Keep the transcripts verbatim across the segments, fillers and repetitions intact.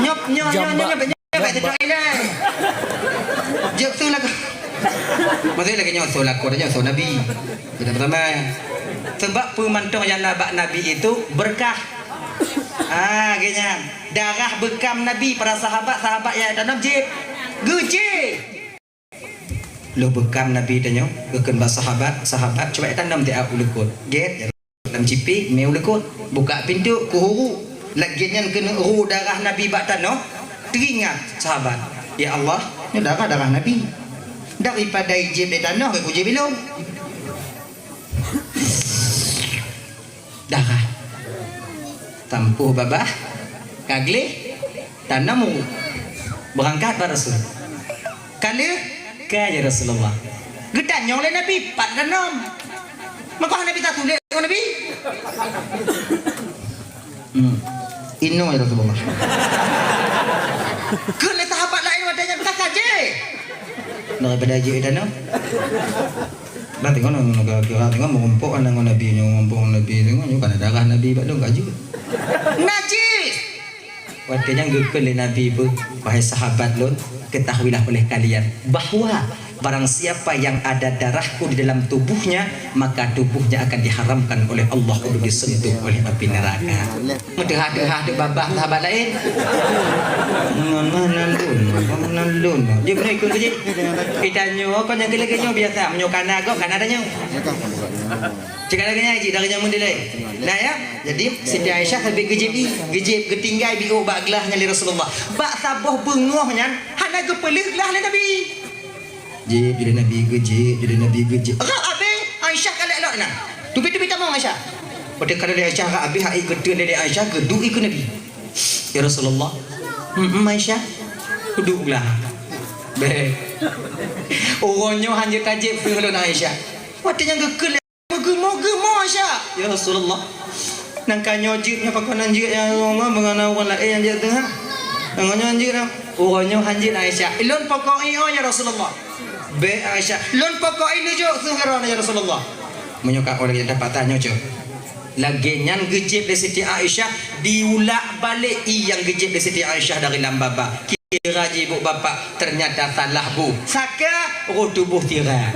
Nyoe, nyoe, nyoe, nyoe, nyoe, nyoe, nyoe, nyoe, nyoe, nyoe. Jeuet su lakoe. Maksudnya lagèe nyoe su lakoe, nyoe su Nabi. Kita pertama. Sebab peumantong nyang na bak Nabi itu berkah. Ah, geuh nyan. Darah beukam Nabi, para sahabat, sahabat nyang tanom jieb. Geujieb. Lheueh beukam Nabi tanyoe, geukheun bak sahabat, "Sahabat, cuba tanom di u likot." Gét, lam cipék, mé u likot. Buka pintoe, keuhuru. Lagèe nyan keuneuk ru darah Nabi bak tanoh, teuingat sahabat, "Ya Allah, nyoe darah, darah Nabi. Daripada ijieb lé tanoh, keu kujieb ilôn." Darah. Tampôh babah, ka gleh, tanom u. Beurangkat bak Rasul. Ka lheueh? Ka, ya Rasulullah. Geutanyong lé Nabi, pat tanom. Maka Nabi tatulék ngon Nabi. Hmm. Inoe, ya Rasulullah. Keu lé sahabat laén watèe nyan ka, ka jeh. Daripada jeh tanom. Dah tengok nang, nang kira tengok meurumpok nang ngon Nabi nyoe, meurumpok ngon Nabi tengok nyoe kana darah Nabi bak lôn ka jeuet. Najis. Watèe nyan geukheun lé Nabi beuh, "Wahai sahabat lôn, ketahuilah oleh kalian bahwa barang siapa yang ada darahku di dalam tubuhnya, maka tubuhnya akan diharamkan oleh Allah untuk disentuh oleh api neraka." Meuteuhah-teuhah teuk babah sahabat laén. Ngon meunan lôn, ngon meunan lôn. Dia beuna ikut keu jih. Itanyoe kon nyang keu lagèe nyoe biasa, meunyoe kana gob, kana tanyoe. Cit ka lagèe nyan, cit ka lagèe nyan meudeh lé. Nah, ya. Jadi Siti Aisyah sabé geujieb, geujieb geutinggai biôh bak glah nyan lé Rasulullah. Bak saboh beungoh nyan hana geupeuleueh glah lé Nabi. Jieb jilé Nabi geujieb, jilé Nabi geujieb. Rab abéh, Aisyah ka lheueh lôn na. Teubi-teubi tamong Aisyah. Watèe ka lheueh Aisyah rab abéh, hai geuteuntèe lé Aisyah, geuduek keu Nabi. "Ya Rasulullah." "Hmm, hmm, Aisyah." Kuduek glah. Bèk. Uroe nyoe hanjeuet tajieb peue lôn Aisyah. Watèe nyan geukheun lé Meugeumeu-geumeu Aisyah, "Ya Rasulullah, nang ka nyoe jeuet nyoe pakon han jeuet ya Rasulullah, meungan na ureueng laén nyang jeuet teuh ha? Nang nyoe han jeuet na, uroe nyoe han jeuet Aisyah." "Lôn pokok ié, ya Rasulullah." "Bèk Aisyah." "Lôn pokok ié neujok seuheuron ya Rasulullah." Meunyoe ka ureueng nyang dapat tanyoe cok. Lagèe nyan geujieb lé Siti Aisyah, diulak balek ié nyang geujieb lé Siti Aisyah dari lam babah. Kira jih ibu bapak, ternyata salah bu. Saka roh tuboh sira.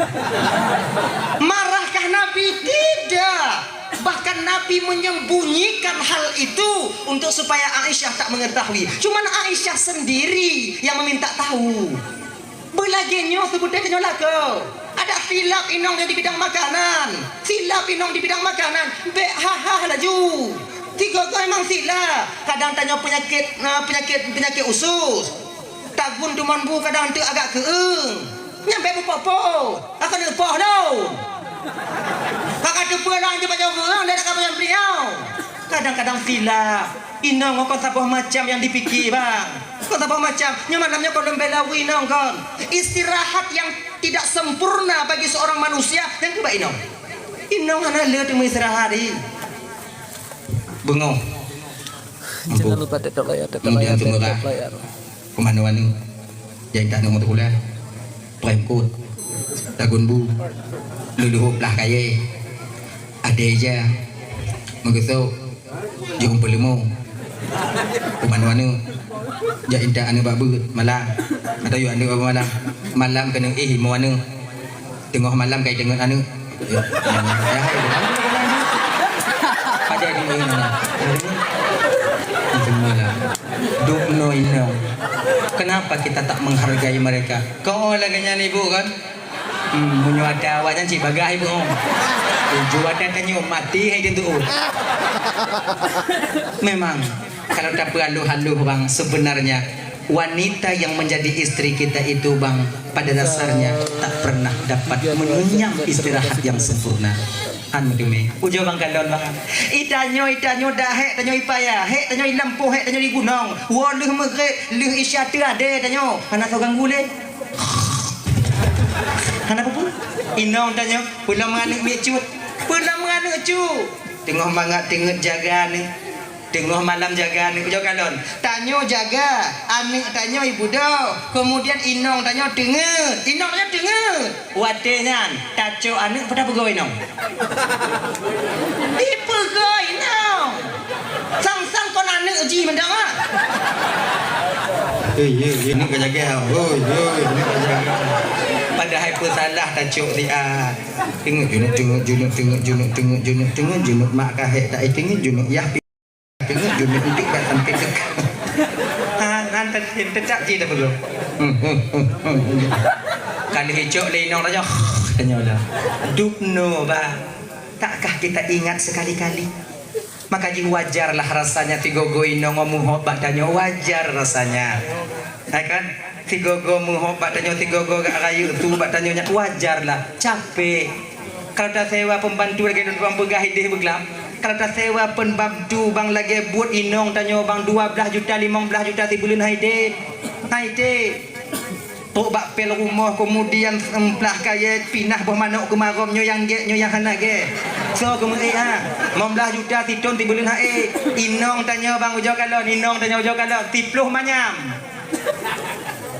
Marahkah Nabi? Tidak. Bahkan Nabi menyembunyikan hal itu untuk supaya Aisyah tak mengetahui. Cuman Aisyah sendiri yang meminta tahu. Beulagèe nyoe seubutai tanyoe lakoe. Ada silap inong di bidang makanan. Silap inong di bidang makanan. Bèk ha-ha laju. Tiga-tiga memang silap. Kadang tanyoe penyakit, eh, penyakit, penyakit usus. Tagun dumon bu kadang teuk agak keueung. Nyan bèk mupoh-poh. Akan neupoh lom. Ka ka teupeue lang jipat jaweueng, lé ka payah beliau. Kadang-kadang silap. Inong kon saboh macam nyang dipike, bang. Kon saboh macam. Nyoe malam nyoe kon lôn bela inong kon. Istirahat yang tidak sempurna bagi seorang manusia, nyang keubah inong. Inong hana le teumeu istirahat, ih. Beungoh. Jangan lupa tekan layar, tekan layar, tekan layar. Peumanö aneuk, jak intat aneuk meutulah, prem kot, tagun bu, leuluhôk plah kayèe, adèe ija, meugeusok, jeuem peuleumô, peumanö aneuk, jak intat aneuk bak beuet malam, atau yue aneuk bak malam, malam keuneuk éh imo aneuk. Teungoh malam ka iteungeut aneuk. Padahai deungoe nyan. Itu malam. Dum no ino. Kenapa kita tak menghargai mereka? Kau lagèe nyan ibu kan? Hmm, meunyoe ada awak nyan cit bagah ibu. Tuju ada tanyoe mati hai tentu. Memang kalau tapeualuh-aluh bang sebenarnya Wanita yang menjadi istri kita itu, Bang, pada dasarnya tak pernah dapat mengenyam istirahat yang sempurna. Han meuteumé. Ujoe Bang Kalon, Bang. Itanyoe, itanyoe dah hék tanyoe ipaya, hék tanyoe ilampôh, hék tanyoe igunong. Woe lheueh meugréb, lheueh isya teuadé tanyoe. Hana soe ganggu lé. Hana peue-peue. Inong tanyoe, peulom aneuk miet cut. Peulom aneuk cut. Teungoh mangat teungeut jaga aneuk. Teungoh malam jaga aneuk, ujoe Kalon. Tanyoe jaga aneuk tanyoe ibudoe, keumudian inong tanyoe teungeut. Inong tanyoe teungeut. Watèe nyan, tacok aneuk peue tapeugoe inong? Ipeugoe inong. Sang-sang kon aneuk jih mantong ah. Hei, hei, hei, neuk ka jaga. Hoi, hoi, neuk ka jaga. Padahai peusalah tacok siat. Teungeut junub, teungeut junub, teungeut junub, teungeut junub, teungeut junub, mak ka hék taéh teungeut junub, yah pi teungeut junub, enteuk ka sampai deuk. Han, han, te-, te-, tetap jih dah belum. Ka lheuh icok lé inong raja, tanyoe lah. Dubnoe, bah. Takkah kita ingat sekali-kali? Maka jih wajarlah rasanya sigogo inong ngon muhop bak tanyoe, wajar rasanya. Ya kan? Sigogo muhop bak tanyoe, sigogo gak rayeuk su bak tanyoe nyan, wajarlah. Capek. Kalau tasewa pembantu lagèe lôn peugah idéh beuglam, kalau tasewa pembantu bang lagèe buet inong tanyoe bang dua blah juta, limong blah juta sibuleuen hai deh. Hai deh. Trok bak pél rumoh, kemudian seumplah kayèe pinah boh manok keumarom, nyoe nyang gèt, nyoe nyang hana gèt. Soe keumeu'ék, ha? Limong blah juta sithon sibuleuen ha'é. Inong tanyoe bang ujoe kalon, inong tanyoe ujoe kalon, siploh manyam.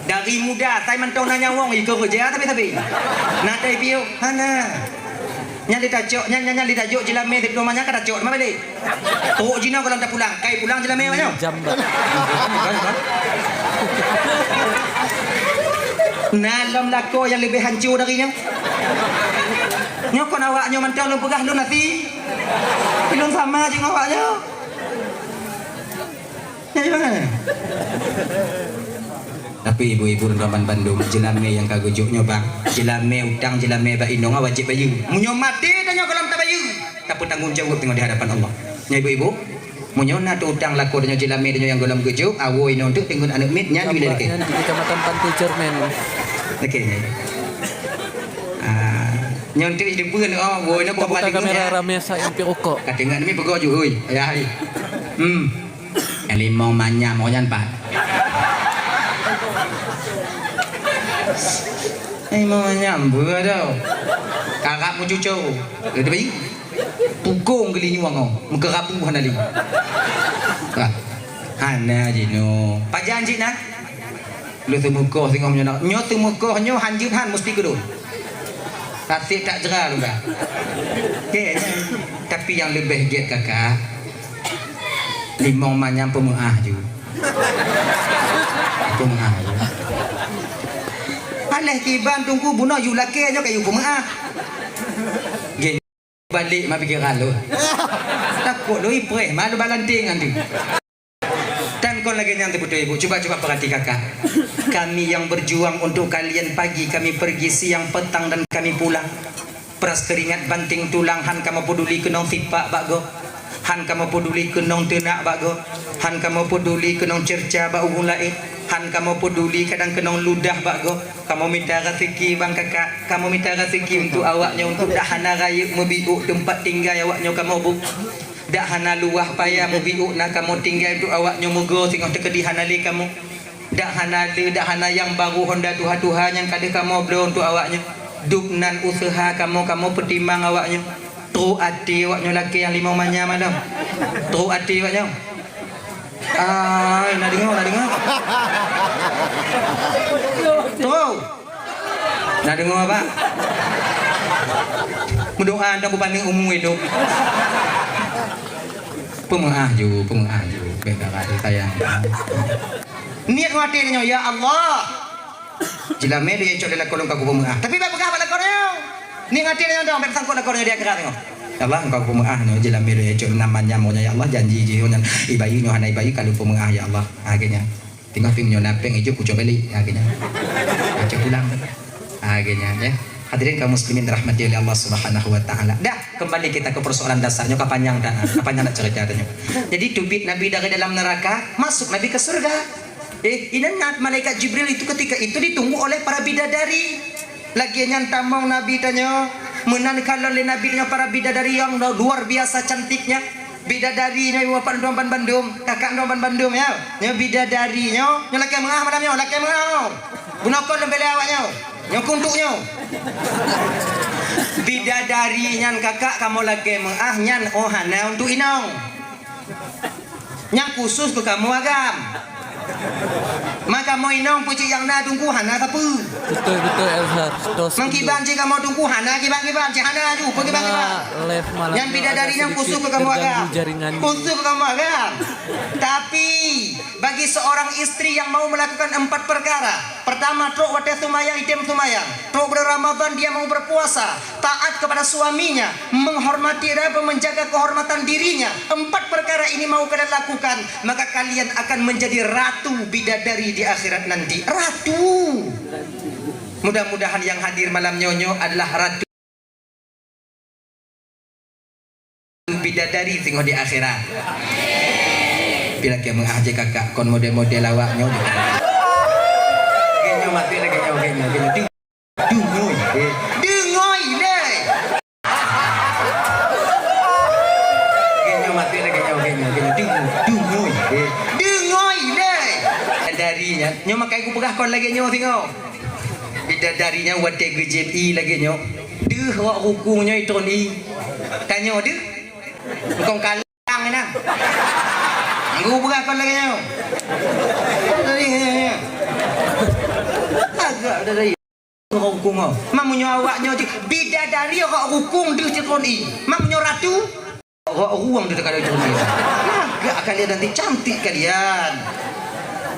Dari muda, sai mantong na nyawöng, iko keureuja sabe-sabe. Na tai piôh, hana. Nyan lé tacok, nyan, nyan, nyan lé tajok jeulamé siploh manyam ka tacok, teuma balek. Trok jinoe gohlom tapulang, kai pulang jeulamé awak nyoe. Jam ba- Na lom lakoe nyang leubeh hanco dari nyoe. Nyoe kon awak nyoe mantong lôn peugah lôn até. Lôn sama jih ngon awak nyoe. Nyan di mana? Tapi ibu-ibu dan teman bandum, jeulamé nyang ka geujok nyoe bang, jeulamé utang jeulamé bak inong wajéb bayeue. Meunyoe maté tanyoe gohlom tabayeue, tapeutanggong jaweueb teungoh di hadapan Allah. Nyoe ibu-ibu, meunyoe na teu utang lakoe tanyoe jeulamé tanyoe nyang gohlom geujok, awoe inong teuk teungeut aneuk miet nyan Bapak wilée lakée. Nyan di Kecamatan Pantai Cermin. Lakée nyan. Ah, nyoe teuk jideupeue nyoe, oh, woe nyoe Kita buka kamera rame sa impik rokok. Ka teungeut mi peugah ju, hoi. Ya, hai. Hmm. Limong manyam, oh, nyan pat. Limong manyam, beureudoh. Karab meucuco. Leudeubih. Tukong geulinyueng, oh. Meukeurabu hana li. Ah. Hana jinoe. Pajan cit na? Lôn teumeukoh singoh meunyoe na. Nyoe teumeukoh nyoe han jeuet han, musti keudôn. Até tak jera lôn ka. Oke, tapi nyang leubeh gét kakak, limong manyam peumeu'ah ju. Peumeu'ah ju. Aléh kiban teungku bunoe yue lakée nyoe ka yue peumeu'ah. Gét. Balek ma pikeran lôn. Takot lôn ipreh ma lôn balanting nanti. Dan kon lagée nyan teuh beutôi ibu. Cuba, cuba perhati kakak. Kami yang berjuang untuk kalian, pagi kami pergi, siang, petang dan kami pulang. Peras keringat banting tulang, han kamoe peduli keunong sipak bak gob. Han kamoe peduli keunong teunak bak gob. Han kamoe peduli keunong cerca bak ureuëng laén. Han kamoe peduli kadang keunong ludah bak gob. Kamoe mita raseuki bang kakak, kamoe mita raseuki untuk awak nyoe, untuk dak hana rayeuk meubiôk teumpat tinggai awak nyoe kamoe bu. Dak hana luwah paya meubiôk na kamoe tinggai, untuk awak nyoe meugo singoh teukeudi hana lé kamoe. Dak hana le, dak hana nyang baru honda tuha-tuha nyang ka deuh kamoe bloe untuk awak nyoe. Dub nan useuha kamoe, kamoe peutimang awak nyoe. Trok até awak nyoe lakée nyang limong manyam malam. Trok até awak nyoe. Ai, na deungoe, na deungoe. Trok. Na deungoe, Pak? Meudoa dan beupaneuk umu idop. Peumeu'ah ju, peumeu'ah ju. Bèk dara sayang. Niet ngon até nyoe, "Ya Allah, jeulamé lôn cok lé lakoe lôn ka kupeumeu'ah." Tapi bèk peugah bak lakoe nyoe. Niet ngon até nyoe dong, bèk sangkot lakoe nyoe di akhirat nyoe. "Ya Allah, engkau peumeu'ah nyoe jeulamé lôn cok nam manyam nyoe, ya Allah, janji jih nyoe, ibayeue nyoe hana ibayeue ka lôn peumeu'ah, ya Allah." Ha, geuh nyan. Teungoh teungoh nyoe na péng ijok kucok balik. Ha, geuh nyan. Kucok pulang. Ha, geuh nyan, ya. Hadirin kaum muslimin dirahmati oleh Allah Subhanahu wa taala. Dah, kembali kita ke persoalan dasar. Nyoe ka panyang dah, ka panyang nak cerita tadi. Jadi teubiet Nabi dari dalam neraka, masuk Nabi ke surga. Eh, inan malaikat Jibril itu ketika itu ditunggu oleh para bidadari. Lagée nyan tamong Nabi tanyoe, meunan kalon lé Nabi tanyoe para bidadari nyang luar biasa cantiknya. Bidadari nyoe iwoe pat droe ban bandum, kakak droe ban bandum ya. Nyoe bidadari nyoe, nyoe lakée meu'ah malam nyoe, lakée meu'ah. Bunoe kon lôn bela awak nyoe. Nyoe keu untuk nyoe. Bidadari nyan kakak kamoe lakée meu'ah nyan, oh hana untuk inong. Nyang khusus keu kamoe agam. Maka Kamoe inong peucit nyang na teungku hana sapeue. Betul, betul, Elsa. Meukiban cit kamoe teungku hana kiban-kiban, cit hana aju, peukiban-kiban. Nyan bidadari nyang khusus keu kamoe agam. Khusus keu kamoe agam. Tapi, bagi seorang istri yang mau melakukan empat perkara, pertama, trok watèe seumayang, item seumayang. Trok bulan Ramadan dia mau berpuasa, taat kepada suaminya, menghormati dan menjaga kehormatan dirinya. Empat perkara ini mau kalian lakukan, maka kalian akan menjadi ratu bidadari di akhirat nanti. Ratu. Mudah-mudahan yang hadir malam nyoe adalah ratu bidadari singoh di akhirat. Pih lakèe meu'ah jih kakak kon model-model awak nyoe. Geuh nyoe mati lagèe nyoe, geuh nyoe, geuh nyoe. Deungoi, eh. Deungoi lé. Geuh nyoe mati lagèe nyoe, geuh nyoe, geuh nyoe. Deungoi, deungoi, eh. Bidadari nyan, nyoe makai kupeugah kon lagèe nyoe singoh. Bidadari nyan watèe geujieb ie lagèe nyoe. Deuh rok rukung nyoe itron ie. Tanyoe deuh. Engkong kalang inan. Kupeugah kon lagèe nyoe. Agak bidadari. Rok rukung nyoe. Meunyoe awak nyoe cit bidadari rok rukung deuh cit kon ie. Meunyoe ratu rok rueng deuh teuka deuh cit kon ie. Lagak kalian nanti cantik kalian.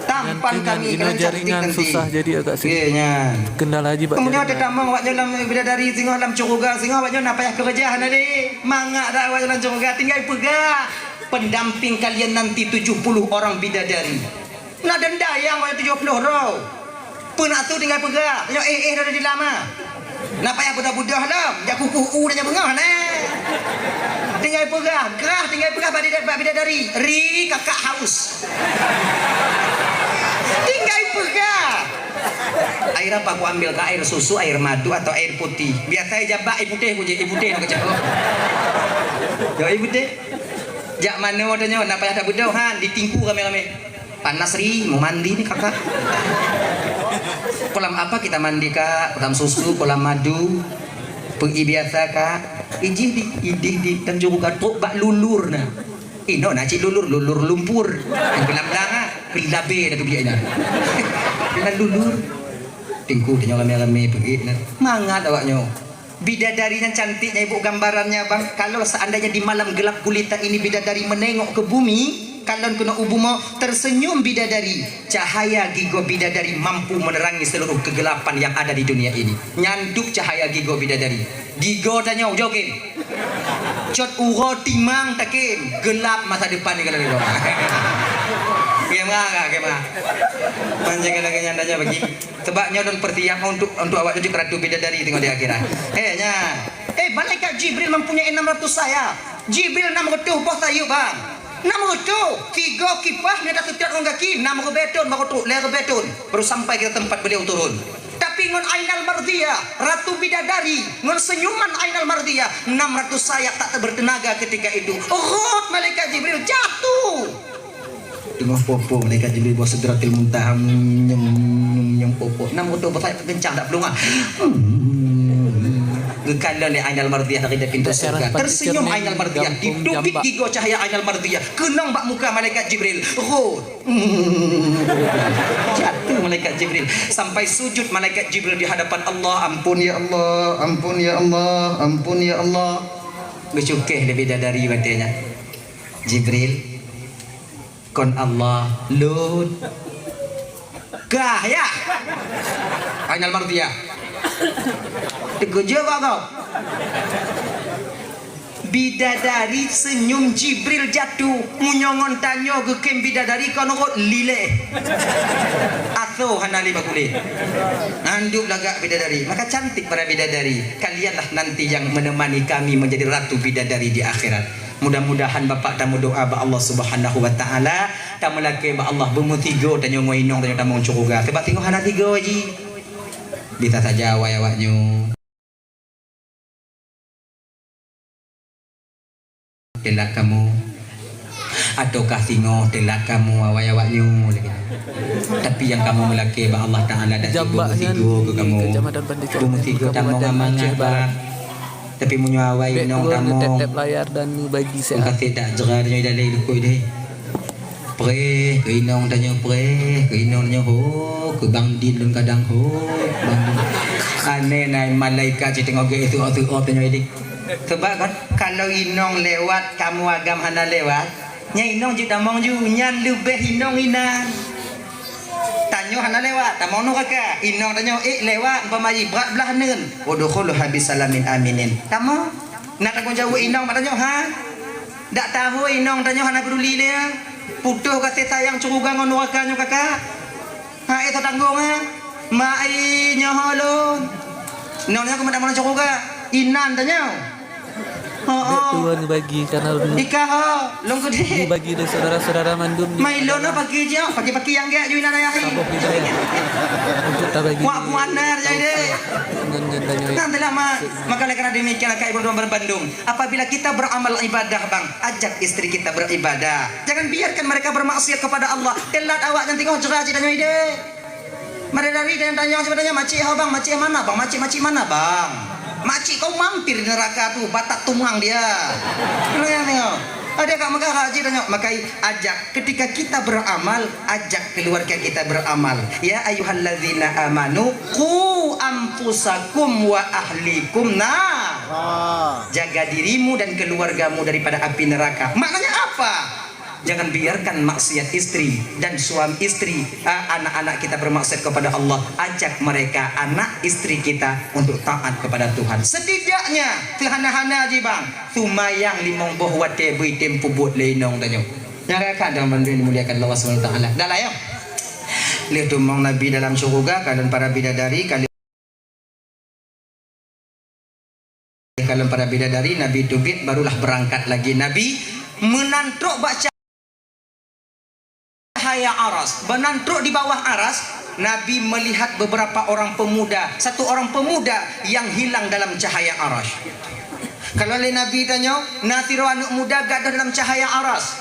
Tampan kami kena cantik nanti. Susah jadi agak sedikit. Ye, nyan. Kendala aja bak. Meunyoe teutamong awak nyoe lam bidadari singoh lam syeuruga singoh awak nyoe na payah keureuja hana lé. Mangat dak awak nyoe lam syeuruga tinggai peugah pendamping kalian nanti tujuh puluh orang bidadari. Na denda nyang banyak tujoh ploh droe. Peue na su tinggai peugah, nyoe éh-éh droe di lama. Na payah beudôh-beudôh lom, jak kukuh u dan jak beungoh nè. Tinggai peugah, grah tinggai peugah bak bida-, bak bidadari, ri kakak haus. Tinggai peugah. Air apa aku ambil, kak? Air susu, air madu, atau air putih? Biasa jak bak air putih ku jeh, air putih nak kacau. Yo, air putih. Jak manoe tanyoe, na payah tabeudôh han, di tingku ramé-ramé. Panas ri, mau mandi ni kakak. Kolam apa kita mandi kak? Kolam susu, kolam madu. Peugi biasa kak. Ijih di, idih di, dan juru gatok bak lulur na. Inoe na cit lulur, lulur lumpur. Yang gelam-gelam ah, gelabé dah tu biak ina. Gelam lulur. Tingku tanyoe ramé-ramé peugi na. Mangat awak nyoe. Bidadari nyang cantik nyang ibu gambarannya, Bang. Kalau seandainya di malam gelap gulita ini bidadari menengok ke bumi, kalon keunoe u bumoe, tersenyum bidadari. Cahaya gigoe bidadari mampu menerangi seluruh kegelapan yang ada di dunia ini. Nyan dub cahaya gigoe bidadari. Gigoe tanyoe, jokin. Cot uroe timang takin. Gelap masa depan ni kalau gigoe. Kema, kema. Panjang lagi nyan tanya bagi. Sebab nyoe lôn peusiap untuk, untuk awak jadi ratu bidadari tengok di akhirat. Eh, nya. Eh, malaikat Jibril mempunyai enam ratus sayap. Jibril enam ratus boh sayap, Bang. Enam ratus. Tiga kipas di atas setiap orang kaki, enam ribu ton, baru turun, lima ribu ton. Baru sampai ke tempat beliau turun. Tapi ngon Ainal Mardiyah, ratu bidadari, ngon senyuman Ainal Mardiyah, enam ratus sayap tak bertenaga ketika itu. Rot malaikat Jibril jatuh. Teungoh popo malaikat Jibril bak Sidratil Muntaha, nyem, nyem, nyem popo. Nam oto besai kencang dak pelunga. Geukalon lé Ainal Mardiyah dari pintu surga. Tersenyum Ainal Mardiyah, ditubik gigoe cahya Ainal Mardiyah. Keunong bak muka malaikat Jibril. Rot. Jatuh malaikat Jibril. Sampai sujud malaikat Jibril di hadapan Allah. Ampun ya Allah, ampun ya Allah, ampun ya Allah. Geucukéh lé bidadari watée nyan. Jibril. Kon Allah lôn. Kah ya? Ainal Mardiyah. Teukeujot bak gob. Bidadari senyum Jibril jatuh. Meunyoe ngon tanyoe geukheun bidadari kon rot lileh. Asoe hana lé bak kulét. Handub lagak bidadari. Maka cantik para bidadari. Kalianlah nanti yang menemani kami menjadi ratu bidadari di akhirat. Mudah-mudahan Bapak tameudoa bak Allah Subhanahu wa Taala, tameulakée bak Allah beumeusigoe tanyoe ngon inong tanyoe tamong syeuruga. Sabab singoh hana sigoe jih. Bisa saja awai awaknyoe. Teulak kamoe. Ataukah singoh teulak kamoe awai awaknyoe lagée nyan. Tapi nyang kamoe meulakée bak Allah Taala dan ibu meusigoe keu kamoe. Beumeusigoe tamong amanah, Pak. Tapi meunyoe awai inong tamong, teuka sép dak jra nyoe dalai lukui deh. Preh, keu inong tanyoe preh, keu inong tanyoe ho, keu Bang Din lôn kadang ho, Bang Din. Aneh na malaikat cit teungoh geuh teuop-teuop tanyoe idéh. Sebab kan, kalau inong lewat, kamoe agam hana lewat, nyan inong jeuet tamong ju, nyan leubeh inong inan. Tanyoe hana lewat, tamong nuraka. Inong tanyoe ék lewat, umpama jih brat blaih neuen. Udkhuluha bisalamin aminin. Tamong. Na tanggong jaweueb inong bak tanyoe, ha? Dak tahu inong tanyoe hana peuduli lé, ha? Putôh gaséh sayang syeuruga ngon nuraka nyoe kakak. Ha, éh, tanggong, ha? Mak ai nyoe lôn. Inong nyoe keumat dalam syeuruga. Inan tanyoe. Ho, ho. Dek tuan bagi karena Ika ho, lôn geude. Bagi dari saudara-saudara mandum. Mai lôn pagi je, pagi-pagi nyang gak ju inan ayah. Saboh hidayah. Untuk tabagi. Kuat puan nar jadi. Ngan, ngan, ngan, ngan. Nantilah, Mak. Maka oleh karena demikian, Kak Ibu dan Bandung, apabila kita beramal ibadah, Bang, ajak istri kita beribadah. Jangan biarkan mereka bermaksiat kepada Allah. Telat awak nyan teungoh jera cit tanyoe idéh. Mari dari dan tanya siapa tanya, "Makcik ho, Bang? Makcik mana, Bang? Makcik, makcik mana, Bang?" Makcik kau mampir di neraka tu, batak tungang dia. Tengok, tengok. Ada kat Mekah haji tanya, makai ajak. Ketika kita beramal, ajak keluarga kita beramal. Ya ayyuhallazina amanu qu anfusakum wa ahlikum nar. Jaga dirimu dan keluargamu daripada api neraka. Maknanya apa? Jangan biarkan maksiat istri dan suami istri, ah, anak-anak kita bermaksiat kepada Allah. Ajak mereka, anak istri kita, untuk taat kepada Tuhan. Setidaknya, seuhana-hana jih, Bang, seumayang limong boh watée beuitem peubuet lé inong tanyoe. Nyang rakan dan bandum dimuliakan Allah Subhanahu wa Taala. Dah lah, ya. Lheueh teumong Nabi dalam syeuruga, kalon para bidadari, kalon Kalon para bidadari, Nabi teubiet, barulah beurangkat lagi. Nabi meunan trok bak cahaya Aras. Meunan trok di bawah Aras, Nabi melihat beberapa orang pemuda, satu orang pemuda yang hilang dalam cahaya Aras. Kalon lé Nabi tanyoe, na sidroe aneuëk muda gadôh dalam cahaya Aras.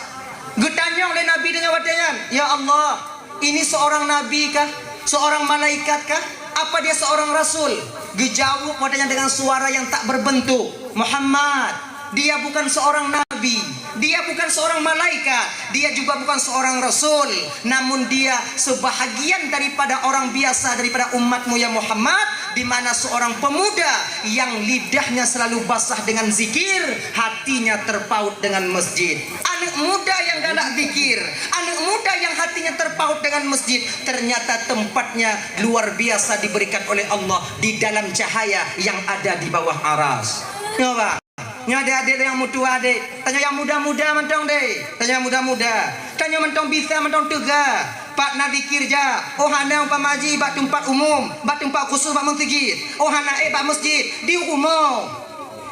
Geutanyong lé Nabi tanyoe watée nyan, "Ya Allah, ini seorang nabi kah? Seorang malaikat kah? Apa dia seorang rasul?" Geujaweueb watée nyan dengan suara yang tak berbentuk, "Muhammad, dia bukan seorang nabi, dia bukan seorang malaikat, dia juga bukan seorang rasul, namun dia sebahagian daripada orang biasa daripada umatmu, ya Muhammad, di mana seorang pemuda yang lidahnya selalu basah dengan zikir, hatinya terpaut dengan masjid." Aneuëk muda yang galak zikir, aneuëk muda yang hatinya terpaut dengan masjid, ternyata tempatnya luar biasa diberikan oleh Allah di dalam cahaya yang ada di bawah Aras. Nyoe, Bang. Nyoe adék-adék nyang meutuah, adék. Tanyoe nyang muda-muda mantong, deh. Tanyoe nyang muda-muda. Tanyoe mantong bisa, mantong teuga. Pat na zikir jak. Oh hana umpama jih bak teumpat umum, bak teumpat khusus bak meuseujid. Oh hana ék bak masjid, di rumoh.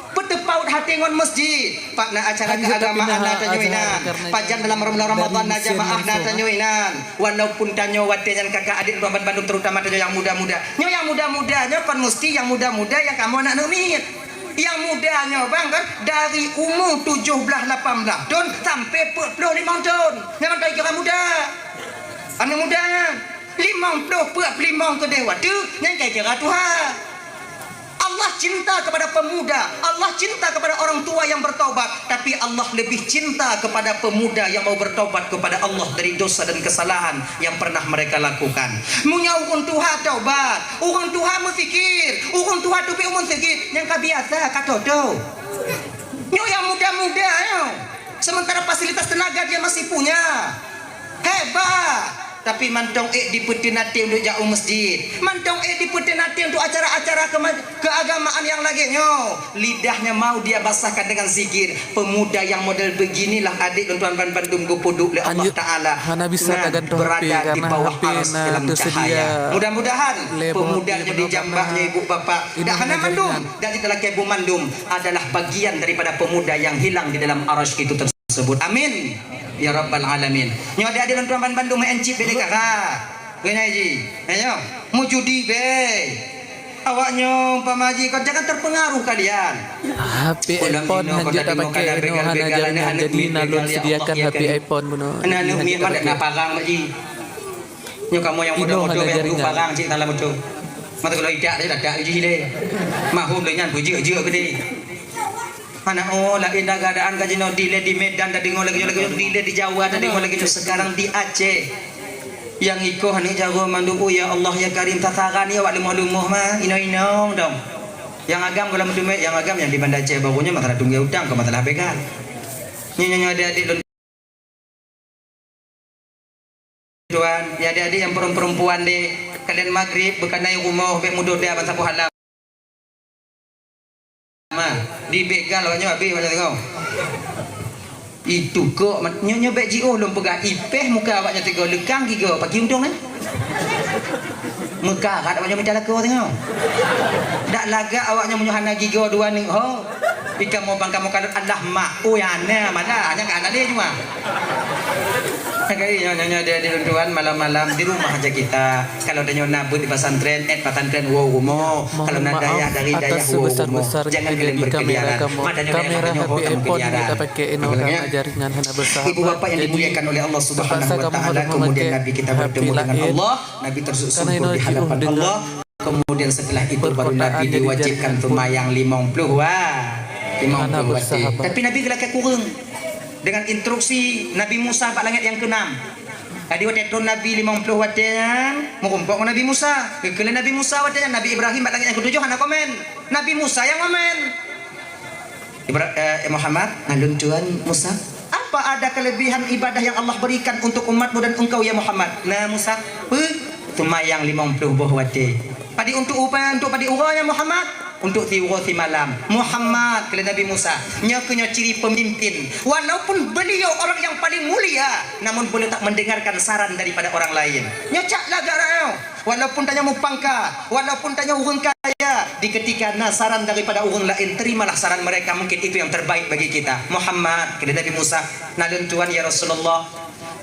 Peuteupaut haté ngon masjid. Pat na acara keagamaan na tanyoe inan. Pajan dalam bulan Ramadan na jamaah na tanyoe inan. Walaupun tanyoe watée nyan kakak adék droe ban bandum, terutama tanyoe nyang muda-muda. Nyoe nyang muda-muda nyoe kon musti nyang muda-muda nyang kamoe aneuëk miet. Nyang muda nyoe, Bang, kan dari umu tujoh blaih lapan blaih thon sampai peuet ploh limong thon. Nyan mantong kira muda. Aneuëk muda nyan. Limong ploh peuet peuet limong keudeh watée nyan ka kira tuha. Allah cinta kepada pemuda, Allah cinta kepada orang tua yang bertaubat, tapi Allah lebih cinta kepada pemuda yang mau bertaubat kepada Allah dari dosa dan kesalahan yang pernah mereka lakukan. Meunyoe ureuëng tuha taubat, ureuëng tuha meufikir, ureuëng tuha teubiet u meuseujid, nyang ka biasa ka toto. Nyoe nyang muda-muda nyoe, sementara fasilitas tenaga dia masih punya. Hebat! Tapi mantong ék dipeuteunaté untuk jak u masjid. Mantong ék dipeuteunaté untuk acara-acara kema-, keagamaan nyang lagée nyoe. Lidahnya mau dia basahkan dengan zikir. Pemuda yang model beginilah adék dan tuan ban bandum geupeuduek lé Allah Taala. Hana bisa tagantoh berada di bawah aras dalam cahaya. Mudah-mudahan pemuda nyoe dijambak nyoe ibu bapak. Dak hana mandum, dak jitalakée bu mandum adalah bagian daripada pemuda yang hilang di dalam aras itu tersebut. Amin. Ya Rabbal Alamin. Nyoe adék-adék dan tuan ban bandum meu'en cit bék lé kara. Keunyai ji. Ayo, meujudi bék. Awak nyoe umpama ji, kau jangan terpengaruh kalian. H P iPhone hanjeuet tapakai, inoe hana jaringan, jadi na lôn sediakan H P iPhone bunoe. Aneuk miet madak na parang mak ji. Nyoe kamoe nyang muda-muda bék parang cit dalam beutôi. Mata kalau idak tadi dadak ji lé. Mahom lé nyan beujeuet-jeuet geude. Hana, oh, laén dah keuadaan ka jinoe dilée di Medan, tadeungoe lagée nyoe, lagée nyoe dilée di Jawa, tadeungoe lagée nyoe, sekarang di Aceh. Nyang ikoh aneuk jaroe mandum, oh, ya Allah, ya Karim, sasaran ya awak leumoh-leumoh mah, inong-inong dong. Nyang agam gohlom meuteumé, nyang agam nyang di Banda Aceh baroe nyoe masalah tunggée utang, kon masalah begal. Nyoe, nyoe, nyoe, adék-adék lôn tuan, ya adék-adék nyang perem-, perempuan deh, kalian maghrib beukanai rumoh, bék mudôh dia ban saboh halaman. Dibégal awak nyoe habéh, awak nyoe tengok. Itu kok, nyoe, nyoe bék jiôh lôn peugah, ipéh muka awak nyoe tengok, leukang gigoe, pakri untông nyan? Meukarat awak nyoe mita lakoe tengok. Dak lagak awak nyoe meunyoe hana gigoe dua neuk ho. Ikamoe bang kamoe kalon Allah mak. Oh, ya na malah, hanya ka hana lé jua. Jadi nyoe, nyoe, nyoe dia di tuan malam-malam di rumah aja kita. Kalau tanyoe na beuet di pesantren, eh, pesantren woe rumoh. Kalau na dayah dari dayah woe rumoh. Jangan kalian berkeliaran. Mata dayah tanyoe ho teuh berkeliaran. Ibu bapak yang dimuliakan oleh Allah Subhanahu wa Taala, kemudian Nabi kita bertemu dengan Allah, Nabi tersungkur di hadapan Allah. Kemudian setelah itu baru Nabi diwajibkan seumayang limong ploh wa-, limong ploh watée. Tapi Nabi geulakée kureueng. Dengan instruksi Nabi Musa bak langét nyang keuenam. Jadi watée tron Nabi limong ploh watée nyan, meurumpok ngon Nabi Musa. Geukheun lé Nabi Musa watée nyan, Nabi Ibrahim bak langét nyang keutujoh hana komen. Nabi Musa nyang komen. Ibra-, eh, Muhammad, naleueng tuan Musa, apa ada kelebihan ibadah yang Allah berikan untuk umatmu dan engkau, ya Muhammad? Na Musa, peue? Seumayang limong ploh boh watée. Padit untuk upa-, untuk padit uroe nyan Muhammad? Untuk siuroe simalam. Muhammad, kheun lé Nabi Musa, nyoe keuh nyoe ciri pemimpin. Walaupun beliau orang yang paling mulia, namun beliau tak mendengarkan saran daripada orang lain. Nyoe cak lagak nyoe. Walaupun tanyoe meupangka, walaupun tanyoe ureuëng kaya, di ketika na saran daripada ureuëng lain, terimalah saran mereka, mungkin itu yang terbaik bagi kita. Muhammad, kheun lé Nabi Musa, naleueng tuan ya Rasulullah,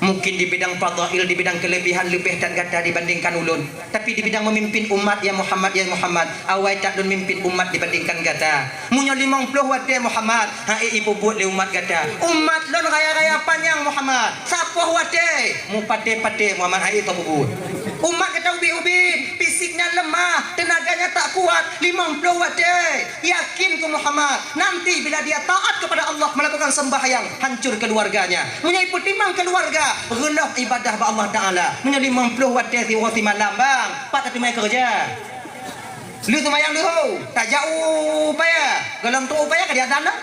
mungkin di bidang fadail, di bidang kelebihan leubeh that gata dibandingkan ulôn. Tapi di bidang memimpin umat, ya Muhammad, ya Muhammad, awai that lôn mimpin umat dibandingkan gata. Meunyoe limong ploh watée Muhammad, hai ipeubuet lé umat gata. Umat lôn raya-raya panyang Muhammad. Sapoh watée, mupatéh-patéh Muhammad, hai ipeubuet. Umat gata ubit-ubit, fisiknya lemah, tenaganya tak kuat, limong ploh watée. Yakin keu Muhammad, nanti bila dia taat kepada Allah melakukan sembahyang, hancur keluarganya. Meunyoe ipeutimang keluarga, reuloh ibadah bak Allah Taala. Meunyoe limong ploh watée siuroe simalam, bang, pat tateumé keureuja? Lheueh seumayang leuhô, tajak u paya. Gohlom trok u paya ka di adan dah.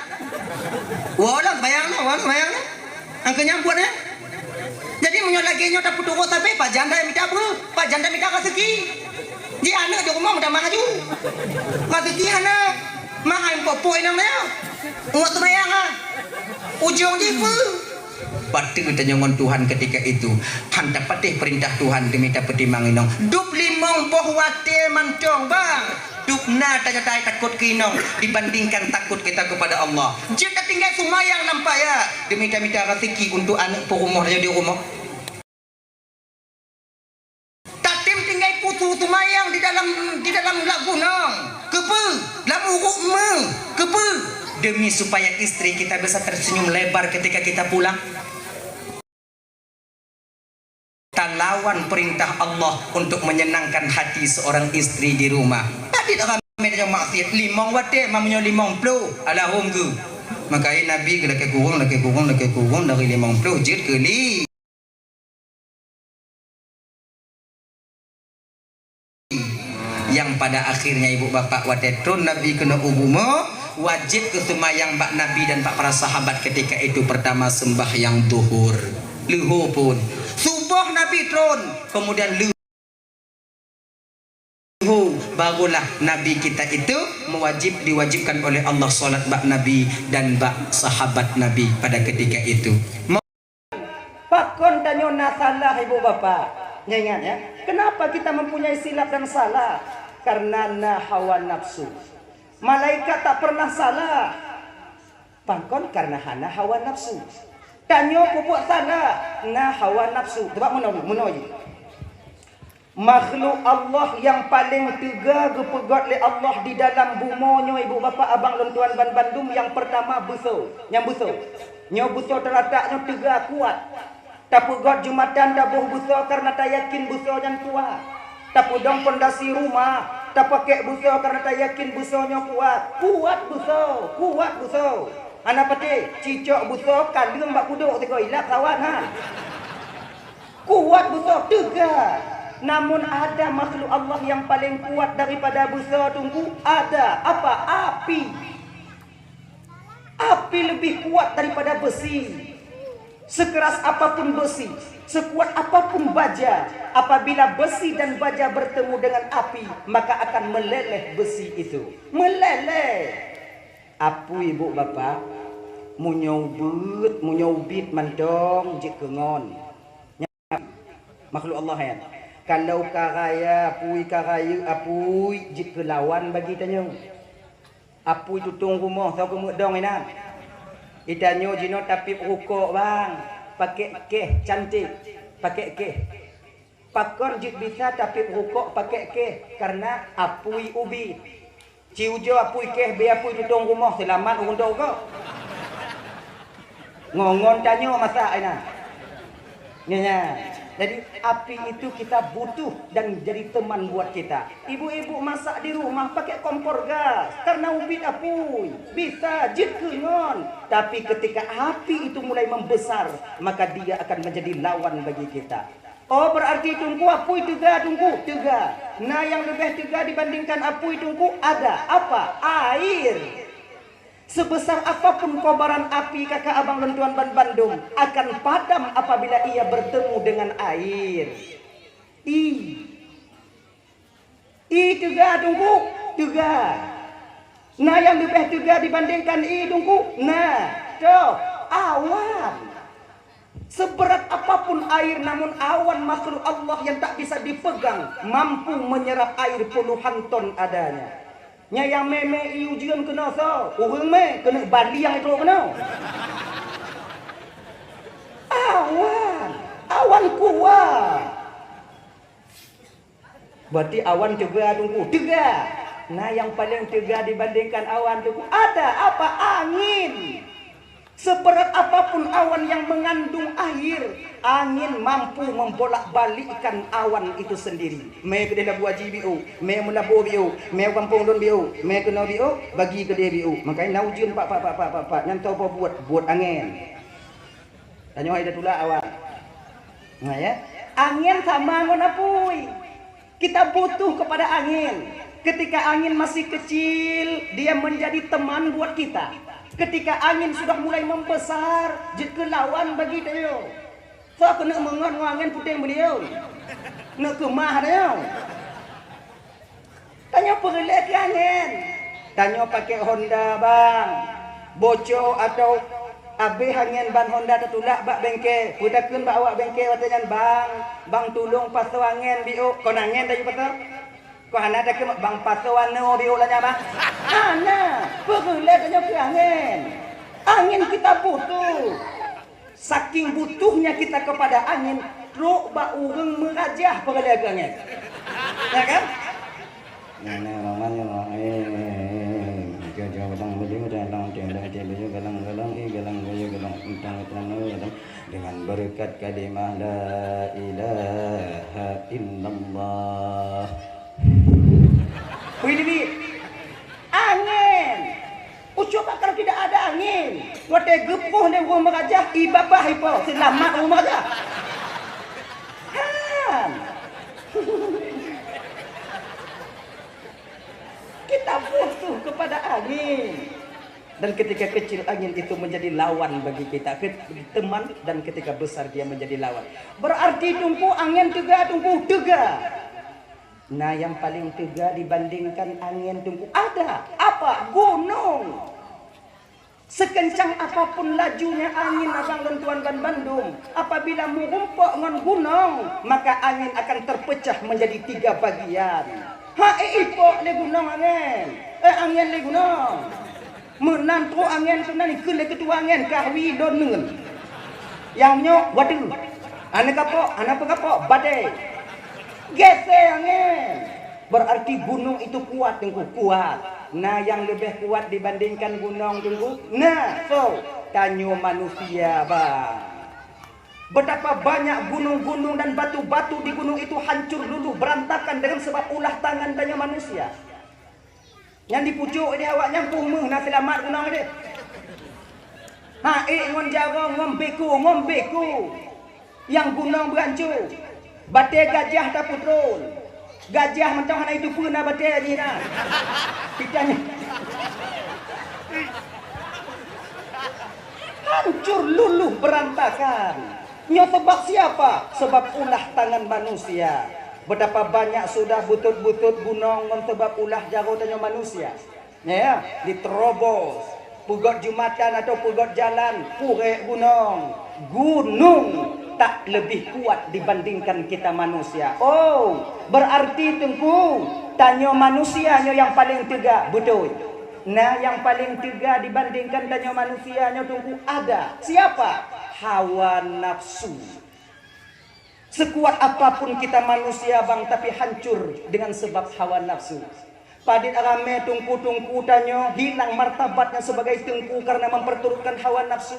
Woe lom seumayang nyoe, woe lom seumayang nyoe. Angkeu nyang buet nyan. Jadi meunyoe lagée nyoe tapeuturoe sabe, pajan dah mita peue? Pajan dah mita raseuki? Di aneuk di rumoh meutamah laju. Raseuki hana, mahai pok-pok inong nyoe. Uroe seumayang ah. Ujong jih peue? Patéh tanyoe ngon Tuhan ketika itu, han tapatéh peurintah Tuhan demi tapeutimang inong. Dub limong boh watée mantong, bang. Dub na tanyoe tai takot keu inong dibandingkan takot kita kepada Allah. Jeuet tatinggai seumayang lam paya demi tamita raseuki untuk aneuk peurumoh tanyoe di rumoh. Tatem tinggai pusu seumayang di dalam, di dalam lagu nong. Keupeue? Lam uruek me. Keupeue? Demi supaya istri kita bisa tersenyum lebar ketika kita pulang. Talawan perintah Allah untuk menyenangkan hati seorang istri di rumah. Padit ramé nyang maksiat limong watée, ma meunyoe limong ploh, alahom geuh. Maka Nabi geulakée kureueng, lakée kureueng, lakée kureueng dari limong ploh jeuet keu li. Nyang pada akhirnya ibu bapak watée tron Nabi keunoe u bumoe, wajéb keu seumayang bak Nabi dan bak para sahabat ketika itu pertama sembahyang duhur. Leuhô pun. Suboh Nabi tron, kemudian leuhô barulah Nabi kita itu mewajib, diwajibkan oleh Allah salat bak Nabi dan bak sahabat Nabi pada ketika itu. Pakon tanyoe na salah, ibu bapak? Nyan ingat ya, kenapa kita mempunyai silap dan salah? Karena na hawa nafsu. Malaikat tak pernah salah. Pakon? Karena hana hawa nafsu. Tanyoe peubuet salah, na hawa nafsu. Sebab meunoe, meunoe jih. Makhluk Allah nyang paleng teuga geupeugét lé Allah di dalam bumoe nyoe, ibu bapak abang lôn tuan ban bandum, nyang peurtama beusoe. Nyang beusoe. Nyoe beusoe teuratak nyoe teuga kuat. Tapeugét jeumatan taboh beusoe kareuna tayakin beusoe nyan kuat. Tapeudong pondasi rumah. Tapakèk beusoe karena tayakin beusoe nyoe kuat. Kuat beusoe, kuat beusoe. Hana patéh, cicok beusoe kaleueng bak kudok sigoe ilap sawan ha. Kuat beusoe teuga. Namun ada makhluk Allah yang paling kuat daripada beusoe, Teungku. Ada. Apa? Api. Api lebih kuat daripada besi. Sekeras apapun besi, sekuat apapun baja, apabila besi dan baja bertemu dengan api, maka akan meleleh besi itu. Meleleh. Apui, bu, bapak, meunyoe ubit, meunyoe ubit mantong jeuet keu ngon. Makhluk Allah nyan. Kalau ka raya apui, ka rayeuk apui, jeuet keu lawan bagi tanyoe. Apui tutong rumoh, soe keumeudong inan. Itanyoe jinoe tapiep rukok, bang, pakèk kéh cantik, pakèk kéh. Pakon jeuet bisa tapiep rukok pakèk kéh? Karena apui ubit. Ci ujoe apui kéh, beu apui tutong rumoh, seulamat ureueng teuh ugoe. Ngon-ngon tanyoe masak inan. Nyan, nyan. Jadi, api itu kita butuh dan jadi teman buat kita. Ibu-ibu masak di rumah pakai kompor gas, karena ubit apui. Bisa jeuet keu ngon. Tapi ketika api itu mulai membesar, maka dia akan menjadi lawan bagi kita. Oh, berarti Teungku, apui teuga, Teungku? Teuga. Na nyang leubeh teuga dibandingkan apui, Teungku? Ada. Apa? Air. Sebesar apapun kobaran api, kakak abang lôn tuan banbandum, akan padam apabila ia bertemu dengan air. Ie. Ie teuga, Teungku? Teuga. Na nyang leubeh teuga dibandingkan ie, Teungku? Na. Toh, awan. Seberat apapun air, namun awan makhluk Allah yang tak bisa dipegang mampu menyerap air puluhan ton adanya. Nyan nyang mè-mè ie ujeuen keunoe soe? Ureueng mè, keuneuk baliang trok keunoe. Awan, awan kuat. Berarti awan teuga, Teungku? Teuga. Na nyang paleng teuga dibandingkan awan, Teungku? Ada. Apa? Angin. Seberat apapun awan yang mengandung air, angin mampu membolak-balikkan awan itu sendiri. Mè keudeh Labu Aji biôh, mè Meulaboh biôh, mè gampông lôn biôh, mè keunoe biôh, bagi keudeh biôh. Makanya na ujeuen pat, pat, pat, pat, pat, pat, nyan toh buet, buet angén. Tanyoe hai tatulak awan. Nah, ya. Angin sama ngon apui. Kita butuh kepada angin. Ketika angin masih kecil, dia menjadi teman buat kita. Ketika angin sudah mulai membesar, jeuet keu lawan bagi tanyoe. Soe keuneuk meungon ngon angin puténg beulieu. Neuk keumah tanyoe. Tanyoe peureulèe keu angén. Tanyoe pakai Honda, bang. Boco atau abéh angén ban Honda tatulak bak bengke. Peutakheun bak awak bengke watèe nyan, "Bang, bang tulông pasoe angén biôh." Kon angén tayue pasoe? Kon hana takheun, "Bang pasoe anoe biôh lagèe nyan, bang." Hana. Peureulèe tanyoe keu angén. Angén kita butuh. Saking butuhnya kita kepada angin, trok bak ureueng meurajah peureulèe keu angin. Ya kan? Bismillahirrahmanirrahim. Galang baju, galang tiang, galang tiang baju, galang, galang, eh, galang baju, galang entang, galang, galang. Dengan berkat kalimah la ilaha illallah. Wih, Bibi. Angin. Ucok bak kalau tidak ada angin, watèe geupoh lé ureueng meurajah, ie babah ipo, seulamat ureueng meurajah. Han. Kita butuh kepada angin. Dan ketika kecil angin itu menjadi lawan bagi kita, ke-, teman, dan ketika besar dia menjadi lawan. Berarti Teungku, angin teuga, Teungku, teuga. Na nyang paleng teuga dibandingkan angin, Teungku? Ada. Apa? Gunong. Sekencang apapun lajunya angin, abang lôn tuan banbandum, apabila meurumpok ngon gunong, maka angin akan terpecah menjadi tiga bagian. Ha, eh, ipok lé gunong angin. Eh, angin lé gunong. Meunan trok angén keunan ikheun lé keutua angén, "Kahwi lôn neuen." Nyang nyoe wadeue. Hana kapok, hana peukapok, badai. Gésé angén. Berarti gunong itu kuat, Teungku, kuat. Na nyang leubeh kuat dibandingkan gunong, Teungku? Na, soe? Tanyoe manusia, bang. Betapa banyak gunung-gunung dan batu-batu di gunung itu hancur luluh berantakan dengan sebab ulah tangan tanyoe manusia. Nyan di pucôk di awak nyan peuh meuh na seulamat gunong deh. Ha, ék ngon jaroe, ngon beko, ngon beko. Nyang gunong beuhancô. Batée gajah tapeutrôn. Gajah mantong hana jiteupeue na batée jih na. Pitah nyan. Hancur luluh berantakan. Nyoe sebab siapa? Sebab ulah tangan manusia. Betapa banyak sudah beutot-beutot gunong ngon sebab ulah jaroe tanyoe manusia. Ya, diterobos, peugöt jumatan atau peugöt jalan, purek gunong. Gunong tak lebih kuat dibandingkan kita manusia. Oh, berarti Teungku, tanyoe manusia nyoe nyang paleng teuga, beutôi. Na nyang paleng teuga dibandingkan tanyoe manusia nyoe Teungku ada. Siapa? Hawa nafsu. Sekuat apapun kita manusia bang, tapi hancur dengan sebab hawa nafsu. Padit ramé teungku-teungku tanyoe hilang martabatnya sebagai teungku karena memperturutkan hawa nafsu.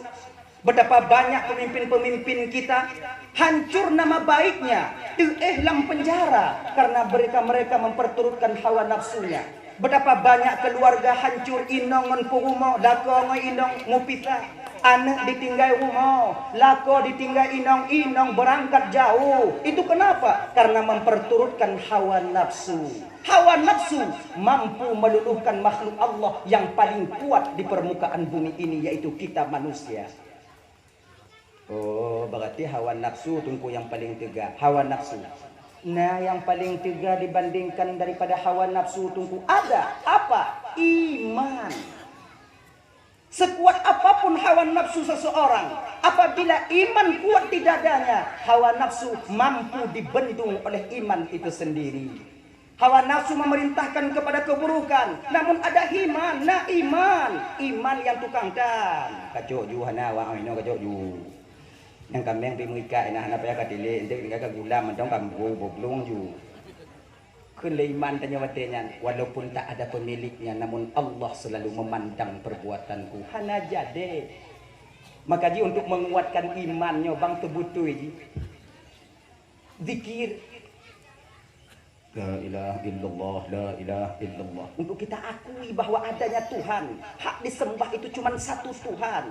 Betapa banyak pemimpin-pemimpin kita hancur nama baiknya, teuéh lam penjara karena mereka-mereka memperturutkan hawa nafsunya. Betapa banyak keluarga hancur inong ngon peurumoh, lakoe ngon inong mupisah. Aneuk ditinggai rumoh, lakoe ditinggai inong, inong berangkat jauh. Itu kenapa? Karena memperturutkan hawa nafsu. Hawa nafsu mampu meluluhkan makhluk Allah yang paling kuat di permukaan bumi ini, yaitu kita manusia. Oh, berarti hawa nafsu teungku nyang paleng teuga. Hawa nafsu. Nah, nyang paleng teuga dibandingkan daripada hawa nafsu teungku ada. Apa? Iman. Sekuat apapun hawa nafsu seseorang, apabila iman kuat di dadanya, hawa nafsu mampu dibendung oleh iman itu sendiri. Hawa nafsu memerintahkan kepada keburukan, namun ada iman, na iman, iman yang tukang tan. Kacok ju hana awak inoe kacok ju. Nyang kameng pi meuikat ina hana payah katilik, ente tinggai ka gula mantong kambu boblong ju. Kheun lé iman tanyoe watée nyan, walaupun tak ada pemiliknya, namun Allah selalu memandang perbuatanku. Hana jadi. Maka ji untuk menguatkan iman nyoe bang teubeutôi ji. Zikir. La ilaha illallah, la ilaha illallah. Untuk kita akui bahwa adanya Tuhan, hak disembah itu cuma satu Tuhan.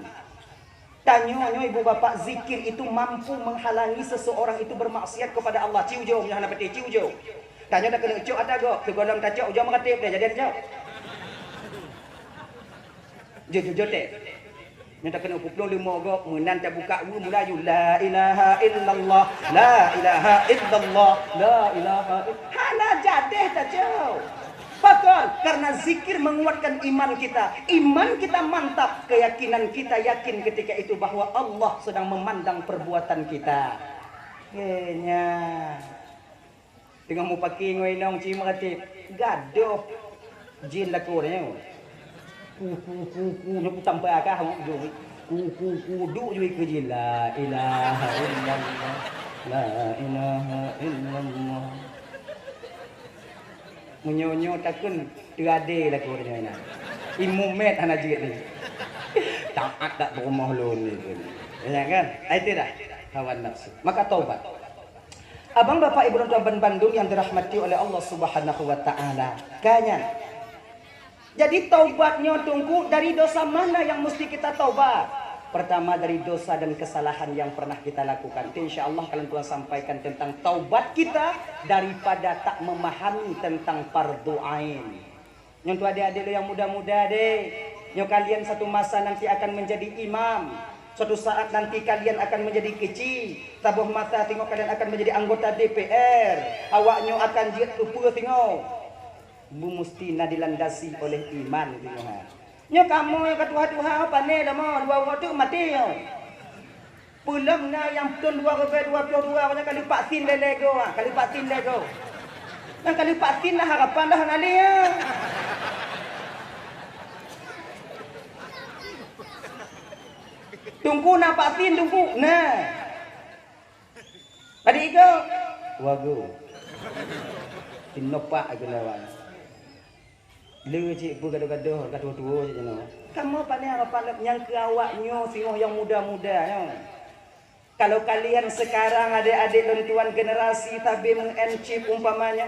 Tanyoe nyoe ibu bapak, zikir itu mampu menghalangi seseorang itu bermaksiat kepada Allah. Ci ujong, nyoe hana peuté, ci ujong. Tanyoe dah keuneuk cok ata gob, sigohlom tacok ujong meuratéb deh, jadi tacok. Jeuet, jeuet, jeuet, eh. Nyoe takeuneuk peuplong leumo gob, meunan tabuka weue meulayu, "La ilaha illallah, la ilaha illallah, la ilaha ill-," hana jadeh tacok. Pakon? Karena zikir menguatkan iman kita. Iman kita mantap, keyakinan kita yakin ketika itu bahwa Allah sedang memandang perbuatan kita. Kayaknya. Teungoh mupaki ngon inong ci meuratéb, gadoh jin lakoe nyoe. Ku, ku, ku, ku, nyoe kutampa kah, ku, ku, ku, duek ju ikeue jin. La ilaha illallah, la ilaha illallah. Meunyoe nyoe takheun teuadé lakoe nyoe na. Imeum mét hana jeuet ni. Taat dak peurumoh lôn ni. Ya kan? Ai teudah hawa nafsu. Maka taubat. Abang, Bapak, Ibu, dan teman bandum yang dirahmati oleh Allah Subhanahu wa Ta'ala. Ka nyan. Jadi, taubat nyoe teungku dari dosa mana yang mesti kita taubat? Pertama, dari dosa dan kesalahan yang pernah kita lakukan. Itu insya Allah kalian Tuhan sampaikan tentang taubat kita daripada tak memahami tentang fardu ain. Nyoe untuk adik-adik lôn nyang muda-muda deh. Nyoe kalian satu masa nanti akan menjadi imam. Suatu saat nanti kalian akan menjadi keuchik. Saboh masa singoh kalian akan menjadi anggota D P R. Awak nyoe akan jeuet keu peue singoh? Beumusti na dilandasi oleh iman singoh. Nyoe kamoe nyang ka tuha-tuha pane lom, dua uroe teuk maté nyoe. Peulom na nyang thôn dua ribèe dua ploh dua nyan ka lheueh vaksin lé-lé goe, ah, ka lheueh vaksin lé goe. Nyang ka lheueh vaksin na harapan dah na lé, ah. Teungku na vaksin, Teungku? Na. Padum igoe? Dua goe. Sinovac igoe lawan. Le cit peue gadoh-gadoh, ka tuwo-tuwo cit nyoe. Kamoe pane harapan nyang keu awak nyoe singoh nyang muda-muda nyoe. Kalau kalian sekarang, adik-adik lôn tuan, generasi sabe meu'en chip umpamanya,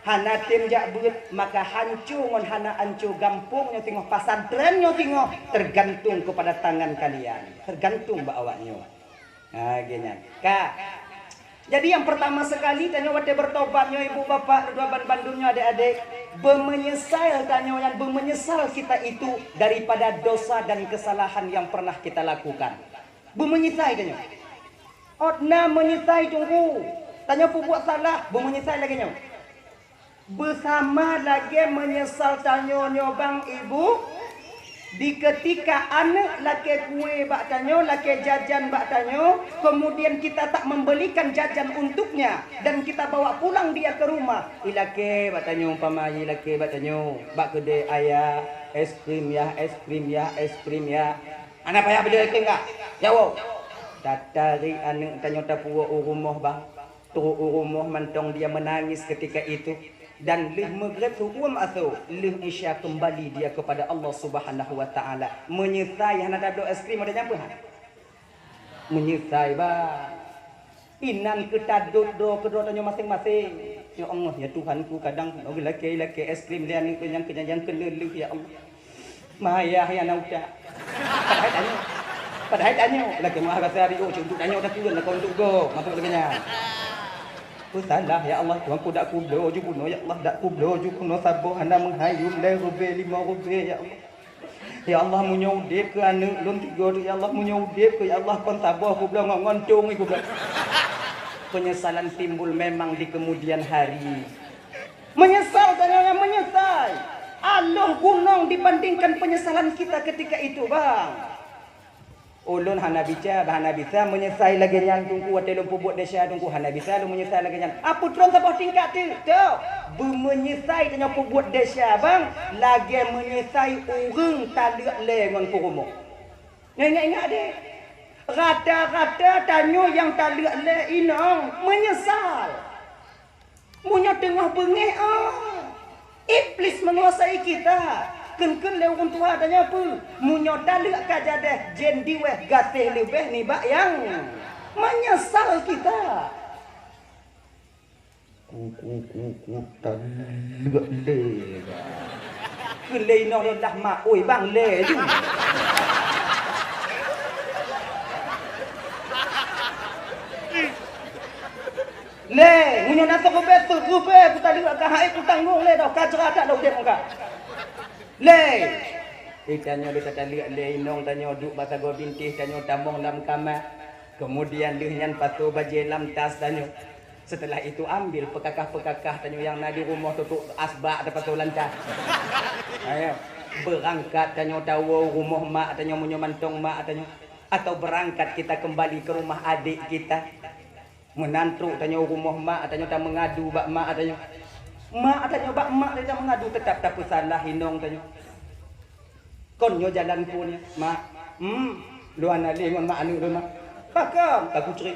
hana tem jak beuet, maka hanco ngon hana hanco gampông nyoe singoh, pasantren nyoe singoh, tergantung kepada tangan kalian, tergantung bak awak nyoe. Ha, geuh nyan. Ka. Jadi, yang pertama sekali, tanyoe watée bertobat nyoe, ibu bapak, dua ban bandum nyoe, adik-adik, beumeunyeusai tanyoe nyan, beumeunyeusal kita itu daripada dosa dan kesalahan yang pernah kita lakukan. Beumeunyeusai tanyoe. Ôt na meunyeusai teungku. Tanyoe peubuet salah, beumeunyeusai lagée nyoe. Beusama lagée meunyeusal tanyoe nyoe bang ibu, di ketika aneuk lakée kue bak tanyoe, lakée jajan bak tanyoe, kemudian kita tak membelikan jajan untuknya dan kita bawa pulang dia ke rumah. Ilakée bak tanyoe umpama, ilakée bak tanyoe, bak keudée, "Ayah, es krim yah, es krim yah, es krim yah." Hana payah beujeuet keu enggak? Jaweueb. Tatarék aneuk tanyoe tapuwoe u rumoh bang. Trok u rumoh mantong dia menangis ketika itu. Dan lheueh meugréb siuem asoe, lheueh Isya kembali dia kepada Allah Subhanahu wa Ta'ala. Meunyeusai hana tabloe es krim, ada nyang peue han? Meunyeusai bang. Inan keu tadot droe keudroe tanyoe maséng-maséng. Ya Allah, ya Tuhanku, kadang lagée-lagée es krim lé aneuk nyang keujang-jang keuleuh-leuh, ya Allah. Mayah ya na utak. Padahai tanyoe. Padahai tanyoe. Lagée meuah rasa hari, oh, cuk, untuk tanyoe dah turun, dah kau untuk go. Masuk lagée nyan. Ku salah, ya Allah, Tuhanku, dak kubloe ju bunoe, ya Allah, dak kubloe ju bunoe, saboh hana meuhai, yum lhée rubée, limong rubée, ya Allah. Ya Allah, meunyoe udeb keu aneuk lôn tiga tu, ya Allah, meunyoe udeb keu, ya Allah, kon saboh kubloe ngon, ngon tong kubloe. Penyesalan timbul memang di kemudian hari. Menyesal, tanyoe nyang menyesai. Aloh gunong dibandingkan penyesalan kita ketika itu, bang. Ulôn hana bica, hana bisa menyesai lagée nyan, teungku, watée lôn peubuet desya, teungku, hana bisa lôn menyesai lagée nyan. Apeue tron saboh tingkat teuk? Toh, beumenyesai tanyoe peubuet desya, bang, lagée menyesai ureuëng taleuek lé ngon peurumoh. Nyoe ingat-ingat deh, rata-rata tanyoe nyang taleuek lé inong menyesal. Meunyoe teungoh beungéh, oh, Iblis menguasai kita. Kheun-kheun lé ureuëng tuha tanyoe peue? Meunyoe taleuek ka jadeh, jén diweh gaséh leubeh nibak nyang menyesal kita. Ku, ku, ku, ku, taleuek lé. Kheun lé inong lôn dah mak, oi bang, lé ju. Lé, meunyoe na seureubée, seureubée kutaleuek ka, hai kutanggong lé doh, ka jeurata lom udeb muka. Lé. Eh, tanyoe lé tataleuek lé inong tanyoe duek bak sagoe bintéh, tanyoe tamong lam kama. Kemudian lheueh nyan pasoe bajée lam tas tanyoe. Setelah itu ambil peukakah-peukakah tanyoe nyang na di rumoh, tutuek asbak tapasoe lam tas. Ayo, beurangkat tanyoe tawoe rumoh mak tanyoe meunyoe mantong mak tanyoe. Atau beurangkat kita kembali ke rumah adik kita. Meunan trok tanyoe rumoh mak tanyoe tameungadu bak mak tanyoe. Mak tanyoe bak mak tanyoe tameungadu, teutap tapeusalah inong tanyoe. Kon nyoe jalan phon nyoe, mak. Hmm, lôn hana lé ngon mak aneuk lôn, mak. Pakon ka kucrét?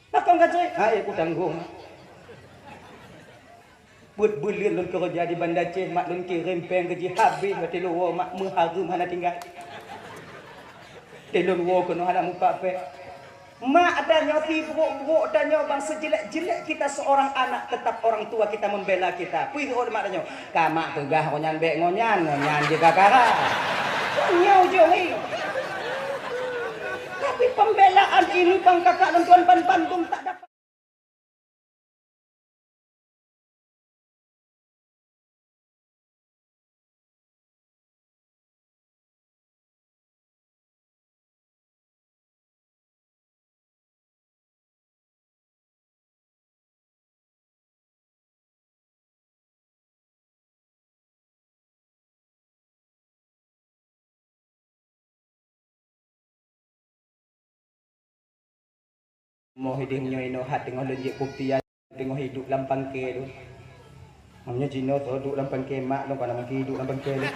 Pakon ka crét? Hai, kutanggong, mak. Peuet buleuen lôn keureuja di Banda Aceh, mak lôn kirém péng keu jih habéh, watée lôn woe mak meuhareuem hana tinggai. Watée lôn woe keunoe hana mupat péng. Mak tanyoe sibrok-brok tanyoe bang, sejelek-jelek kita seorang anak, tetap orang tua kita membela kita. Peue jeuet mak tanyoe? Ka mak peugah ngon nyan bék ngon nyan, ngon nyan jeuet ka kara. Nyoe ujong nyoe. Tapi pembelaan ini bang kakak lôn tuan ban bandum tak dapat. Moh idéh nyoe inoe hat teungoh lôn jép kupi, teungoh iduek lam pangke lôn. Meunyoe jinoe soe duek lam pangke mak lôn, kon na mungken iduek lam pangke lôn.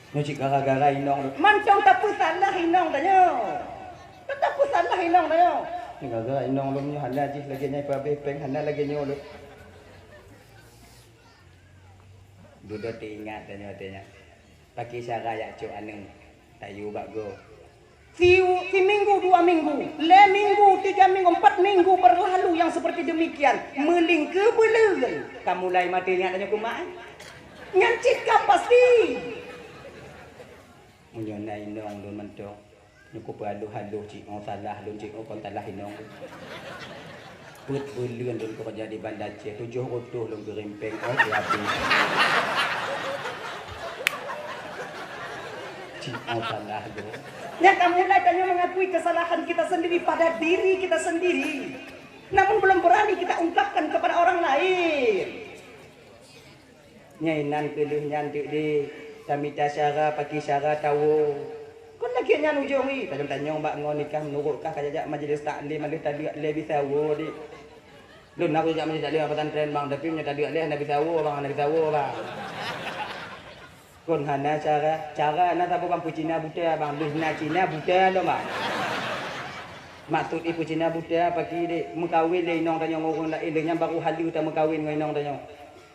Nyoe cit gara-gara inong lôn. Mantong tapeusalah inong tanyoe. Tapeusalah inong tanyoe. Nyoe gara-gara inong lôn nyoe hana jih lagée nyan, ipeubéh péng hana lagée nyoe lôn. Dudoe teuingat tanyoe, tanyoe. Pakri cara jak cok aneuk. Tayu bak gob. Si, siminggu, dua minggu, lhèe minggu, tiga minggu, empat minggu berlalu yang seperti demikian. Meulingkeu beuleuen, ka mulai maté nyan tanyoe keu mak. Nyan cit ka pasti. Meunyoe na inong lôn mantong, nyoe kupeuhaloh-haloh cit ngon salah lôn cit ngon kon salah inong. Peuet buleuen lôn keureuja di Banda Aceh, tujoh reutôh lôn geurimpeng, oh, siapi. Cit, oh, salah lôn. Nyan ka mulai tanyoe mengakui kesalahan kita sendiri pada diri kita sendiri. Namun belum berani kita ungkapkan kepada orang lain. Nyan inan keu lheueh nyan teuk deh, tamita syara, paki syara, tawoe. Kon lagèe nyan ujong jih, tanyong-tanyong bak ngon nikah meunurot kah ka jak-jak majelis taklim, lheueh taleuek lé bisawo deh. Lôn na kujak majelis taklim pesantren bang, tapi meunyoe taleuek lé hana bisawo bang, hana bisawo bang. Kon hana cara, cara na saboh bang peucina buta bang, lheueh na Cina buta lom bang. Maksud jih peucina buta, paki deh, meukawen lé inong tanyoe ngon ureueng laén, lheueh nyan baru haleue tameukawen ngon inong tanyoe.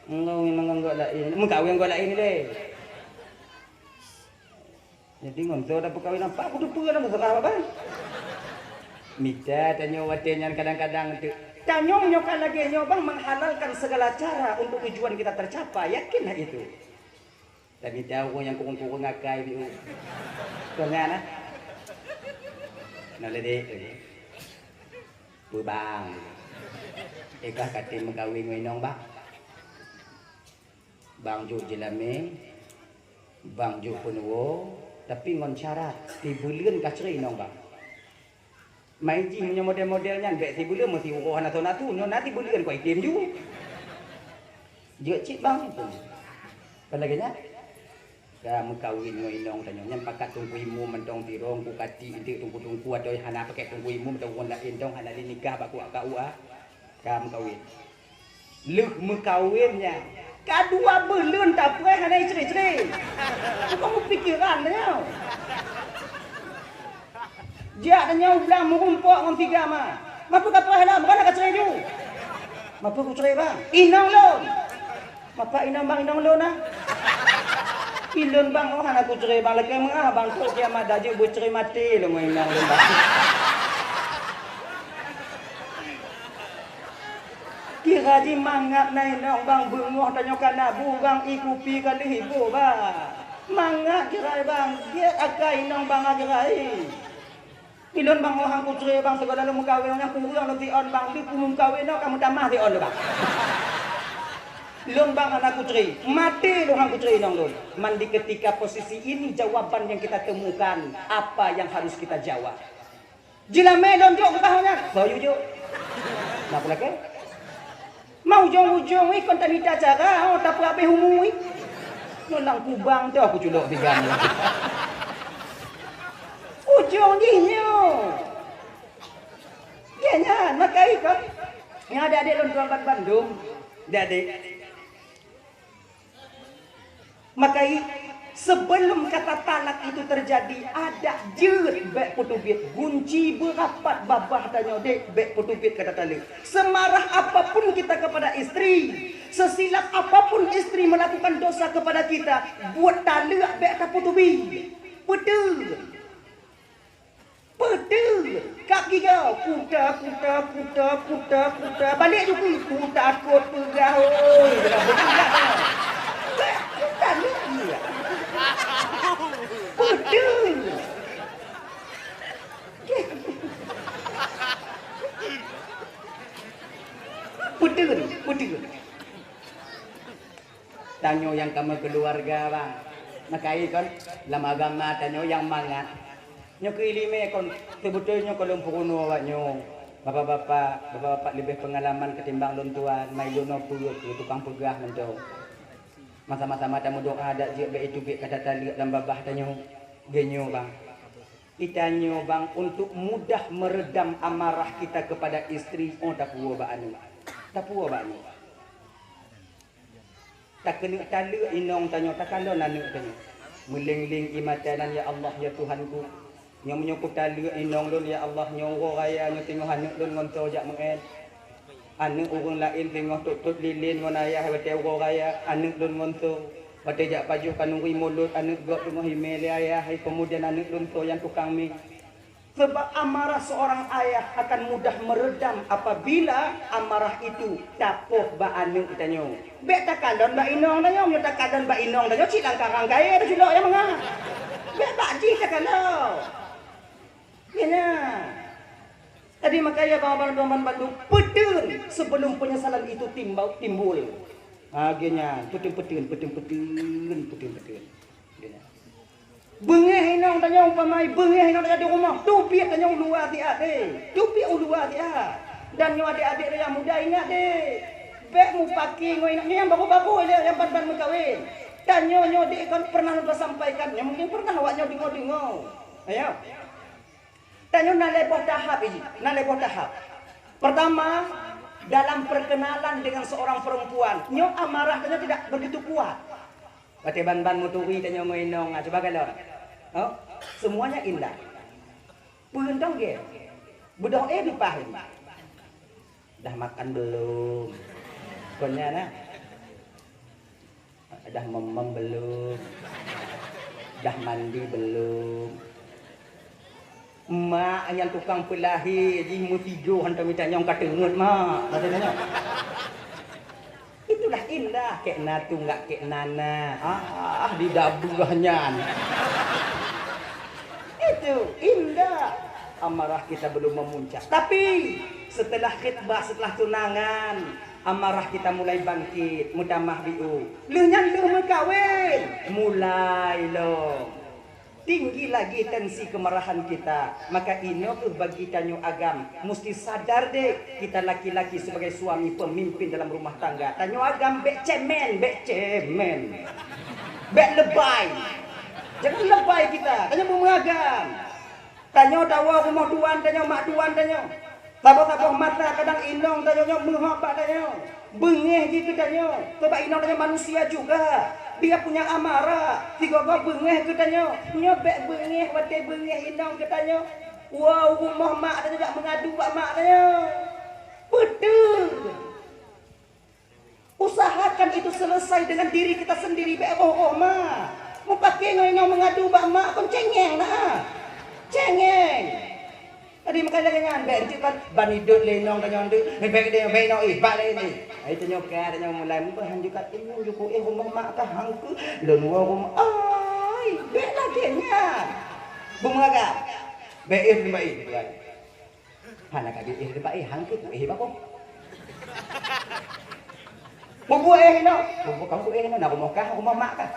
Enggak, memang enggak laén. Meukawen enggak laén ilèe. Jadi ngon soe tapeukawen apa? Aku tu peue lam seurah apa? Mita tanyoe watèe nyan kadang-kadang tu. Tanyoe nyoe ka lagèe nyoe bang menghalalkan segala cara untuk tujuan kita tercapai. Yakinlah itu. Tamita ureueng nyang kureueng-kureueng akai biu. Keu nyan ah. Nah, ladek lagi. Peue bang? Ikah katem meukawen ngon inong bang. Bang jok jeulamé, bang jok peunuwoe, tapi ngon syarat, sibuleuen ka ceuré inong bang. Mai jih meunyoe model-model nyan, bèk sibuleuen meusiuroe hana soe natu, nyoe na sibuleuen kok item ju. Jeuet cit bang pun. Kon lagèe nyan? Ka meukawen ngon inong tanyoe nyan pakat teungku imum mantong sidroe, teungku katik, enteuk teungku-teungku atau hana pakai teungku imum atau ureueng laén dong hana lé nikah bak kuak-kuak. Ka meukawen. Lheueh meukawen nyan, ka dua buleuen tapreh hana icre-cre. Bukon pikeran tanyoe. Jak tanyoe u blang meurumpok ngon si Gama. Mapeue kapreh lom, kon ka ceuré ju. Mapeue kuceuré bang? Inong lôn. Mapeue inong bang, inong lôn ah? Ilôn bang, oh hana kuceuré bang, lakèe meuah bang, trok kiamat dah jeuet beuceuré maté lôn ngon inong lôn bang. Kira jih mangat na inong bang, beungoh tanyoe ka na bu bang, ie kupi ka lheueh iboh bang. Mangat kira bang, jeuet akai inong bang kira. Ilôn bang, oh han kuceuré bang, sigoe lôn meukawen nyan kureueng lôn siôn bang, di ku meukawen nyoe ka meutamah siôn lôn bang. Lôn bang hana kuceuré, maté lôn han kuceuré inong lôn. Man di ketika posisi ini jawaban yang kita temukan, apa yang harus kita jawab. Jeulamé lôn jok keu kah nyan. Soe yue jok? Na peue lakèe? Ma ujong-ujong wih kon tamita cara, oh, tapeuabéh umu wih. Nyoe lam kubang teuh kuculok tiga nyoe. Ujong jih nyoe. Nyan, nyan, maka ikon. Nyan adek-adek lôn tuan ban bandum. Adek-adek. Maka i, sebelum kata talak itu terjadi, adak jeuet bèk peuteubiet. Gunci beurapat babah tanyoe dek bèk peuteubiet kata talak. Semarah apapun kita kepada istri, sesilap apapun istri melakukan dosa kepada kita, buet taleuek bèk tapeuteubiet. Beutôi. Peuteubiet, kap giga, kuta, kuta, kuta, kuta, kuta, balek ju kui, kutakot peugah, oi, kuta leuek. Peuteubiet. Peuteubiet, peuteubiet. Tanyoe nyang ka meukeuluwarga, bang. Maka i kon, lam agama tanyoe nyang mangat. Nyoe keu ileumèe kon, seubeutôi nyoe kon lôn peurunoe awak nyoe. Bapak-bapak, bapak-bapak leubeh peungalaman ketimbang lôn tuan, mai lôn nyoe peue keu tukang peugah mantong. Sama-sama tameudoa dak jeuet bèk iteubiet kata taleuek lam babah tanyoe. Geutanyoe, bang. Geutanyoe, bang, untuk mudah meredam amarah kita kepada istri, oh, tapuwoe bak aneuk. Tapuwoe bak aneuk. Takeuneuk taleuek inong tanyoe, takalon aneuk tanyoe. Meuléng-léng ie mata nan, "Ya Allah, ya Tuhanku, nyoe meunyoe kutaleuek inong lôn, ya Allah, nyoe uroe raya nyoe teungoh aneuk lôn ngon soe jak meu'èn. Aneuk ureueng laén teungoh tot-tot lilén ngon ayah watèe uroe raya, aneuk lôn ngon soe?" Watée jak pajoh khanuri mulod aneuëk gob teungoh imé lé ayah, hai keumudian aneuëk lôn soe nyang tukang mi. Sebab amarah seorang ayah akan mudah meredam apabila amarah itu tapoh bak aneuëk tanyoe. Bék takalon bak inong tanyoe, meunyoe takalon bak inong tanyoe cit lam karang kayée teuculok nyang mangat. Bék bak jih takalon. Nyan. Jadi makanya bangon-bangon bandum, peuteun sebelum penyesalan itu timbau-, timbul. Ha, geuh nyan, peuteun-peuteun, peuteun-peuteun, peuteun-peuteun. Geuh nyan. Beungéh inong tanyoe umpamai, beungéh inong tanyoe di rumoh, teubiet tanyoe u luwa siat deh. Teubiet u luwa siat. Dan nyoe adék-adék nyang muda ingat deh. Bék mupaki ngon inong nyoe nyang baru-baru ilée nyang ban-ban meukawen. Tanyoe nyoe deh kon pernah lôn sampaikan, nyoe mungkin pernah awak nyoe deungoe-deungoe. Ayo. Tanyoe na lhée boh tahap ini, na lhée boh tahap. Pertama, dalam perkenalan dengan seorang perempuan, nyoe amarah tanyoe tidak begitu kuat. Watée ban-ban meuturi tanyoe ngon inong, ah, cuba kalon. Oh, semuanya indah. Peue tong gét. Beudôh eh leupah ini. Dah makan belum? Kon nyan na. Dah mamam belum? Dah mandi belum? Mak nyang tukang peulahé jih meusidroe hantom itanyong ka teungeut, Mak. Kata nyan. Itulah indah, kek na tunggak kek nana. Ah, di dabeuh nyan. Itu indah. Amarah kita belum memuncak. Tapi setelah khitbah, setelah tunangan, amarah kita mulai bangkit, meutamah biu. Lheueh nyan lheueh meukawen, mulai lom. Tinggi lagi tensi kemarahan kita. Maka inoe kheueh bagi tanyoe agam musti sadar deh, kita laki-laki sebagai suami pemimpin dalam rumah tangga. Tanyoe agam bék cemen, bék cemen. Bék lebai. Jangan lebai kita. Tanyoe beumeugam. Tanyoe tawoe rumoh tuan tanyoe, mak tuan tanyoe. Saboh-saboh masa kadang inong tanyoe nyoe meuhok bak tanyoe. Beungéh jih keu tanyoe. Sabab inong tanyoe manusia juga. Dia punya amarah. Sigoe-goe beungéh keu tanyoe. Nyoe bék beungéh watée beungéh inong keu tanyoe. Woe u rumoh mak tanyoe jak meungadu bak mak tanyoe. Beutôi. Usahakan itu selesai dengan diri kita sendiri, bék roh-roh mak. Mupaki ngon inong meungadu bak mak kon cengeng na. Cengeng. Jadi makanya lagée nyan, bék enteuk ban, ban idot lé inong tanyoe enteuk. Bék deh, bék inong, eh, bak lé ni. Ai tanyoe ka, tanyoe mulai muka hanjukat ilmu juku, eh, rumoh mak ka hangku. Lôn woe rumoh. Ai, bék lagée nyan. Beumeugah. Bék eh, bék eh. Hana ka jeuet éh, hang keuh éh bagoe. Bubuet éh inoe, bubuet kamoe éh inoe, na rumoh kah, rumoh mak kah.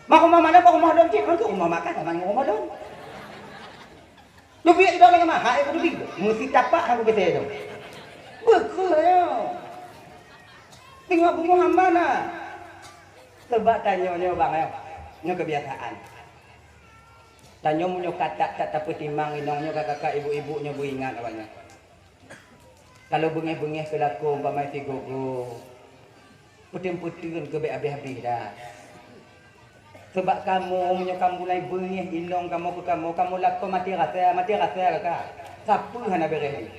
Mak rumoh mak lôn, rumoh lôn cit, hang keuh rumoh mak kah, sama rumoh lôn. Leubeh idong lagée maha, éh leubeh. Meusi tapak hang beutée tu. Beukeuh nyoe. Teungoh bumoe hamba na. Sebab tanyoe nyoe bang, nyoe kebiasaan. Tanyoe meunyoe ka that-that tapeutimang inong nyoe kakak-kakak, ibu-ibu nyoe beuingat awaknyoe. Kalau beungéh-beungéh keu lakoe umpama sigoe-goe, peuteun-peuteun keu bék habéh-habéh dah. Sabab kamoe meunyoe ka mulai beungéh inong kamoe keu kamoe, kamoe lakoe maté rasa, maté rasa kakak. Sapeue hana beureh jih.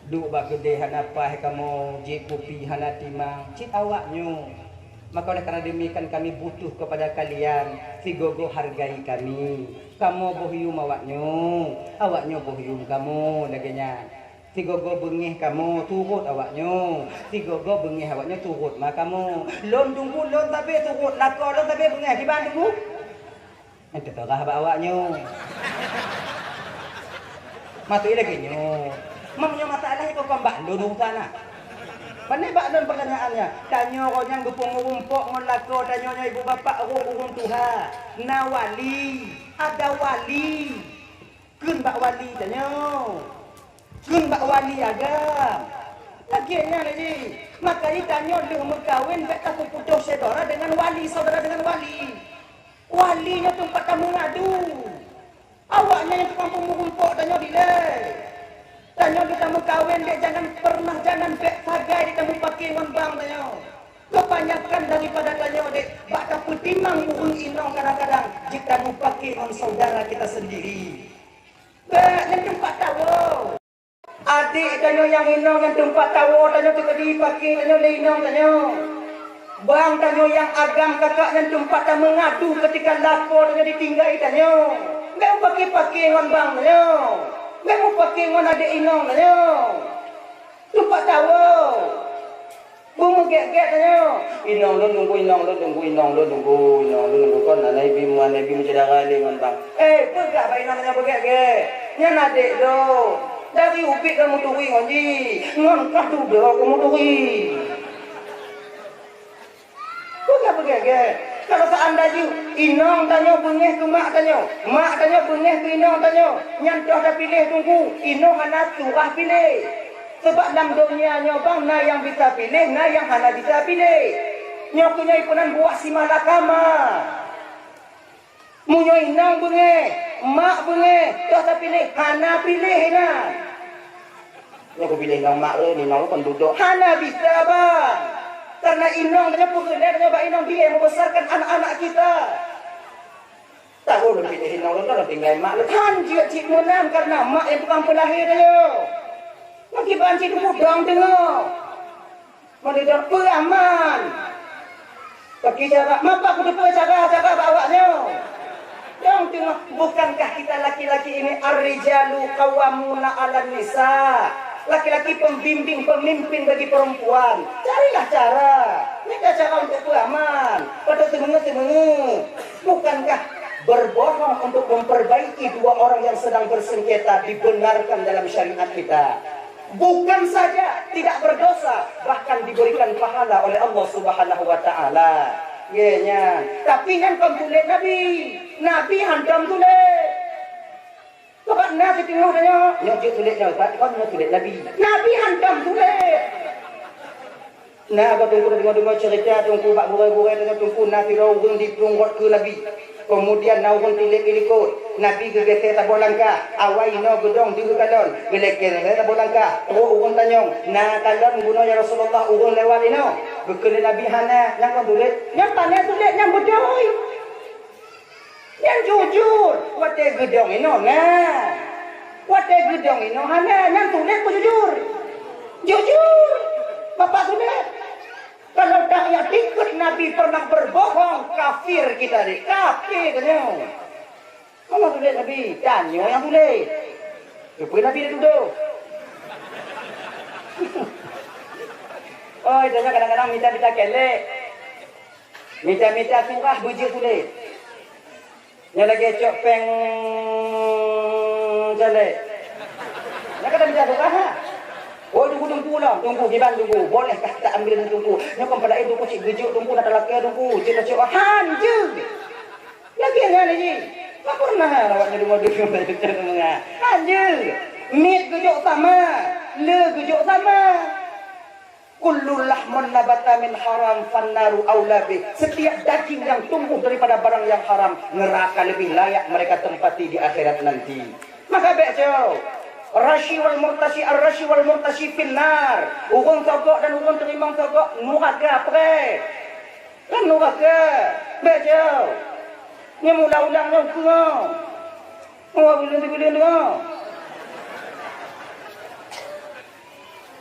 Duek bak keudè hana paih kamoe, jieb kupi hana timang, cit awaknyoe. Maka oleh karena demikian kami butuh kepada kalian, sigoe-goe hargai kami. Kamoe boh yum awaknyoe, awaknyoe boh yum kamoe, lagée nyan. Sigoe-goe beungéh kamoe, turot awaknyoe. Sigoe-goe beungéh awaknyoe, turot ma kamoe. Lôn tunggu, lôn sabe turot, lakoe lôn sabe beungéh, kiban tunggu. Nyan teupeugah bak awaknyoe. Maksud lagée nyoe. Meunyoe masalah iko kon bak lôn urusan na. Pane bak lôn pertanyaannya, tanyoe roh nyang geupeumeureumpok ngon lakoe tanyoe nyoe ibu bapak ureuëng-ureuëng tuha. Na wali, ada wali. Kheun bak wali tanyoe. Kheun bak wali agam. Lagée nyan lagée. Makajih tanyoe lheueh meukawen bék tapeuputôh syedara deungon wali, saudara deungon wali. Wali nyoe teumpat tameungadu. Awaknyan nyang tukang peumeurumpok tanyoe dilée. Tanyoe di tameukawen dek jangan pernah jangan bék sagai di tamupake ngon bang tanyoe. Kebanyakan daripada tanyoe dek bak tapeutimang ureuëng inong kadang-kadang jeuet tamupake ngon saudara kita sendiri. Bék nyan teumpat tawoe. Adek tanyoe nyang inong nyan teumpat tawoe tanyoe teukeudi pake tanyoe lé inong tanyoe. Bang tanyoe nyang agam kakak nyan teumpat tameungadu keutika lakoe tanyoe ditinggai tanyoe. Bèk mupake-pake ngon bang tanyoe. Bèk mupake ngon adék inong tanyoe. Teumpat tawoe. Beumeugét-gét tanyoe. Inong lôn tunggu, inong lôn tunggu, inong lôn tunggu, inong lôn tunggu. Kon aneuk bim, aneuk bim syedara lé ngon bang. Eh, peugah bak inong tanyoe beugét-gét. Nyan adék lôn. Dari ubit ka meuturi ngon jih. Ngon kah dudoe ka meuturi. Peugah beugét-gét. Kalau seandainya inong tanyoe beungéh keu mak tanyoe, mak tanyoe beungéh keu inong tanyoe, nyan toh tapiléh teungku, inong hana surah piléh. Sabab lam donya nyoe bang na nyang bisa piléh, na nyang hana bisa piléh. Nyoe keuh nyoe peunan buah si malakama. Meunyoe inong beungéh, mak beungéh, toh tapiléh, hana piléh inan. Nyoe kupiléh inong mak lé, inong lé kon dudoe. Hana bisa, bang. Karena inong tanyoe peureulee tanyoe bak inong dilée membesarkan anak-anak kita. Tahu lôn piléh inong lôn, lôn tinggai mak lôn. Han jeuet cit meunan, karena mak nyang tukang peulahé tanyoe. Ngon kiban cit mudong teungoh. Meunyoe dong peue aman. Bagi cara, mapa kuteupeu cara-cara bak awak nyoe? Dong teungoh, bukankah kita laki-laki ini ar-rijalu qawwamuna 'alan nisa? Laki-laki pembimbing, pemimpin bagi perempuan. Carilah cara. Minta cara untuk peue aman. Pada teungoh-teungoh. Bukankah berbohong untuk memperbaiki dua orang yang sedang bersengketa dibenarkan dalam syariat kita? Bukan saja tidak berdosa, bahkan diberikan pahala oleh Allah Subhanahu wa Ta'ala. Ye, nyan. Tapi nyan kon tulét Nabi. Nabi hantom tulét. Coba na siteungoh tanyoe, nyoe jeuet tulét nyoe, kon nyoe tulét Nabi. Nabi hantom tulét. Na, ka teungku deungoe-deungoe cerita teungku bak gurée-gurée tanyoe teungku na sidroe ureuëng diplueng rot keu Nabi. Keumudian na ureuëng tilék ilikot. Nabi geugeusée saboh langkah. Awai inoe geudong deuh kalon. Geulakée saboh langkah. Trok ureuëng tanyong, "Na kalon bunoe ya Rasulullah ureuëng lewat inoe?" Geukheun lé Nabi, "Hana." Nyang kon tulét? Nyang pané tulét nyang beutôi. Nyang jujur, watée geudong inoe na. Watée geudong inoe hana, nyang tulét beujujur. Jujur, Bapak tulét. Kalau tak ya ikut Nabi pernah berbohong, kafir kita ni, kafir tanyoe. Allah tulét Nabi, tanyoe nyang tulét. Keupeue Nabi dak tudoh? Oi, tanyoe kadang-kadang mita-mita kelek. Mita-mita surah beujeuet tulét. Nyan lagée cok péng calék. Nyan ka tamita surah, ha? Oh, tunggu, tunggu lah. Tunggu, kiban tunggu. Bolehkah kita ambil tunggu? Nyoe kon padahai tunggu cit geujok tunggu, na talakée tunggu. Cit tacok, han jeuet. Lagée nyan lagée. Ka pernah awak nyoe deungoe-deungoe. Han jeuet. Miet geujok sama. Le geujok sama. Kullu lahmun nabata min haram fannaru aula bih. Setiap daging yang tumbuh daripada barang yang haram, neraka lebih layak mereka tempati di akhirat nanti. Maka bèk cok. Rashi wal murtashi, ar-rashi wal murtashi finnar. Ureuëng sogok dan ureuëng teurimong sogok, nuraka preh. Kan nuraka. Bèk cok. Nyoe meuulang-ulang nyoe keuh. Nyoe buleuen-buleuen nyoe.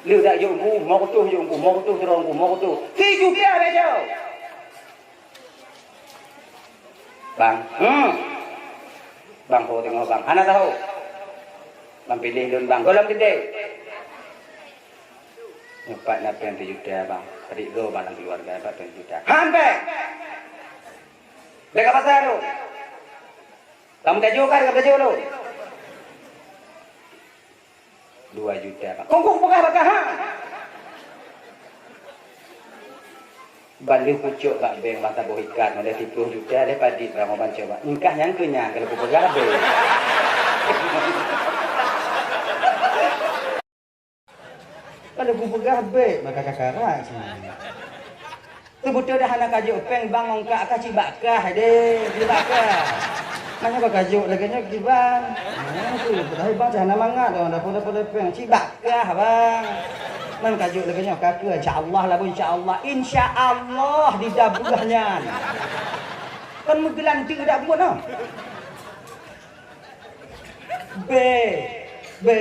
Lheueh dak jok ku, mo kutoh jok ku, mo kutoh sidroe ku, mo kutoh. Sijuta bèk jok. Bang, hmm. Bang, ho teungoh bang. Hana tahu. Bang piléh lôn bang. Gohlom teuntèe. Nyoe pat na péng sijuta bang. Padik goe bang lam keuluwarga pat péng sijuta. Han péng. Bèk ka pasai lôn. Kamu tajok kan, kamu tajok lôn. Dua juta, Pak. Kong kong peugah bak kah, ha? Ban lheueh kucok bak bank masa boh ikat, mulai siplôh juta lé padit bang, ban coba. Ingkah nyang keu nyang kalau kupeugah bèk. Kalau kupeugah bèk, maka kakarak sih. Teubeutôi dah hana kajok péng bang, ongkak ka cibak kah deh, cibak kah. Maknanya bang kajok lagèe nyoe kiban. Nah, tu, padahai bang cah hana mangat, oh, dapur-dapur péng, cibak kah bang. Man kajok lagèe nyoe, ka keu, insya Allah lah, insya Allah, insya Allah didabeuh nyan. Kan meugeulanteu dak buet noh. Be, be.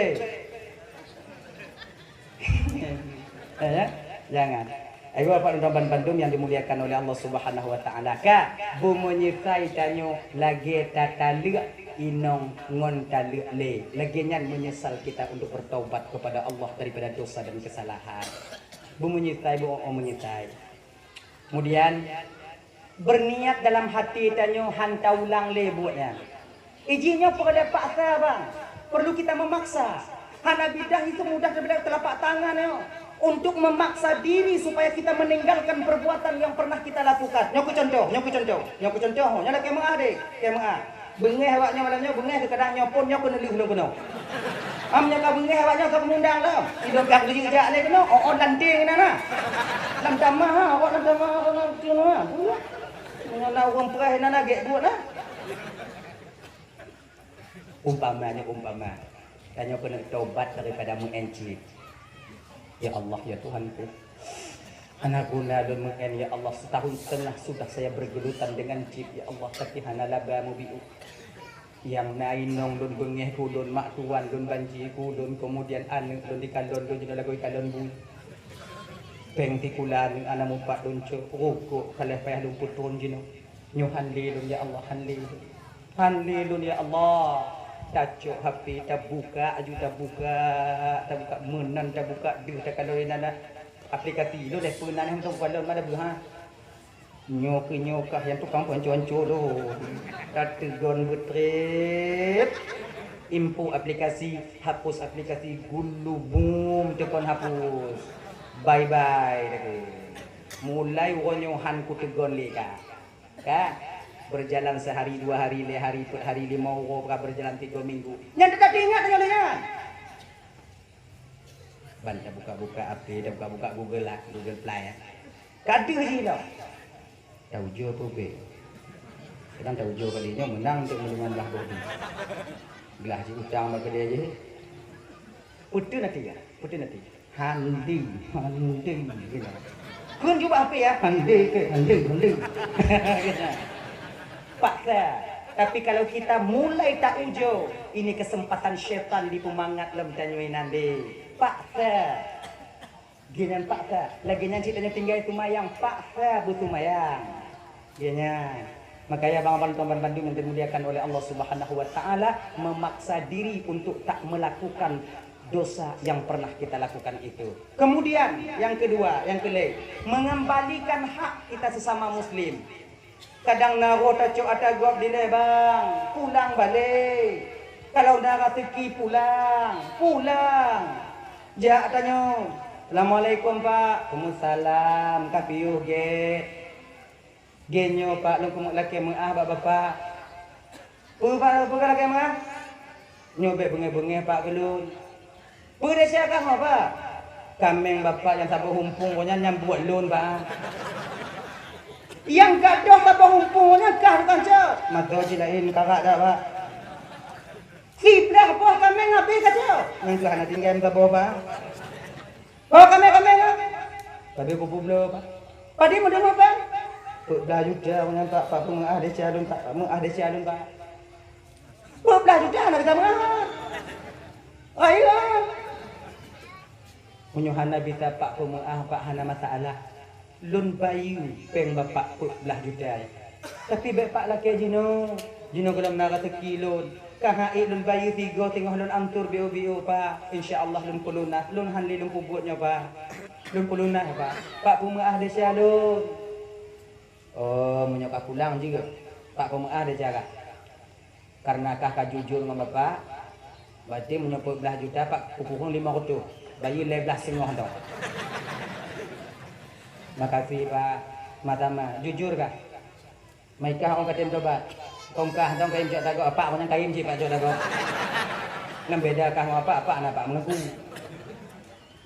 Eh, ya? Jangan. Ayuh, Bapak dan Tuan bandum yang dimuliakan oleh Allah Subhanahu wa Taala, ka beumeunyeusai tanyoe lagée tataleuek inong ngon taleuek lé. Lagée nyan menyesal kita untuk bertaubat kepada Allah daripada dosa dan kesalahan. Beumeunyeusai, beu-, beumeunyeusai. Kemudian, berniat dalam hati tanyoe han taulang lé buet nyan. Iji nyoe peureulée paksa, bang. Perlu kita memaksa. Hana bidah itu mudah daripada telapak tangan nyoe. Untuk memaksa diri supaya kita meninggalkan perbuatan yang pernah kita lakukan. Nyoe keu contoh, nyoe keu contoh, nyoe keu contoh, nyoe lakée meuah deh, lakée meuah. Beungéh awak nyoe malam nyoe, beungéh keu kadang nyoe pun nyoe keuneuleuh lôn keunoe. Am nyoe ka beungéh awak nyoe ka meundang lom. Idong ka geujak lé keunoe, oh, oh, lanting na na. Lam tamah ha, awak lam tamah, awak lam tamah. Meunyoe na ureuëng preh na na gét buet na. Umpama nyoe umpama, tanyoe keuneuk tobat daripada meu'en cit. Ya Allah, ya Tuhanku, hana guna lôn meu'en, ya Allah, setahun setengah sudah saya bergelutan dengan cit, ya Allah, tapi hana laba mubiu. Nyang na inong lôn, beungéh ku lôn, mak tuan lôn, banci ku lôn, kemudian aneuëk lôn dikalon lôn jinoe lagoe kalon bui. Péng sikula aneuëk hana mupat lôn cok, rukok ka lheueh payah lôn putron jinoe. Nyoe han lé lôn, ya Allah, han lé lôn. Han lé lôn, ya Allah. Tacok H P, tabuka, aju tabuka, tabuka, meunan tabuka, deuh takalon inan aplikasi. Lôn lé peunan hana tabuka lôn, mana beuha. Nyoe keu nyoe kah nyang tukang peuhanco-hanco lôn. Tateugon beutrép. Info aplikasi, hapus aplikasi, gulubum teukon hapus. Bye bye lagée. Mulai uroe nyoe han kuteugon lé ka. Ka, berjalan sehari, dua hari, lhée hari, peuet hari, limong uroe, ka berjalan tiga minggu. Nyan teutap ingat deungon lé nyan. Ban tabuka-buka H P, tabuka-buka Google lah, Google Play, ya. Ka deuh jih lom. Taujoe peubeh. Kadang taujoe kali nyoe meunang untuk meunyoe blah boh jih. Glah jih utang bak keudè jih. Peuteuh nanti ya, peuteuh nanti. Handi, handi, gitu. Kun cuba H P ya, handi ke, handi, handi. Paksa. Tapi kalau kita mulai taujoe, ini kesempatan syaitan dipeumangat lom tanyoe nyan deh. Paksa. Geuhnyan paksa. Lagée nyan cit tanyoe tinggai seumayang, paksa beuseumayang. Geuhnyan. Makanya bang abang teman bandum yang dimuliakan oleh Allah Subhanahu wa Taala, memaksa diri untuk tak melakukan dosa yang pernah kita lakukan itu. Kemudian, yang kedua, yang kelima, mengembalikan hak kita sesama muslim. Kadang na roh tacok ata gob dilée, bang, pulang balek. Kalau na raseuki, pulang, pulang. Jak tanyoe, "Assalamualaikum, Pak." "Waalaikumsalam, ka piôh gét." "Gét nyoe, Pak, lôn keuneuk lakée meu'ah bak Bapak." "Peue, Pak, peue ka lakée meu'ah?" "Nyoe bék beungéh-beungéh, Pak, keu lôn." "Peue desya kah nyoe, Pak?" "Kaméng Bapak nyang saboh umpung nyan nyang buet lôn, Pak." "Nyang gadôh saboh umpung nyan kah tukang cok?" "Masa jih laén karak dak, Pak." "Siblaih boh kaméng habéh ka cok?" "Nyan keuh hana tinggai meusaboh, Pak." "Oh, kaméng, kaméng, ah." "Padum peuet ploh, Pak?" "Padum peuet ploh, Pak?" "Peuet blaih juta nyan, Pak, Pak, peumeu'ah desya lôn, Pak, peumeu'ah desya lôn, Pak." "Peuet blaih juta hana gata meu'ah?" "Ayo." "Meunyoe hana bisa Pak peumeu'ah, Pak, hana masalah. Lôn bayeue péng Bapak peuet blaih juta. Tapi bék Pak lakée jinoe. Jinoe gohlom na raseuki lôn. Ka han ék lôn bayeue sigoe teungoh lôn ancor biôh-biôh, Pak. Insya Allah lôn peulunas. Lôn han lé lôn peubuet nyoe, Pak. Lôn peulunas, Pak. Pak peumeu'ah desya lôn." "Oh, meunyoe ka pulang jih, Pak peumeu'ah desya kah. Kareuna kah ka jujur ngon Bapak, berarti meunyoe peuet blaih juta, Pak, kukureueng limong reutôh, bayeue lhée blaih seungoh dong." "Makasih, Pak. Sama-sama. Jujur kah?" "Meukah ôn ka tem tobat. Kon kah dong kayém cok dagoe, Pak, meunyoe kayém cit Pak cok dagoe. Ngon beda kah ngon Pak, Pak na Pak meungaku."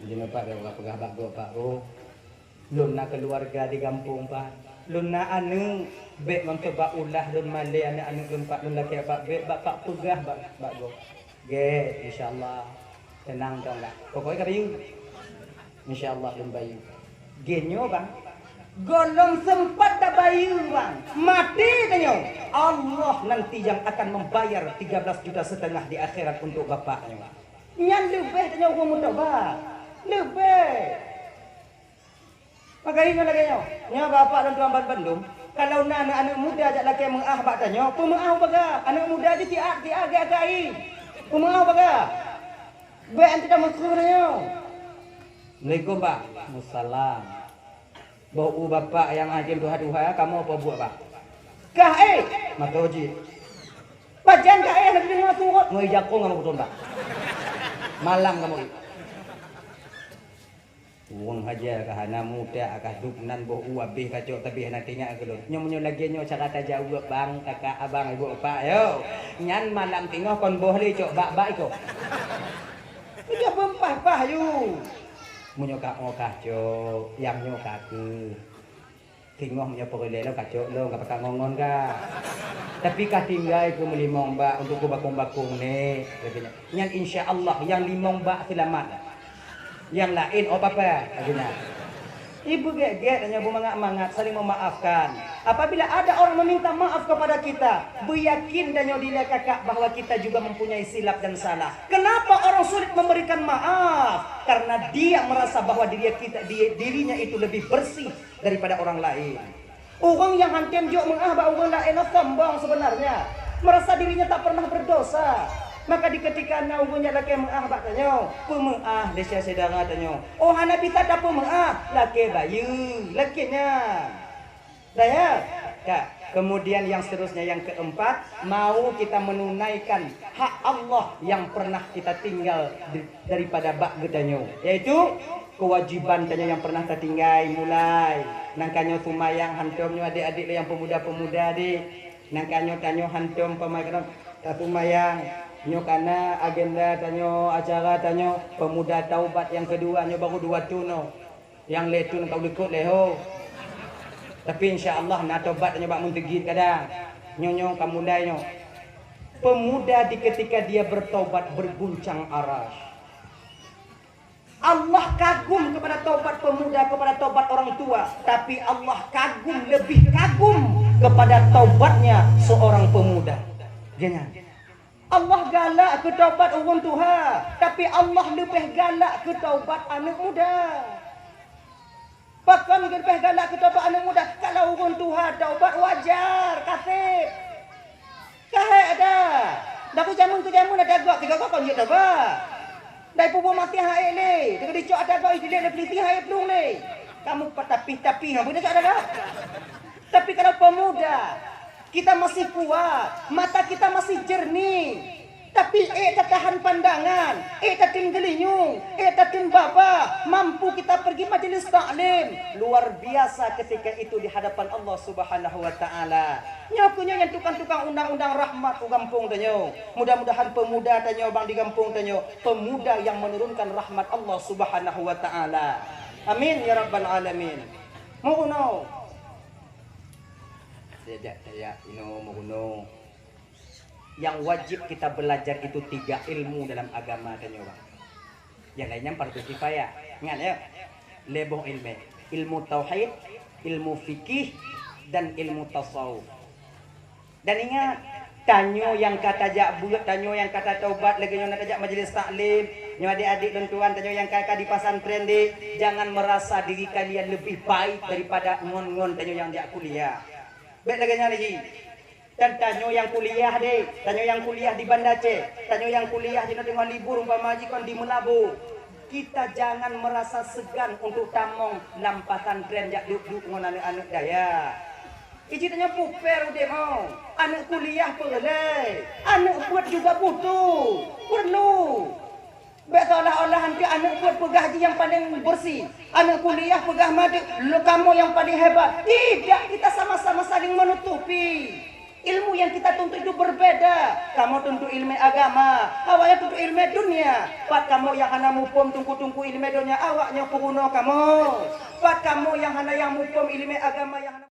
Jadi Bapak peugah bak gob, Pak, "Oh, lôn na keuluwarga di gampông, Pak. Lôn na aneuëk, bék ngon teuba ulah lôn malée aneuëk-aneuëk lôn, Pak, lôn lakée, Pak, bék Bapak peugah bak, bak gob." "Gét, insya Allah. Teunang dong lah. Pokoknya ka bayeue. Insya Allah lôn bayeue." Gét nyoe, bang. Gohlom seumpat tabayeue, bang. Maté tanyoe. Allah nanti yang akan membayar tiga belas juta setengah di akhirat untuk Bapak nyoe. Nyan leubeh tanyoe ureuëng meutobat. Leubeh. Maka ingat lagèe nyoe, nyoe bapak dan tuan ban bandum, kalau na aneuk-aneuk muda jak lakèe meu'ah bak tanyoe, peumeu'ah baga. Aneuk muda jih tiat-tiat geuakai. Peumeu'ah baga. Bèk anti tameukeu tanyoe. Assalamualaikum, Pak. Waalaikumsalam. Boh u bapak nyang hakim tuha-tuha, kamoe apa buet, Pak? Kah, eh! Mata uji. Pajan kah, eh, nak deungoe surot? Ngoi jakong kamoe beutôi, Pak. Malam kamoe. Ureueng haja ka hana muda, ka duek nan boh u abéh kacok, tapi hana teuingat keu lôn. Nyoe meunyoe lagèe nyoe cara tajaweueb, bang, kakak, abang, ibu, bapak, yo. Nyan malam teungoh kon boh lé cok bak-bak iko. Meunyoe beumpah-pah yu. Meunyoe ka oh kacok, nyang nyoe ka keu. Teungoh meunyoe peureulèe lôn kacok lôn, ka pakat ngon-ngon ka. Tapi ka tinggai keu meulimong bak untuk keu bakong-bakong nèk, lagèe nyan. Nyan insya Allah nyang limong bak seulamat. Nyang laén oh papa, lagèe nyan. Ibu gèt-gèt tanyoe beumangat-mangat saling memaafkan. Apabila ada orang meminta maaf kepada kita, beuyakin tanyoe dilèe kakak bahwa kita juga mempunyai silap dan salah. Kenapa orang sulit memberikan maaf? Karena dia merasa bahwa diri kita, di-, dirinya itu lebih bersih daripada orang lain. Ureueng nyang han tem jok meu'ah bak ureueng laén nyoe sombong sebenarnya, merasa dirinya tak pernah berdosa. Maka di ketika na ureueng nyang lakèe meu'ah bak tanyoe, peumeu'ah desya syedara tanyoe. Oh hana bisa tapeumeu'ah, lakèe bayeue, lakèe nyan. Dah ya? Ya. Kemudian yang seterusnya, yang keempat, mau kita menunaikan hak Allah yang pernah kita tinggal di daripada bak geutanyoe, yaitu kewajiban tanyoe nyang pernah tatinggai mulai. Nangka nyoe seumayang hantom nyoe adék-adék lé nyang peumuda-peumuda deh. Nangka nyoe tanyoe hantom pamaikron taseumayang. Nyoe kana agenda tanyoe, acara tanyoe peumuda taubat nyang keudua nyoe baru dua thon nyoe. Nyang lhèe thon ka likot lé ho. Tapi insya Allah na tobat tanyoe bak meunteugi kadang. Nyoe nyoe ka mulai nyoe. Pemuda di ketika dia bertobat berguncang arasy. Allah kagum kepada taubat pemuda, kepada taubat orang tua, tapi Allah kagum, lebih kagum kepada taubatnya seorang pemuda. Jangan. Allah galak keu taubat ureueng tuha, tapi Allah leubeh galak keu taubat aneuk muda. Pakon leubeh galak keu taubat aneuk muda? Kalau ureueng tuha taubat wajar, kaseb. Ka hék ada. Dak keu jameun, keu jameun ada gok, tiga gok kon jeuet taubat. Dai pubuh maté hai lé, tiga dicok ada gok, idilek lé pelisi hai plueng lé. Kamu petapih-tapih, ngapa dicok ada gok? Tapi kalau pemuda, kita masih kuat, mata kita masih jernih. Tapi ék tatahan pandangan, ék tateun geulinyueng, ék tateun babah, mampu kita pergi majelis taklim. Luar biasa ketika itu di hadapan Allah Subhanahu wa Ta'ala. Nyoe keuh nyoe nyang tukang-tukang undang-undang rahmat u gampông tanyoe. Mudah-mudahan pemuda tanyoe bang di gampông tanyoe, pemuda yang menurunkan rahmat Allah Subhanahu wa Ta'ala. Amin ya rabbal alamin. Meurunoe. Tajak-tajak inoe meurunoe. Yang wajib kita belajar itu tiga ilmu dalam agama tanyoe, bang. Yang lainnya fardu kifayah. Ingat ya. Lhèe boh ilmu. Ilmu tauhid, ilmu fikih, dan ilmu tasawuf. Dan ingat, tanyoe nyang ka tajak beuet, tanyoe nyang ka tataubat, lagèe nyoe na tajak majelis taklim, nyoe adék-adék lôn tuan, tanyoe nyang ka, ka di pesantren deh, jangan merasa diri kalian lebih baik daripada ngon-ngon tanyoe nyang jak kuliah. Bèk lagèe nyan lagi. Dan tanyoe nyang kuliah deh, tanyoe nyang kuliah di Banda Aceh, tanyoe nyang kuliah jinoe teungoh libur umpama jih kon di Meulaboh. Kita jangan merasa segan untuk tamong lam pesantren jak duek-duek ngon aneuk-aneuk dayah. Iji tanyoe puper udeb nyoe, aneuk kuliah peureulèe, aneuk beuet juga butuh, perlu. Bèk seolah-olah nanti aneuk beuet peugah jih nyang paleng bersih, aneuk kuliah peugah madeuek, lo kamoe nyang paleng hebat. Tidak, kita sama-sama saling menutupi. Ilmu nyang kita tuntut itu berbeda. Kamoe tuntut ileumèe agama, awaknyan tuntut ileumèe dunia. Pat kamoe nyang hana muphom teungku-teungku ileumèe dunia, awaknyan peurunoe kamoe. Pat kamoe nyang hana nyang muphom ileumèe agama nyang hana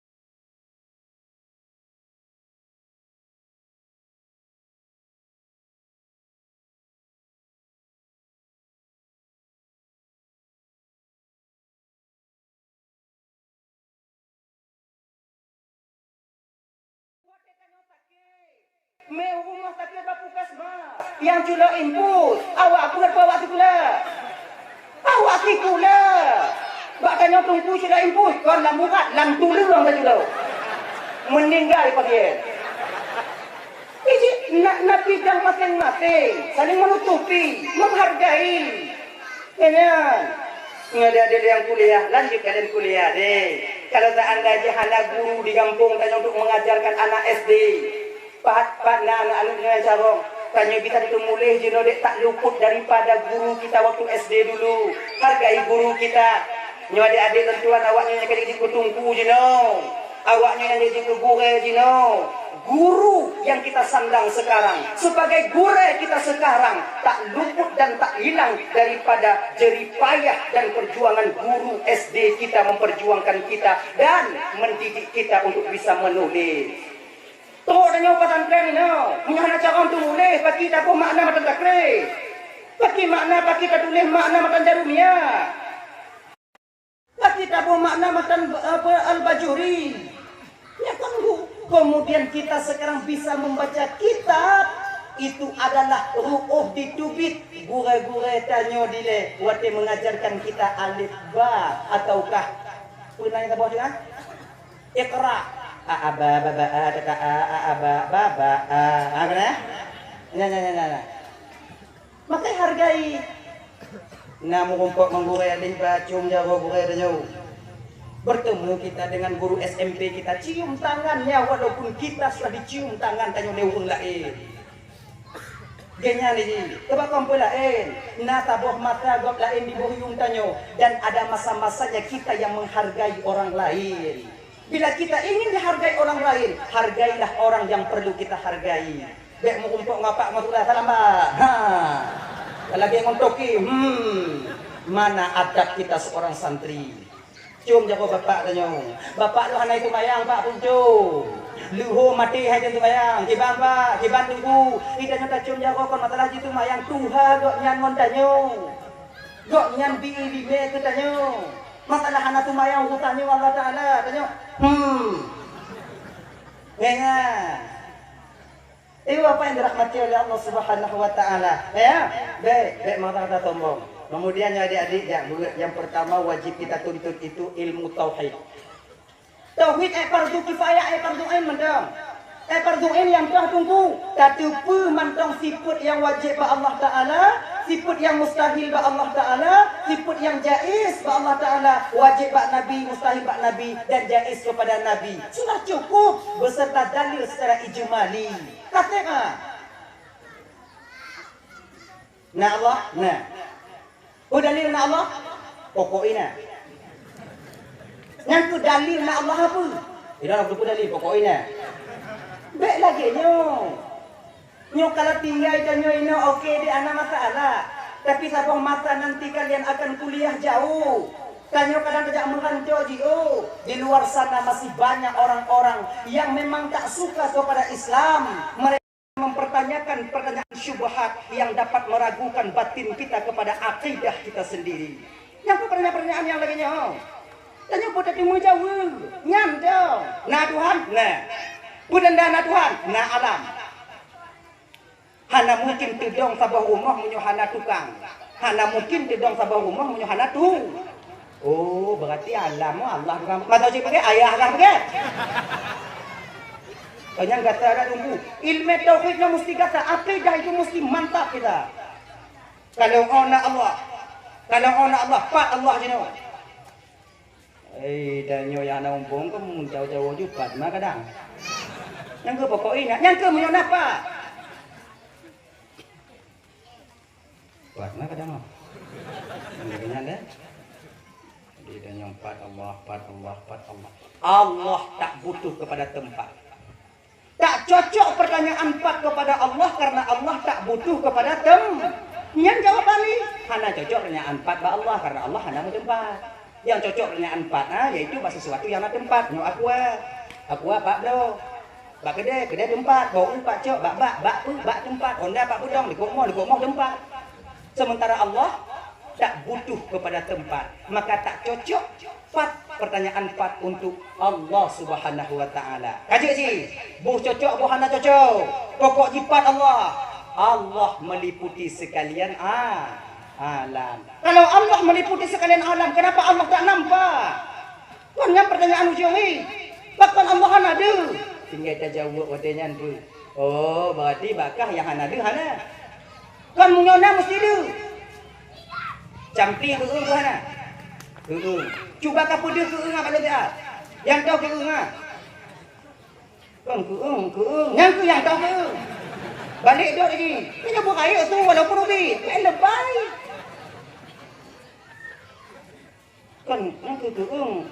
Meurumoh sakét bak puskesmas. Nyang culok impus, awak peuet awak sikula. Awak sikula. Bak tanyoe Teungku sudah impuh, kon lam urat, lam tuleueng saja. Meninggal pasien. Jadi, na-, na bidang masing-masing, saling menutupi, menghargai. Ya kan? Nyoe adik-adik nyang kuliah, lanjut kalian kuliah deh. Kalau seandainya hana guru di gampông tanyoe untuk mengajarkan anak S D, Pat, pat na aneuk-aneuk nyan carông. Tanyoe bisa teumuléh jinoe dek tak luput daripada guru kita waktu S D dulu. Hargai guru kita. Nyoe adik-adik lôn tuan, awaknyoe nyang ka jeuet keu teungku jinoe. Awaknyoe nyang jeuet keu gurée jinoe. Guru yang kita sandang sekarang, sebagai gurée kita sekarang, tak luput dan tak hilang daripada jerih payah dan perjuangan guru S D kita memperjuangkan kita dan mendidik kita untuk bisa menulis. Trok tanyoe pesantren inoe, meunyoe hana carông teumuléh, pakri taboh makna matan takré. Pakri makna, pakri tatuléh makna matan jaroe mia. Pakri taboh makna matan, apa, Al-Bajuri. Ya kan, Bu? Kemudian kita sekarang bisa membaca kitab, itu adalah ru'uh di tubit. Gurée-gurée tanyoe dilée watée mengajarkan kita alif ba ataukah peue nan taboh tu, ah? Iqra. A, a, ba, ba, ba, a, ta, ta, a, a, a, ba, ba, ba, a. Ha, keunan? Nyan, nyan, nyan, nyan, nyan. Maka hargai. Na meurumpok ngon gurée, alih ba cium jaroe gurée tanyoe. Bertemu kita dengan guru S M P kita, cium tangannya walaupun kita sudah dicium tangan tanyoe lé ureueng laén. Geuhnyan jih, teubakon peue laén, na saboh masa gob laén diboh yuem tanyoe, dan ada masa-masanya kita yang menghargai orang lain. Bila kita ingin dihargai orang lain, hargailah orang yang perlu kita hargai. Bék meurumpok ngon apak ngon sudara salam, bah. Ha. Lagée ngon toke, hmm. Mana adab kita seorang santri? Cium jaroe bapak tanyoe. Bapak lôn hana jiseumayang, Pak, punco. Leuhô maté hai jeuet seumayang. Kiban, Pak, kiban teungku. Ih, tanyoe tacium jaroe kon masalah jiseumayang, tuha gobnyan ngon tanyoe. Gobnyan bi ié bimé keu tanyoe. Masalah hana seumayang urusan nyoe Allah Taala, tanyoe. Hmm. Nyan. Ibu bapak yang dirahmati oleh Allah Subhanahu wa Taala, ya, bék, bék marah dan sombong. Kemudian, ya, adik-adik, yang, yang pertama wajib kita tuntut itu ilmu tauhid. Tauhid, eh, fardu kifayah, eh, fardu ain mantong. Eh, fardu ain nyang toh teungku, tateupeue mantong sifeut nyang wajéb bak Allah Taala, sifeut nyang mustahil bak Allah Taala, sifeut nyang jaiz bak Allah Taala, wajéb bak Nabi, mustahil bak Nabi, dan jaiz kepada Nabi. Sudah cukup beserta dalil secara ijmali. Ka sép, ha? Na Allah? Na. Peue dalil na Allah? Pokok ié na. Nyang keu dalil na Allah apa? Idak peue dalil, pokok ié na. Bék lagée nyoe. Nyoe kalau tinggai tanyoe inoe oke deh, hana masalah. Tapi saboh masa nanti kalian akan kuliah jauh. Tanyoe kadang tajak meuranto jiôh. Di luar sana masih banyak orang-orang yang memang tak suka kepada Islam. Mereka mempertanyakan pertanyaan syubhat yang dapat meragukan batin kita kepada akidah kita sendiri. Nyang peue pertanyaan-pertanyaan nyang lagée nyoe? Tanyoe peue tateumé jaweueb? Nyan dong. Na Tuhan? Na. Peue tanda na Tuhan? Na alam. Hana mungkin teudong saboh rumoh meunyoe hana tukang. Hana mungkin teudong saboh rumoh meunyoe hana tu. Oh, berarti alam Allah tukang. Masa cit pakai ayah kah pakai? Kau nyang gata ada tunggu. Ilmu tauhid nyoe mesti gata, akidah itu mesti mantap kita. Kalau oh na Allah, kalau oh na Allah, pat Allah jinoe. Eh, dan nyoe nyang na umpung ke mun jauh-jauh ju pat ma kadang. Nyang ke pokok ingat, nyang ke meunyoe napa? Pat ma kadang. Nyang ke nyan deh. Jadi dan nyang pat Allah, pat Allah, pat Allah. Allah tak butuh kepada tempat. Tak cocok pertanyaan pat kepada Allah karena Allah tak butuh kepada tem-, nyan jawaban ni. Hana cocok pertanyaan pat bak Allah karena Allah hana meuteumpat. Nyang cocok pertanyaan pat, ha, yaitu bak sesuatu yang na teumpat. Nyoe aqua. Aqua pat bloe. Bak keudè, keudè teumpat. Bak u pat cok, bak bak, bak peue, bak teumpat. Honda pat peudong, likot moh, likot moh teumpat. Sementara Allah tak butuh kepada tempat, maka tak cocok pat, pertanyaan pat untuk Allah Subhanahu wa Ta'ala. Ka jeuet cit, boh cocok, boh hana cocok, pokok jipat Allah. Allah meliputi sekalian, ah, Alam. Kalau Allah meliputi sekalian alam, kenapa Allah tak nampak? Kon nyan pertanyaan ujong nyoe. Pakon Allah hana deuh? Tinggai tajaweueb watée nyan peue? Oh, berarti bak kah nyang hana deuh hana. Kon meunyoe na meusti deuh. Campi keu ureueng hana? Keu ureueng. Cuba kapeudeuh keu ureueng bak lôn siat. Nyang toh keu ureueng. Kon keu ureueng, keu ureueng. Nyang keu nyang toh keu ureueng. Balek dok lagi. Nyoe beurayeuk su walaupun ubit. Eh, lebai. Kon, nyan keu keueung.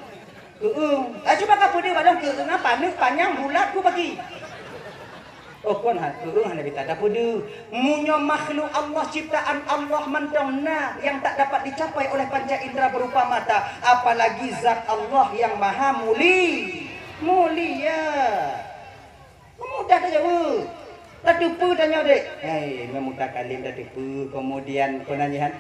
Keueung. Ah, cuba kapeudeuh bak lôn keueung apa? Neuk panyang bulat ku bagi. Oh, kon ha, keueung hana bita tapeudeuh. Meunyoe makhluk Allah, ciptaan Allah mantong na yang tak dapat dicapai oleh panca indera berupa mata, apalagi zat Allah yang maha muli-, mulia. Mudah tajaweueb. Tateupeue tanyoe dek. Hai, ngon mutakalim tateupeue, kemudian peunanyihan,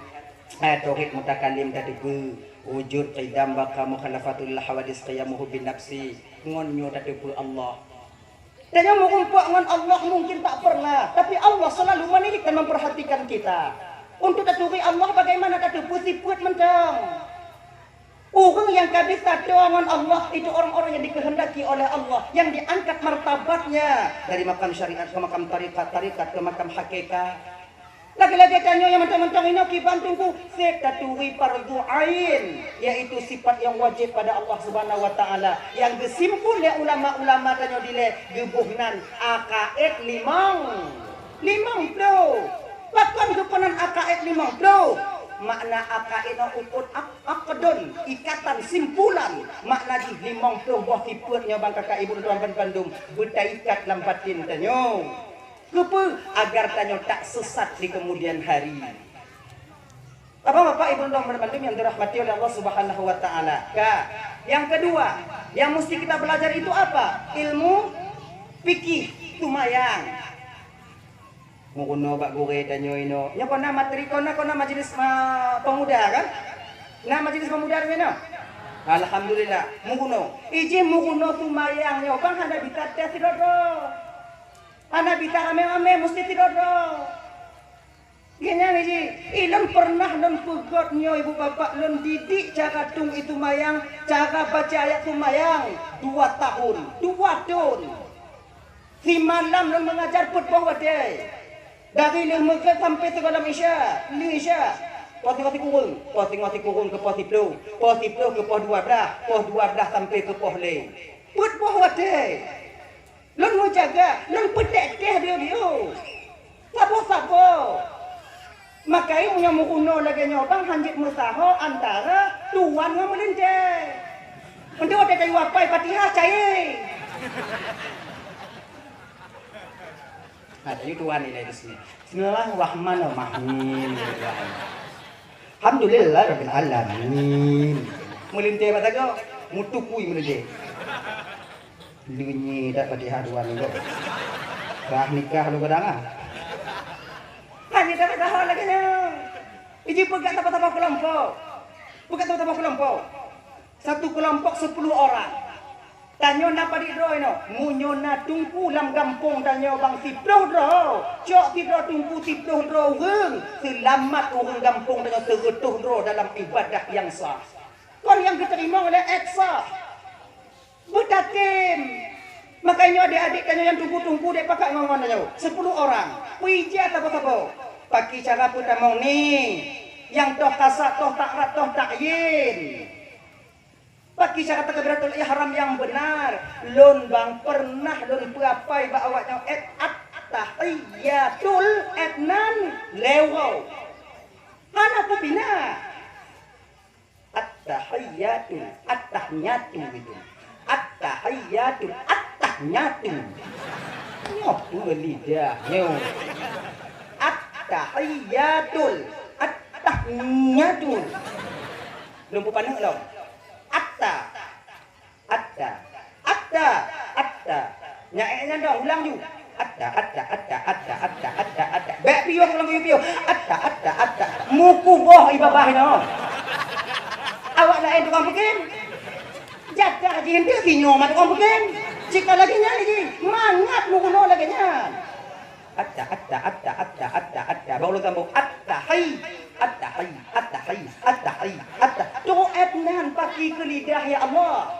eh, tauhid mutakalim tateupeue, wujud, qidam, baqa, mukhalafatul hawadis, qiyamuhu bin nafsi. Ngon nyoe tateupeue Allah. Tanyoe meurumpok ngon Allah mungkin tak pernah, tapi Allah selalu menilik dan memperhatikan kita. Untuk taturi Allah bagaimana tateupeue sifeuet mantong. Ureuëng nyang ka bisa toe ngon Allah itu orang-orang yang dikehendaki oleh Allah, yang diangkat martabatnya dari makam syariat ke makam tarekat, tarekat ke makam hakikat. Lagée-lagée tanyoe nyang mantong-mantong inoe kiban teungku, seb taturi fardhu ain, yaitu sifat yang wajib pada Allah Subhanahu wa Taala, yang geusimpul lé ulama-ulama tanyoe dilée geuboh nan akaid limong, limong ploh. Pakon geupeunan akaid limong ploh? Makna akaid nyoe ukut ak-, akdun, ikatan, simpulan. Makna jih limong ploh boh sifeuet nyoe bang kakak ibu tuan ban bandum beutaikat lam batin tanyoe. Keupeue? Agar tanyoe tak sesat di kemudian hari. Bapak-bapak, ibu tuan ban bandum yang dirahmati oleh Allah Subhanahu wa Taala. Ka. Yang kedua, yang mesti kita belajar itu apa? Ilmu fikih, sumayang. Meurunoe bak gurée tanyoe inoe. Nyoe kon na materi, kon na, kon na majelis ma-, pemuda kan? Na majelis pemuda nyoe na? Alhamdulillah, meurunoe. Ijih meurunoe sumayang nyoe bang hana bisa tes sidroe-droe. Hana bisa ramé-ramé, mesti sidroe-droe. Geuhnyan ijih, ilôn pernah lôn peugöt nyoe ibu bapak, lôn didik cara tung i sumayang, cara baca ayat sumayang dua tahun, dua thon. Simalam lôn mengajar peuet boh watée. Dari lheueh meugréb sampai sigohlom Isya, lheueh Isya. Poh singoh sikureueng, poh singoh sikureueng keu poh siploh, poh siploh keu poh dua blah, poh dua blah sampai keu poh lhée. Peuet boh watée. Lôn meujaga, lôn peutek-tek dieu-dieu. Saboh-saboh. Makai meunyoe meurunoe lagée nyoe bang hanjeuet meusaho antara tuan ngon meulintée. Meunteue watée tayue apai Fatihah cai. Nah, tayue tuan ilée di sini. Bismillahirrahmanirrahim. Alhamdulillahirabbil alamin. Meulintée bak sagoe, meutukui meulintée. Leunye that Fatihah dua minggu. Kah nikah lu kadang ah. Hanya dapat dahar lagée nyoe. Iji peugah saboh-saboh keulompok. Peugah saboh-saboh keulompok. Satu keulompok sepuluh orang. Tanyoe na padit droe inoe. Meunyoe na teungku lam gampông tanyoe bang siploh droe, cok sidroe teungku siploh droe ureuëng, seulamat ureuëng gampông tanyoe seureutôh droe dalam ibadah nyang sah. Kon nyang geuteurimong lé eksa. Beutatem. Makajih nyoe adék-adék tanyoe nyang teungku-teungku dek pakat ngon-ngon tanyoe. Sepuluh orang. Peue ija saboh-saboh. Paki cara peutamong ni. Nyang toh kasat, toh takrat, toh takyin. Paki cara takbiratul ihram nyang beunar. Lôn bang pernah lôn peuapai bak awak nyoe et at-tahiyatul etnan lewo. Hana peubina. At-tahiyatu, at-tahiyatu itu. At-tahiyatu, at-tahiyatu. Nyoe peue lidah nyoe. At-tahiyatul, at-tahiyatu. Lôn peupaneuk lom. Atta. Atta. Atta. Atta. Nyan ék nyan dong, ulang ju. Atta, atta, atta. Bèk piôh ulang piôh-piôh. Atta, atta, atta. Mukuboh i babah nyoe. Awak laén tukang peukim. Jadah jih eunteuk sinyoe mat tukang peukim. Cit ka lagèe nyan jih. Mangat meurunoe lagèe nyan. Atta, atta, atta. Baru lôn sambông. Atta, hai. Atta, At-tahiyyu, at-tahiyyu, at-tahiyyu, at-tahiyyu. Doa nan paki keu lidah, ya Allah.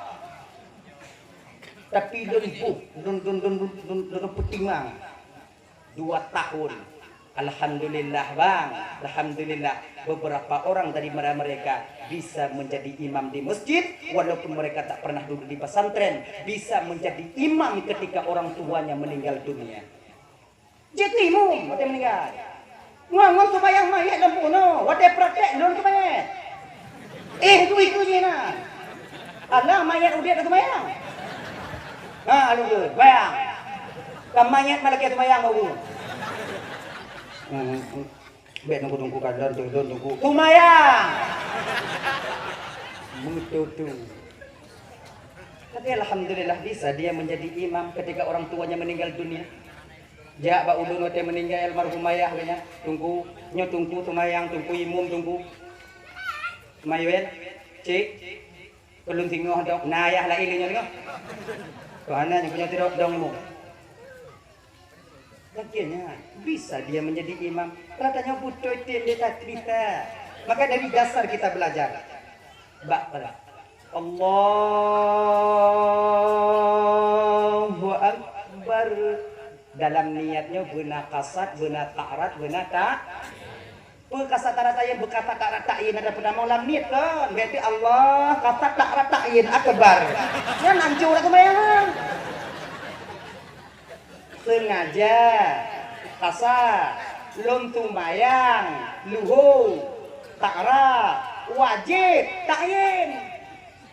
Tapi lôn buh, lôn, lôn, lôn, lôn, lôn, lôn peutimang. Dua tahun. Alhamdulillah, Bang. Alhamdulillah. Beberapa orang dari mereka bisa menjadi imam di masjid, walaupun mereka tak pernah duduk di pesantren, bisa menjadi imam ketika orang tuanya meninggal dunia. Jeuet imum watée meuninggai. Ngon, ngon seumayang manyét lam bunoe, watée praktek lôn seumayang. Eh, tu itu je na. Alah manyét udeb dah seumayang. Ha, alu tu, bayang. Kan manyét malah ke seumayang baru. Hmm, hmm. Bèk nunggu-nunggu kan lôn tu, lôn nunggu. Seumayang. Betul tu. Tapi alhamdulillah bisa dia menjadi imam ketika orang tuanya meninggal dunia. Jak bak ulôn watée meuninggai almarhum ayah geuh nyan, Teungku, nyoe Teungku seumayang, Teungku imum Teungku. Mayuet, cik, keu lôn singoh dong, na ayah laén lé nyoe singoh. Keu hana nyoe, nyoe sidroe dong imum. Lagèe nyan, bisa dia menjadi imam. Kalau tanyoe beutôi tem dia tak cerita. Maka dari dasar kita belajar. Bak Allahu Akbar. Dalam niat nyoe beuna kasad, beuna ta'rad, beuna ta-, peu kasad ta'rad ta'yin, beukasad ta'rad ta'yin ada peudamong lam niet kan? Berarti Allah, kasad ta'rad ta'yin, akbar. Nyan hancô dah seumayang. Seungaja, kasad, lôn seumayang, luho, ta'rad, wajéb, ta'yin.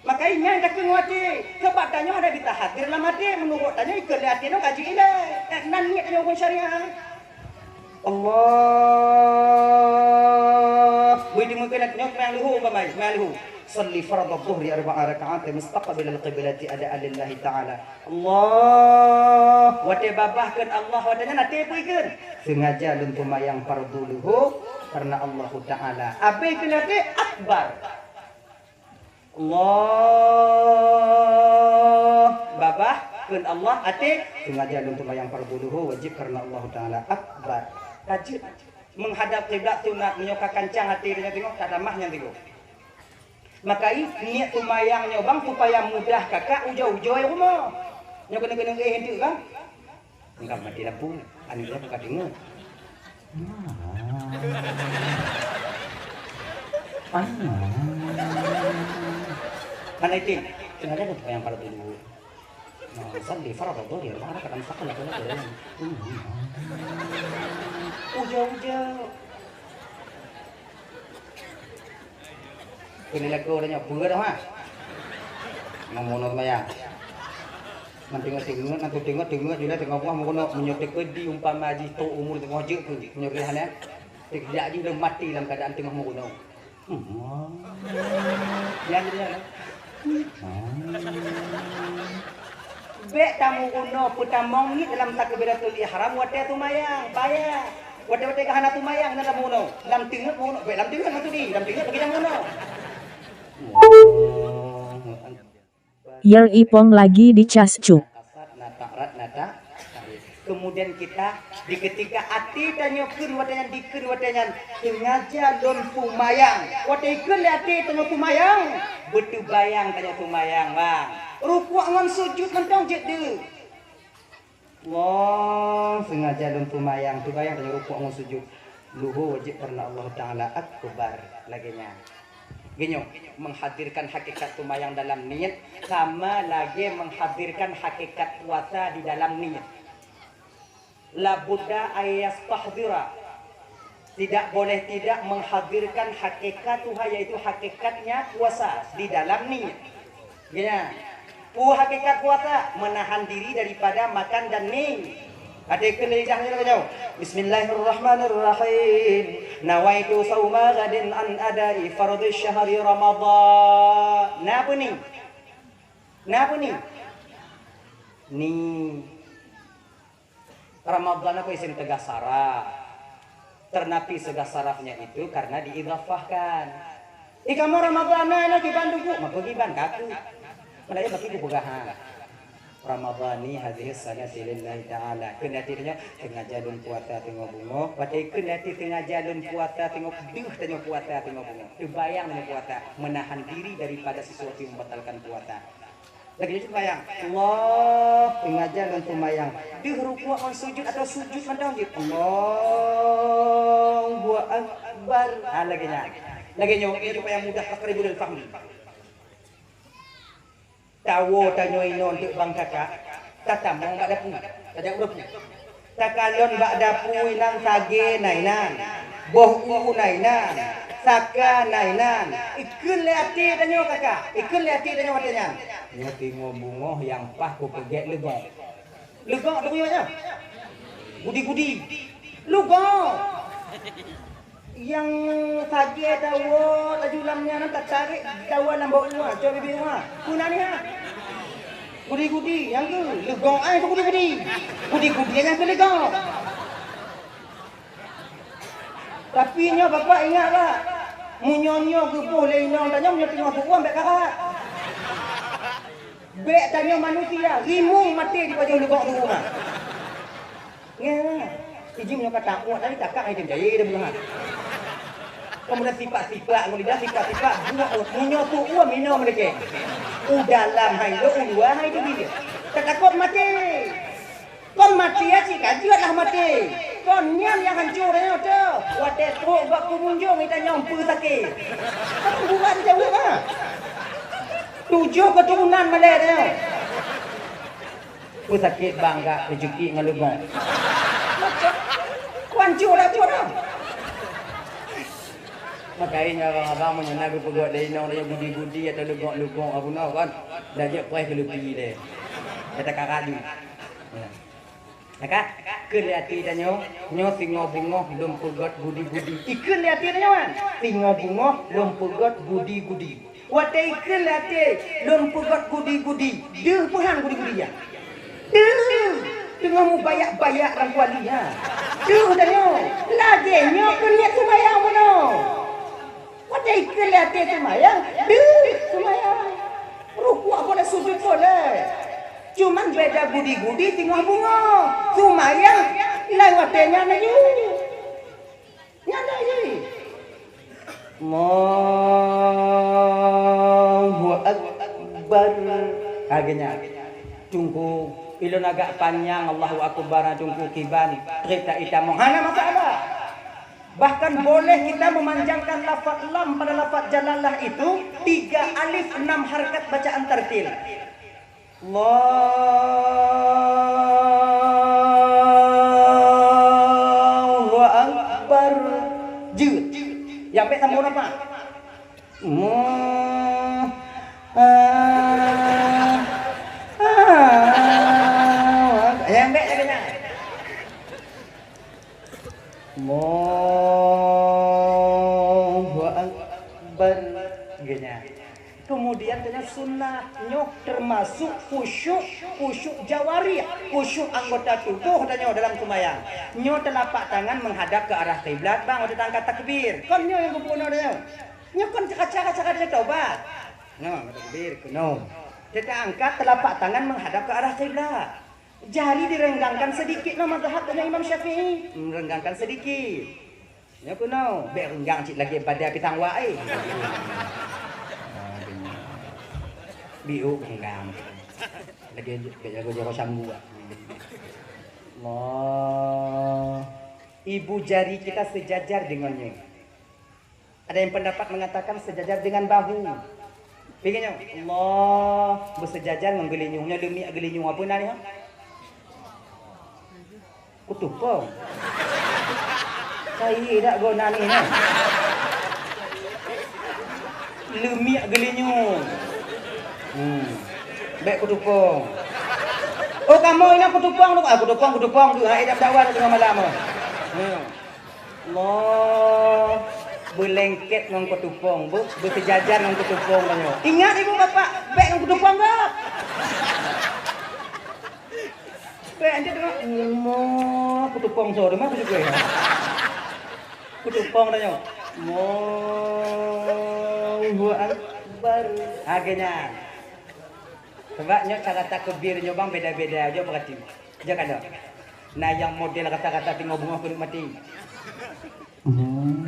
Maka nyan ka keuh ngon até. Sabab tanyoe hana jitahadér lam até, meunurot tanyoe ikheun lé até nyoe ka jeuet ilée. Eh, nan niet tanyoe huköm syariat. Allah. Bui teumeukeun nyoe seumayang luho umpama, seumayang luho. Shalli fardhadh dhuhri arba'a raka'atin mustaqbilal qiblati adaan lillahi ta'ala. Allah. Watée babah kheun Allah, watée nyan até peue ikheun? Seungaja lôn seumayang fardhu luho kareuna Allahu Ta'ala. Abéh kheun até akbar. Allah, babah, kheun Allah, até, seungaja lôn seumayang fardhu luho wajéb kareuna Allahu Ta'ala. Akbar. Ka jeuet. Meuhadab kiblat sunat, meunyoe ka kancang até tanyoe teungoh, ka tamah nyan teungoh. Maka i, niet seumayang nyoe bang supaya mudah kakak ujoe-ujoe rumoh. Nyoe keuneuk-keuneuk eh enteuk kan? Enggak mati lampu, aneuk dia buka teungoh. Ah. Ah. Mana itin? Sengaja tu yang pada dulu. Nah, sandi farad tu dia, mana kadang sakal tu lah. Uja-uja. Keuneuk lagoe tanyoe peue dah, ha? Ngon meunoe maya. Ngon teungoh-teungoh, ngon teungoh-teungoh, jula teungoh buah meunoe, meunyoe teukeudi umpama jih tok umur teungoh jeuet keu, meunyoe reh nyan. Teujak jih lom maté lam keuadaan teungoh meunoe. Hmm. Nyan dia lah. Hmm. Bék tameurunoe peutamong niet dalam takbiratul ihram watée seumayang, bahaya. Watée-watée ka hana seumayang na tameurunoe. Lam teungeut meurunoe, bék lam teungeut maksud di, lam teungeut bagi tameurunoe. Yer ipong lagi di cas cuk. Kemudian kita di ketika até tanyoe kheun watée nyan, dikheun watée nyan, seungaja lôn seumayang. Watée kheun lé até tanyoe seumayang, beuteubayang tanyoe seumayang, bang. Rukuk ngon sujud mantong jeuet deuh. Allah, seungaja lôn seumayang, teubayang tanyoe rukuk ngon sujud. Luho wajéb kareuna Allah Ta'ala akbar lagée nyan. Geunyoe, menghadirkan hakikat seumayang dalam niet sama lagée menghadirkan hakikat puasa di dalam niet. Labudda ayyastahdira. Tidak boleh tidak menghadirkan hakikatuha, yaitu hakikatnya puasa di dalam niet. Ya. Peue hakikat puasa? Menahan diri daripada makan dan mi. Até kheun lidah nyoe lagée nyoe. Bismillahirrahmanirrahim. Nawaitu sauma ghadin an adai fardhi syahri Ramadhan. Na peue ni? Na peue ni? Ni. Ramadhan aku isim teugah saraf. Teunapi seugah sarafnya itu karena diidhafahkan. Ih, kamoe Ramadhan na, na kiban duku, maka kiban kaku. Padahai bagi ku peugah, ha. Ramadhani hadhihi sanati lillahi ta'ala. Kheun até tanyoe, teungaja lôn puasa teungoh beungoh. Watèe kheun até teungaja lôn puasa teungoh, deuh tanyoe puasa teungoh beungoh. Teubayang tanyoe puasa, menahan diri daripada sesuatu yang membatalkan puasa. Lagèe nyoe seumayang. Allah, teungaja lôn seumayang. Deuh rukuk ngon sujud atau sujud mantong jeuet. Allahu Akbar. Ha, lagèe nyan. Lagèe nyoe, nyoe supaya mudah taqribul fahmi. Tawoe tanyoe inoe eunteuk bang kakak, tatamong bak dapu, tajak u dapu. Takalon bak dapu inan sagée na inan, boh u na inan, saka na inan. Ikheun lé até tanyoe kakak, ikheun lé até tanyoe watée nyan. Nyoe teungoh beungoh nyang paih kupeugét leugok. Leugok deungoe nyan. Gudi-gudi. Leugok. Nyang sagée tawoe laju lam nyan, tatarek tawoe lam bak uwa, cok bibé uwa. Peue nan nyan? Gudi-gudi, nyang keu leugok ai keu gudi-gudi. Gudi-gudi nyang keu leugok. Tapi nyoe Bapak ingat bak, meunyoe nyoe geuboh lé inong tanyoe, meunyoe teungoh seuuem bèk karat. Bèk tanyoe manusia, rimueng maté di pajoh leugok tu na. Nyan, ijih meunyoe ka tamuat tadi, takak hai tem jayé dah beuneuhan. Kamu dah sipak-sipak, kamu dah sipak-sipak, buat meunyoe tu uwa minong meulakée. U dalam hai lo, u luwa hai tu dia. Tatakot maté. Kon maté cit ka jeuet lah maté. Kon nyan nyang hanco tanyoe tu. Watée trok bak pengunjung, ita nyang peue sakét. Kan buat jaweueb ah. Tujoh keuturonan malée tanyoe. Peue sakét bang gak rejeki ngon leubong. Kuanco dah cut dah. Makajih abang-abang meunyoe na geupeugét lé inong lé gudi-gudi atau leubong-leubong apa na kan. Dah jeuet preh keu leupi deh. Kata karaju. Ya. Maka, kheun lé até tanyoe, nyoe singoh beungoh lôn peugét gudi-gudi. Ikheun lé até tanyoe, singoh beungoh lôn peugét gudi-gudi. Watée ikheun lé até lôn peugét gudi-gudi, deuh peuhan gudi-gudi nyan. Deuh, teungoh mubayak-bayak lam kuali nyan. Deuh tanyoe, lagée nyoe keuneuk seumayang bunoe. Watée ikheun lé até seumayang, deuh seumayang. Rukuk boleh, sujud boleh. Cuman beda gudi-gudi singoh beungoh. Seumayang laén watée nyan laju. Nyan laju. Allahu Akbar. Lagée nyan. Teungku, ilôn agak panyang Allahu Akbar, Teungku, kiban. Cerita itamong. Hana masalah. Bahkan boleh kita memanjangkan lafaz lam pada lafaz jalalah itu, tiga alif, enam harkat bacaan tartil. Allahu Akbar. Jeuet. Nyang bèk sambung nafas. Mu-, ah, ah, nyang bèk lagèe nyan. Allahu Akbar. Geunya. Kemudian dengan sunnah nyoh termasuk khusyuk, khusyuk jawarih, khusyuk anggota tubuh tanyoe dalam sembahyang. Nyoh telapak tangan menghadap ke arah kiblat, bang, udah angkat takbir. Kon nyoh nyang geubunoe nyoh. Nyoh kon cara-cara, cara dia tobat. Nyoh, takbir, nyoh. Kita angkat telapak tangan menghadap ke arah kiblat. Jari direnggangkan sedikit, nah, mazhab dengan Imam Syafi'i. Merenggangkan sedikit. Nyoe keunoe, bèk renggang cit lagèe badai pisang wak, eh. Biuk renggang. Lagèe, bèk jago-jago sambuak. Allah. Ibu jari kita sejajar dengannya. Ada yang pendapat mengatakan sejajar dengan bahu. Piké nyoe, Allah, beusejajar ngon geulinyueng. Nyoe leumiek geulinyueng apa nan nyoe? Kutupong. Kayèe dak gona ni nyoe. Leumiek geulinyueng. Hmm. Bèk kutupong. Oh, kamoe ina kutupong tu. Ah, kutupong, kutupong tu. Hai dak dakwa teungoh malam. Hmm. Allah, beulengket ngon kutupong, beu-, beusejajar ngon kutupong tanyoe. Ingat ibu bapak, bèk ngon kutupong gop. Bèk, anjing tengok, Allah, kutupong soe, di mana kutupong? Kutupong tanyoe. Allahu Akbar. Akhirnya. Sebab nyoe cara takbir nyoe bang beda-beda, jok peurati. Jak kalon. Na nyang model rata-rata teungoh beungoh keuneuk maté. Hmm.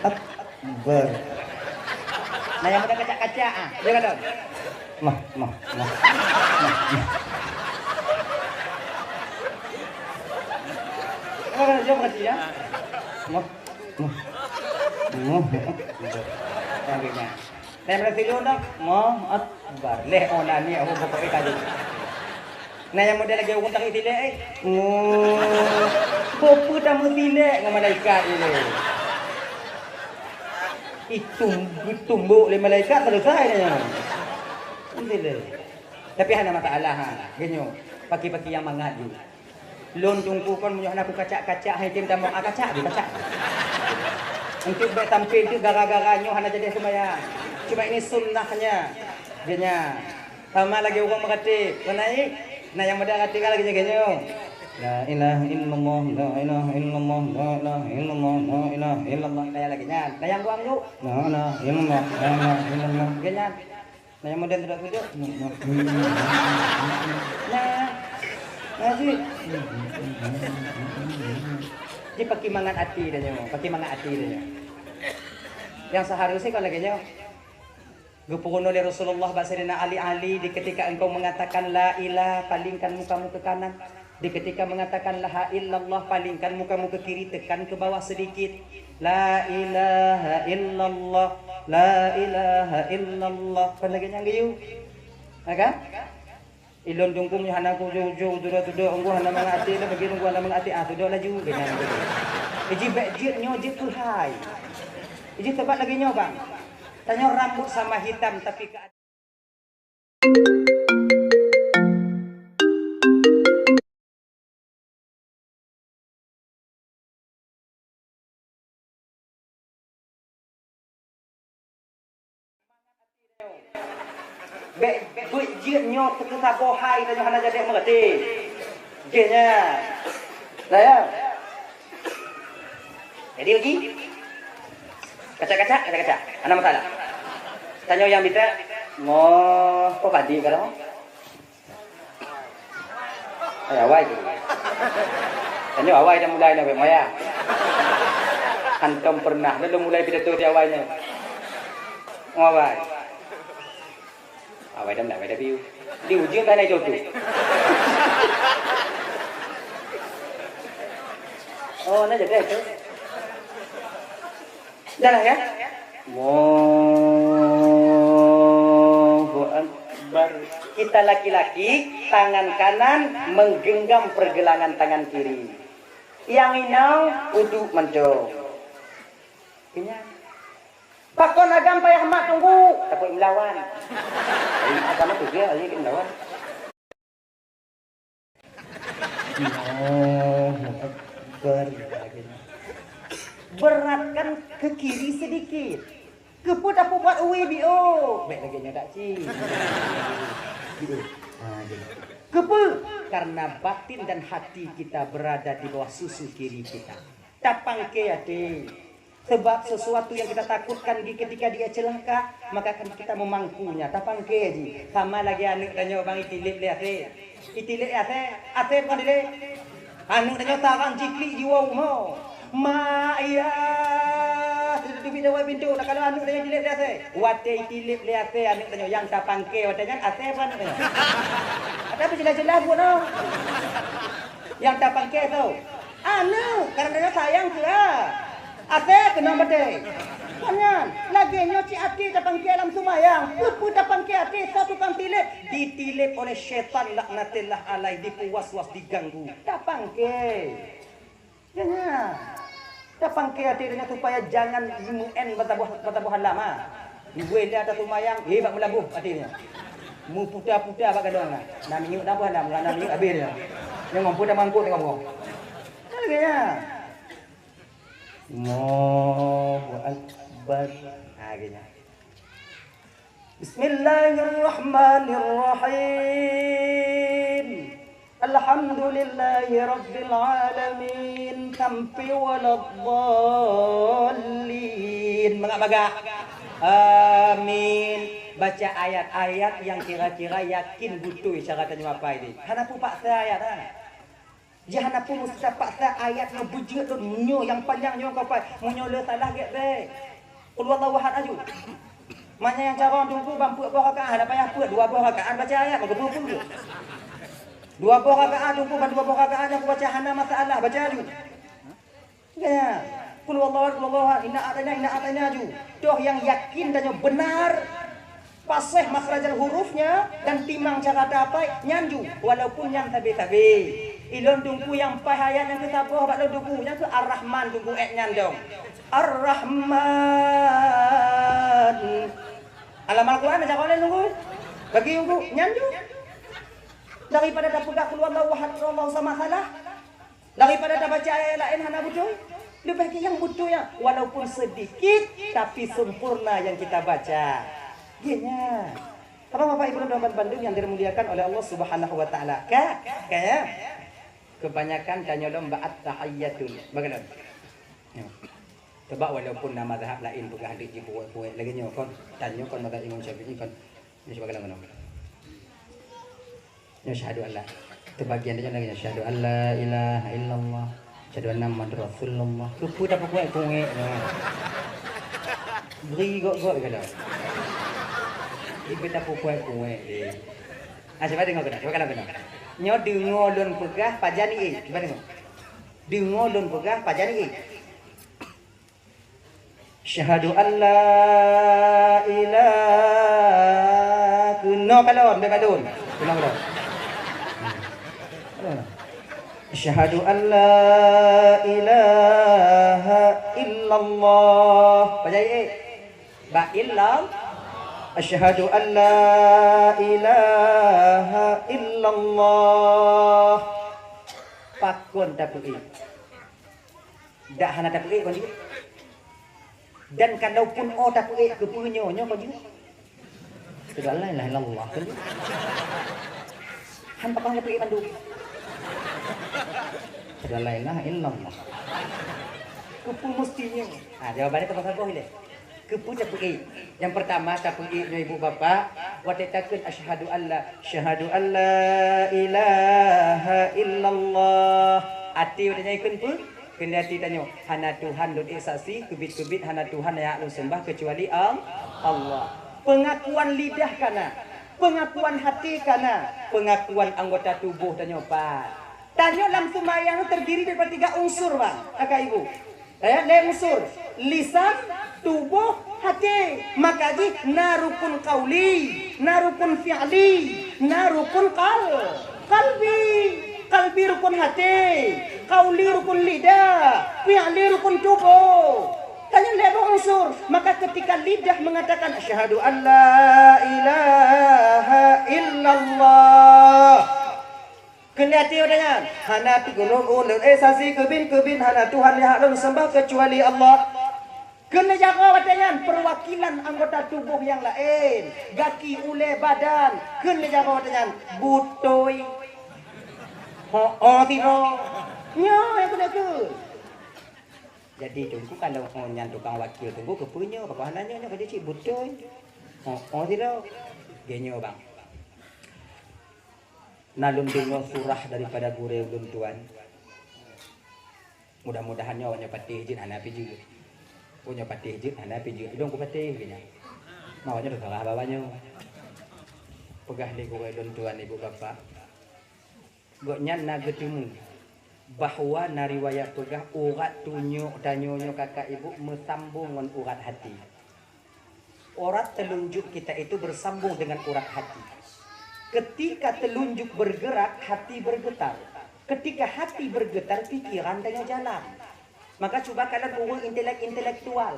Akbar. Na nyang model kacak-kacak ah, jak kalon. Mah, mah, mah. Mah, mah. Jok peurati ya. Mah, mah. Mah, mah. Sampai na. Lhèe meunyoe sigoe dak, Allahu Akbar. Lhèe oh na niet, oh, pokok eh tadi. Na nyang model lagèe ureueng tahi silek, eh. Oh, peue tameusilek ngon malaikat ilèe. Itum, itumbok lé malaikat, selesai na nyan. Silek. Tapi hana masalah, ha. Geunyoe, paki-paki nyang mangat ju. Lôn teungku kon meunyoe hana kukacak-kacak hai tem tamong, ah, kacak di, kacak. Untuk bèk sampai tu gara-gara nyoe hana jadi seumayang. Cuma ini sunnahnya. Dia nya. Sama lagi ureueng meuratéb. Kon na nyang model ratéb lagèe nyoe. La ilaha illallah, la ilaha illallah, la ilaha illallah, la ilaha illallah. Nah, lagèe nyan. Nah, nyang buang tu. La ilaha illallah, la ilaha illallah. Lagèe nyan. Nah, nyang model tudok-tudok. Nah, nah, cit. Jadi paki mangat até dah nyoe, paki mangat até dah nyoe. Nyang seharusnya kon lagèe nyoe. Geupeurunoe lé Rasulullah bak Saidina Ali, "Ali, di ketika engkau mengatakan la ilah, palingkan mukamu ke kanan. Di ketika mengatakan la ilaha illallah, palingkan mukamu ke kiri, tekan ke bawah sedikit. La ilaha illallah, la ilaha illallah." Kon lagèe nyan geuyue. Ha kan? Ilôn teungku nyoe hana kujoh-joh, tudok-tudok, engku hana mangat até, dah bagi engku hana mangat até, ah, tudok laju, keu nyan. Iji bèk jeuet nyoe jeuet keuhai. Iji teubat lagèe nyoe, bang. Tanyoe rambut sama hitam, tapi keu Bèk, bèk jeuet nyoe teuka saboh hai tanyoe hana jadi meureuti. Jih nyan. Nah, ya. Jadi uji. Kacak-kacak, kacak-kacak. Hana masalah. Tanyoe nyang bitek, moh, oh, padi kalau. Eh, awai tu. Tanyoe awai dah mulai dah, Mak, ya. Hantom pernah dah mulai pidato di awai nyoe. Oh, awai. Awai dah mulai, awai dah biu. Di ujung kan ada tu. Oh, nah jadi tu. Dah lah ya. Allahu Akbar. Kita laki-laki, tangan kanan menggenggam pergelangan tangan kiri. Nyang inong uduk mantong. Ingat. Pakon agam payah mat tunggu, takut melawan. Agama tu dia, ayo melawan. Allahu Akbar. Beratkan ke kiri sedikit. Keupeue tapeubuet uwi biôh? Bèk lagèe nyoe dak cit. Biôh. Ha, jadi. Keupeue? Karena batin dan hati kita berada di bawah susu kiri kita. Tapangke até. Sebab sesuatu yang kita takutkan di ketika dia celaka, maka akan kita memangkunya. Tapangke jih. Sama lagèe aneuk tanyoe bang itilep lé asèe. Itilep lé asèe, asèe bukan dilep. Aneuk tanyoe tarang jiklik jiwoe u rumoh. Mak, ya. Sudah teubiet dawai pintoe. Takalon aneuk tanyoe itilep lé asèe. Watèe itilep lé asèe aneuk tanyoe nyang tapangke watèe nyan asèe apa aneuk tanyoe? Tapi jelas-jelas buet noh. Nyang tapangke soe? Aneuk, kadang-kadang sayang keu a. Asèe keunong batèe. Kon nyan, lagèe nyoe cit até tapangke lam seumayang. Peue-peue tapangke até soe tukang tilep? Ditilep oleh syaitan laknatillah alaih, dipeuwas-was, diganggu. Tapangke. Jangan. Tapangke até nyan supaya jangan meu'en bataboh, bataboh halam, ha. Iweh lé ata seumayang, eh, bak meulaboh até nyan. Meuputa-puta bak gadong nyan. Na minyeuk na boh halam, na minyeuk abéh nyan. Nyang mampu tamangkot tengok boh. Lagèe nyan. Allahu Akbar. Ha, lagèe nyan. Bismillahirrahmanirrahim. Alhamdulillahirabbil alamin. Sampai waladdallin. Mangat bagah. Amin. Baca ayat-ayat nyang kira-kira yakin beutôi cara tanyoe hafai deh. Hana peue paksa ayat, ha. Jih hana peue meusti tapaksa ayat nyoe beujeuet lôn nyoe nyang panyang nyoe ka hafai. Meunyoe le salah gét bèk. Qul huwallahu ahad aju. Manyang nyang carông teungku ban peuet boh rakaat, hana payah peuet, dua boh rakaat baca ayat, maka peue-peue. Dua boh rakaat teungku ban dua boh rakaat nyang kubaca hana masalah, baca aju. Ya. Qul huwallahu ahad, qul huwallahu ahad, inna a'taina, inna a'taina aju. Toh nyang yakin tanyoe beunar, paséh makhrajal hurufnya dan timang cara tahafai, nyan ju, walaupun nyan sabe-sabe. Ilôn teungku nyang paih ayat nyang keusaboh bak lôn teungku, nyang keu Ar-Rahman teungku, ék nyan dong. Ar-Rahman. Alam Al-Quran aja kau lain teungku. Bagi teungku, nyan ju. Daripada tapeugah qul huwallahu ahad, Allahu samad salah. Daripada tabaca ayat laén hana beutôi, leubeh gét nyang beutôi nyan, walaupun sedikit, tapi sempurna nyang kita baca. Gét nyan. Apa Bapak Ibu dan Teman bandum yang dimuliakan oleh Allah Subhanahu wa Taala? Ka? Ka ya? Kebanyakan tanyoe lom bak at-tahiyyatul. Bagaimana? Ya. Sebab walaupun na mazhab laén peugah deuek jipuwet-puwet lagèe nyoe kon, tanyoe kon mazhab Imam Syafi'i kon. Nyoe sibagai lam Nyoe syahadu an la. Teubagian dia lagi, syahadu an la ilaha illallah, syahadu anna Muhammadar Rasulullah. Keupeue tapeukuek-kuek nyoe? Bri gok-gok keu lôn. Ibe tapeukuek-kuek deh. Ah, cuba deungoe keunoe, cuba kalon keunoe. Nyoe deungoe lôn peugah pajan ie, cuba deungoe. Deungoe lôn peugah pajan ie. Syahadu an la ilaha, keunoe kalon, bèk balon. Keunoe kalon. Syahadu an la ilaha illallah. Pajan ie. Bak illallah. Asyhadu an la ilaha illallah. Pakon tapeuék? Dak hana tapeuék kon jih. Dan kalaupun oh tapeuék, keupeue nyoe, nyoe kon jih. Asyhadu an la ilaha illallah kon jih. Han pakon tapeuék mandum. Asyhadu an la ilaha illallah. Keupeue meusti nyoe? Ha, jawabannya teuma saboh ilèe. Keupeue tapeuék? Nyang peurtama tapeuék nyoe ibu bapak, watèe takheun asyhadu an la, asyhadu an la ilaha illallah. Até watèe nyan ikheun peue? Keuneuk até tanyoe, hana Tuhan lôn ék saksi, keubiet-keubiet hana Tuhan nyang hak lôn seumbah keucuali Al-, Allah. Peungakuan lidah ka na, peungakuan até ka na, peungakuan anggota tuboh tanyoe pat. Tanyoe lam seumayang terdiri daripada tiga unsur, bang, kakak ibu. Eh, lhèe unsur, lisan, tuboh, até. Maka jih na rukun qauli, na rukun fi'li, na rukun qal-, qalbi. Qalbi rukun até, qauli rukun lidah, fi'li rukun tuboh. Tanyoe lhèe boh unsur. Maka ketika lidah mengatakan, "Asyhadu an la ilaha illallah." Keuneuk até watèe nyan, hana pih gohlom ulôn ék saksi, keubiet-keubiet hana Tuhan nyang hak lôn seumbah keucuali Allah. Keuneuk jaroe watèe nyan peuwakilan anggota tuboh nyang laén, gaki, ulèe, badan. Keuneuk jaroe watèe nyan beutôi. Ho-oh sidroe. Nyoe nyang keuneuk kheun. Jadi teungku kalau ho nyan tukang wakil teungku keupeue nyoe, pakon hana nyoe, nyoe ka jeuet cit beutôi. Ho-oh sidroe. Geuh nyoe bang. Na lôn deungoe surah daripada gurèe ulôn tuan. Mudah-mudahan nyoe awaknyoe patéh jeuet hana pih jeuet. Oh, nyoe patéh jeuet hana pih jeuet. Ilôn kupatéh keu nyan. Ma awaknyoe teusalah bak awaknyoe. Peugah lé gurèe ulôn tuan ibu bapak. Gobnyan na geuteumé bahwa na riwayat peugah urat tunyok tanyoe nyoe kakak ibu meusambong ngon urat hati. Urat telunjuk kita itu bersambung dengan urat hati. Ketika telunjuk bergerak, hati bergetar. Ketika hati bergetar, pikiran tanyoe jalan. Maka cuba kalon ureueng intelek-intelektual.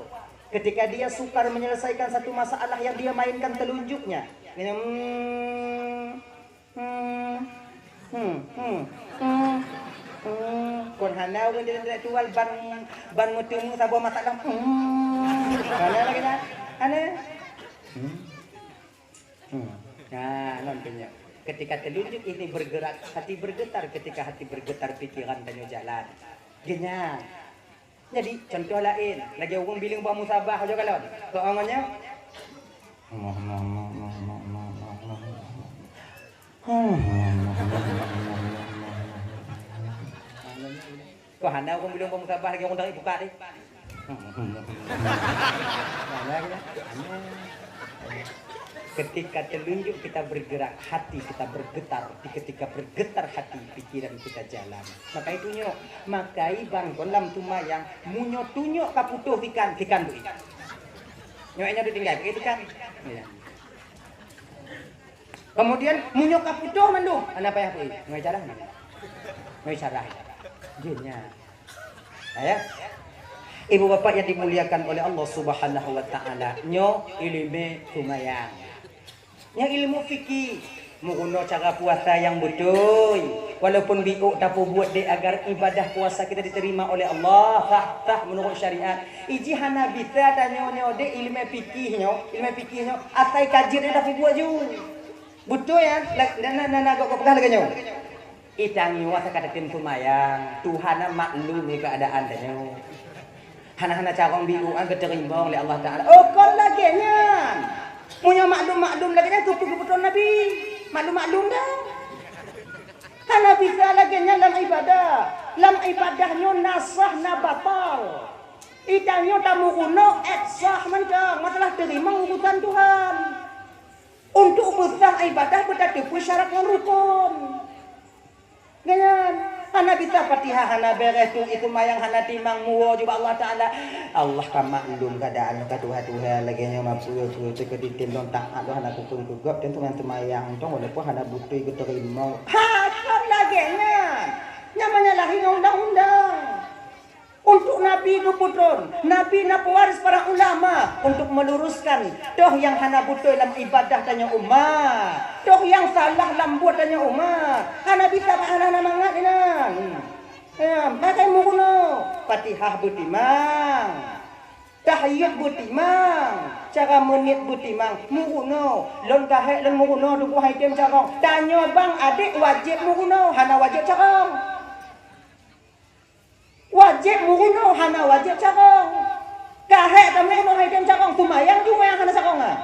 Ketika dia sukar menyelesaikan satu masalah yang dia mainkan telunjuknya. Dia, hmm, Hmm. Hmm, hmm, hmm, hmm. Kon hana ureueng intelektual ban, ban meuteumé saboh masalah. Hmm. Hana lagèe nyan. Hana. Hmm. Hmm. Nah, ngon tu nyoe. Ketika telunjuk ini bergerak, hati bergetar. Ketika hati bergetar, pikiran tanyoe jalan. Geuh nyan. Jadi, contoh laén, lagèe ureueng bileueng boh musabah aja kalon. Keu angon nyoe. Kok hana ureueng bileueng boh musabah lagèe ureueng tarék buka deh. Ketika telunjuk kita bergerak, hati kita bergetar. Di ketika bergetar hati, pikiran kita jalan. Makai tunyok, makai bang kon lam tumayang, meunyoe tunyok ka putôh tikan, tikan beuih. Nyoe nyoe ditinggai, beuih tikan. Ya. Kemudian meunyoe ka putôh mandum, hana payah beuih. Nyoe carah. Nyoe carah. Jeunya. Ya. Ibu bapak yang dimuliakan oleh Allah Subhanahu wa taala, nyoe ileumèe tumayang. Nyoe ilmu fikih, meurunoe cara puasa nyang beutôi. Walaupun biôk tapeubuet deh agar ibadah puasa kita diterima oleh Allah, sah, sah menurut syariat. Iji hana bisa tanyoe nyoe deh ileumèe fikih nyoe, ileumèe fikih nyoe asai ka jeuet tapeubuet ju. Beutôi ya, na na na na gob peugah lagèe nyoe. Itanyoe asai ka tatem seumayang, Tuhan na maklum keuadaan tanyoe. Hana-hana carông biôh an geuteurimong lé Allah Taala. Oh, kon lagèe nyan. Meunyoe maklum-maklum lagèe nyan, keupeue geupeutrön Nabi? Maklum-maklum dah. Hana bisa lagèe nyan lam ibadah. Lam ibadah nyoe na sah, na batal. Itanyoe tameurunoe, ék sah mantong. Masalah teurimong urusan Tuhan. Untuk meusah ibadah beutateupeue syarat ngon rukon. Nyan, hana bisa Fatihah, hana bèrèh tu, itu mayang hana timang, muwoe ju bak Allah Taala. Allah ka maklum keuadaan ka tuha-tuha lagèe nyoe, mapeue-peue teuka ditem lôn taat lôn hana kukheun keu gob, tentu ngon seumayang tong walaupun hana beutôi geuteurimong. Ha, kon lagèe nyan. Nyan menyalahi undang-undang. Untuk Nabi geupeutrön, Nabi na pewaris para ulama untuk meluruskan toh nyang hana beutôi lam ibadah tanyoe umat, toh nyang salah lam buet tanyoe umat. Hana bisa bak hana-hana mangat inan. Ya, makai meurunoe, Fatihah beutimang, tahiyat beutimang, cara meuniet beutimang, meurunoe. Lôn ka hék lôn meurunoe tuboh hai tem carông. Tanyoe bang adék wajéb meurunoe, hana wajéb carông. Wajéb meurunoe, hana wajéb carông. Ka hék tameurunoe hai tem carông, seumayang ju nyang hana carông nyan.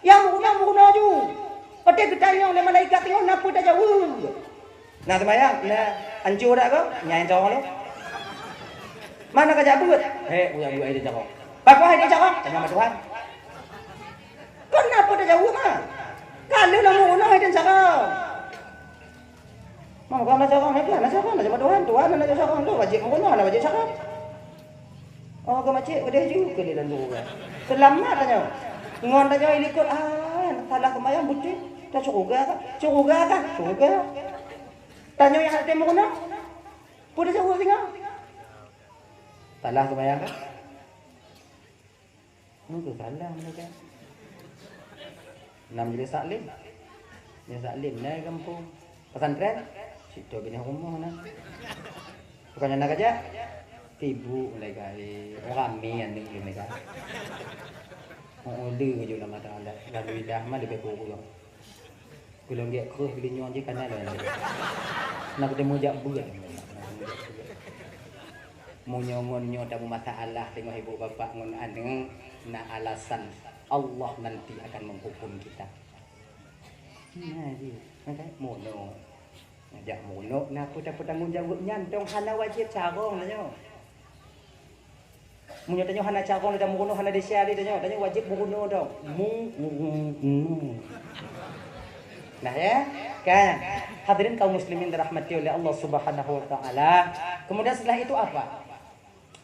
Nyang meurunoe, meurunoe ju. Watèe geutanyong lé malaikat teungoh na peue tajaweueb. Na seumayang, na ancô dak kah? Nyan carông lom. Mana ka jak beuet? Hék, kujak beuet hai tem carông. Pakon hai tem carông? Tanyong bak Tuhan. Kon na peue tajaweueb nyan? Ka lheueh lôn meurunoe hai tem carông. Maka na carông, na carông, na carông, na carông Tuhan, Tuhan na carông, tu wajéb meurunoe, hana wajéb carông. Oh, keu macet, udeh ju keu di dalam dua. Seulamat tanyoe. Ngon tanyoe ilikot, ah, salah seumayang beutôi. Tacuruga kah? Curuga kah? Curuga. Tanyoe nyang hana teurimong meurunoe. Peue tacok singoh? Salah seumayang kah? Nunggu salah mereka. Nam jadi taklim. Jadi taklim na gampông. Pesantren? Situ binah rumoh na. Bukan na kerja? Sibuk mereka. Ramai aneuk mereka. Oh, le je nama Taala. Alhamdulillah, mah lebih kurang. Golom gét kreueh geulinyueng jih kana lôn. Na kuteumé jak beuet. Meunyoe ngon nyoe tameumasalah teungoh ibu bapak ngon aneuk, na alasan Allah nanti akan menghukum kita. Nah, jih. Meunoe. Jak meunoe, na peue-peue tanggong jaweueb nyan, dong hana wajéb carông na nyoe. Meunyoe tanyoe hana carông lé, dan meurunoe hana desya lé tanyoe, tanyoe wajéb meurunoe dong. Meurunoe. Nah, ya, kan? Hadirin kaum muslimin dirahmati oleh Allah Subhanahu wa taala. Kemudian setelah itu apa?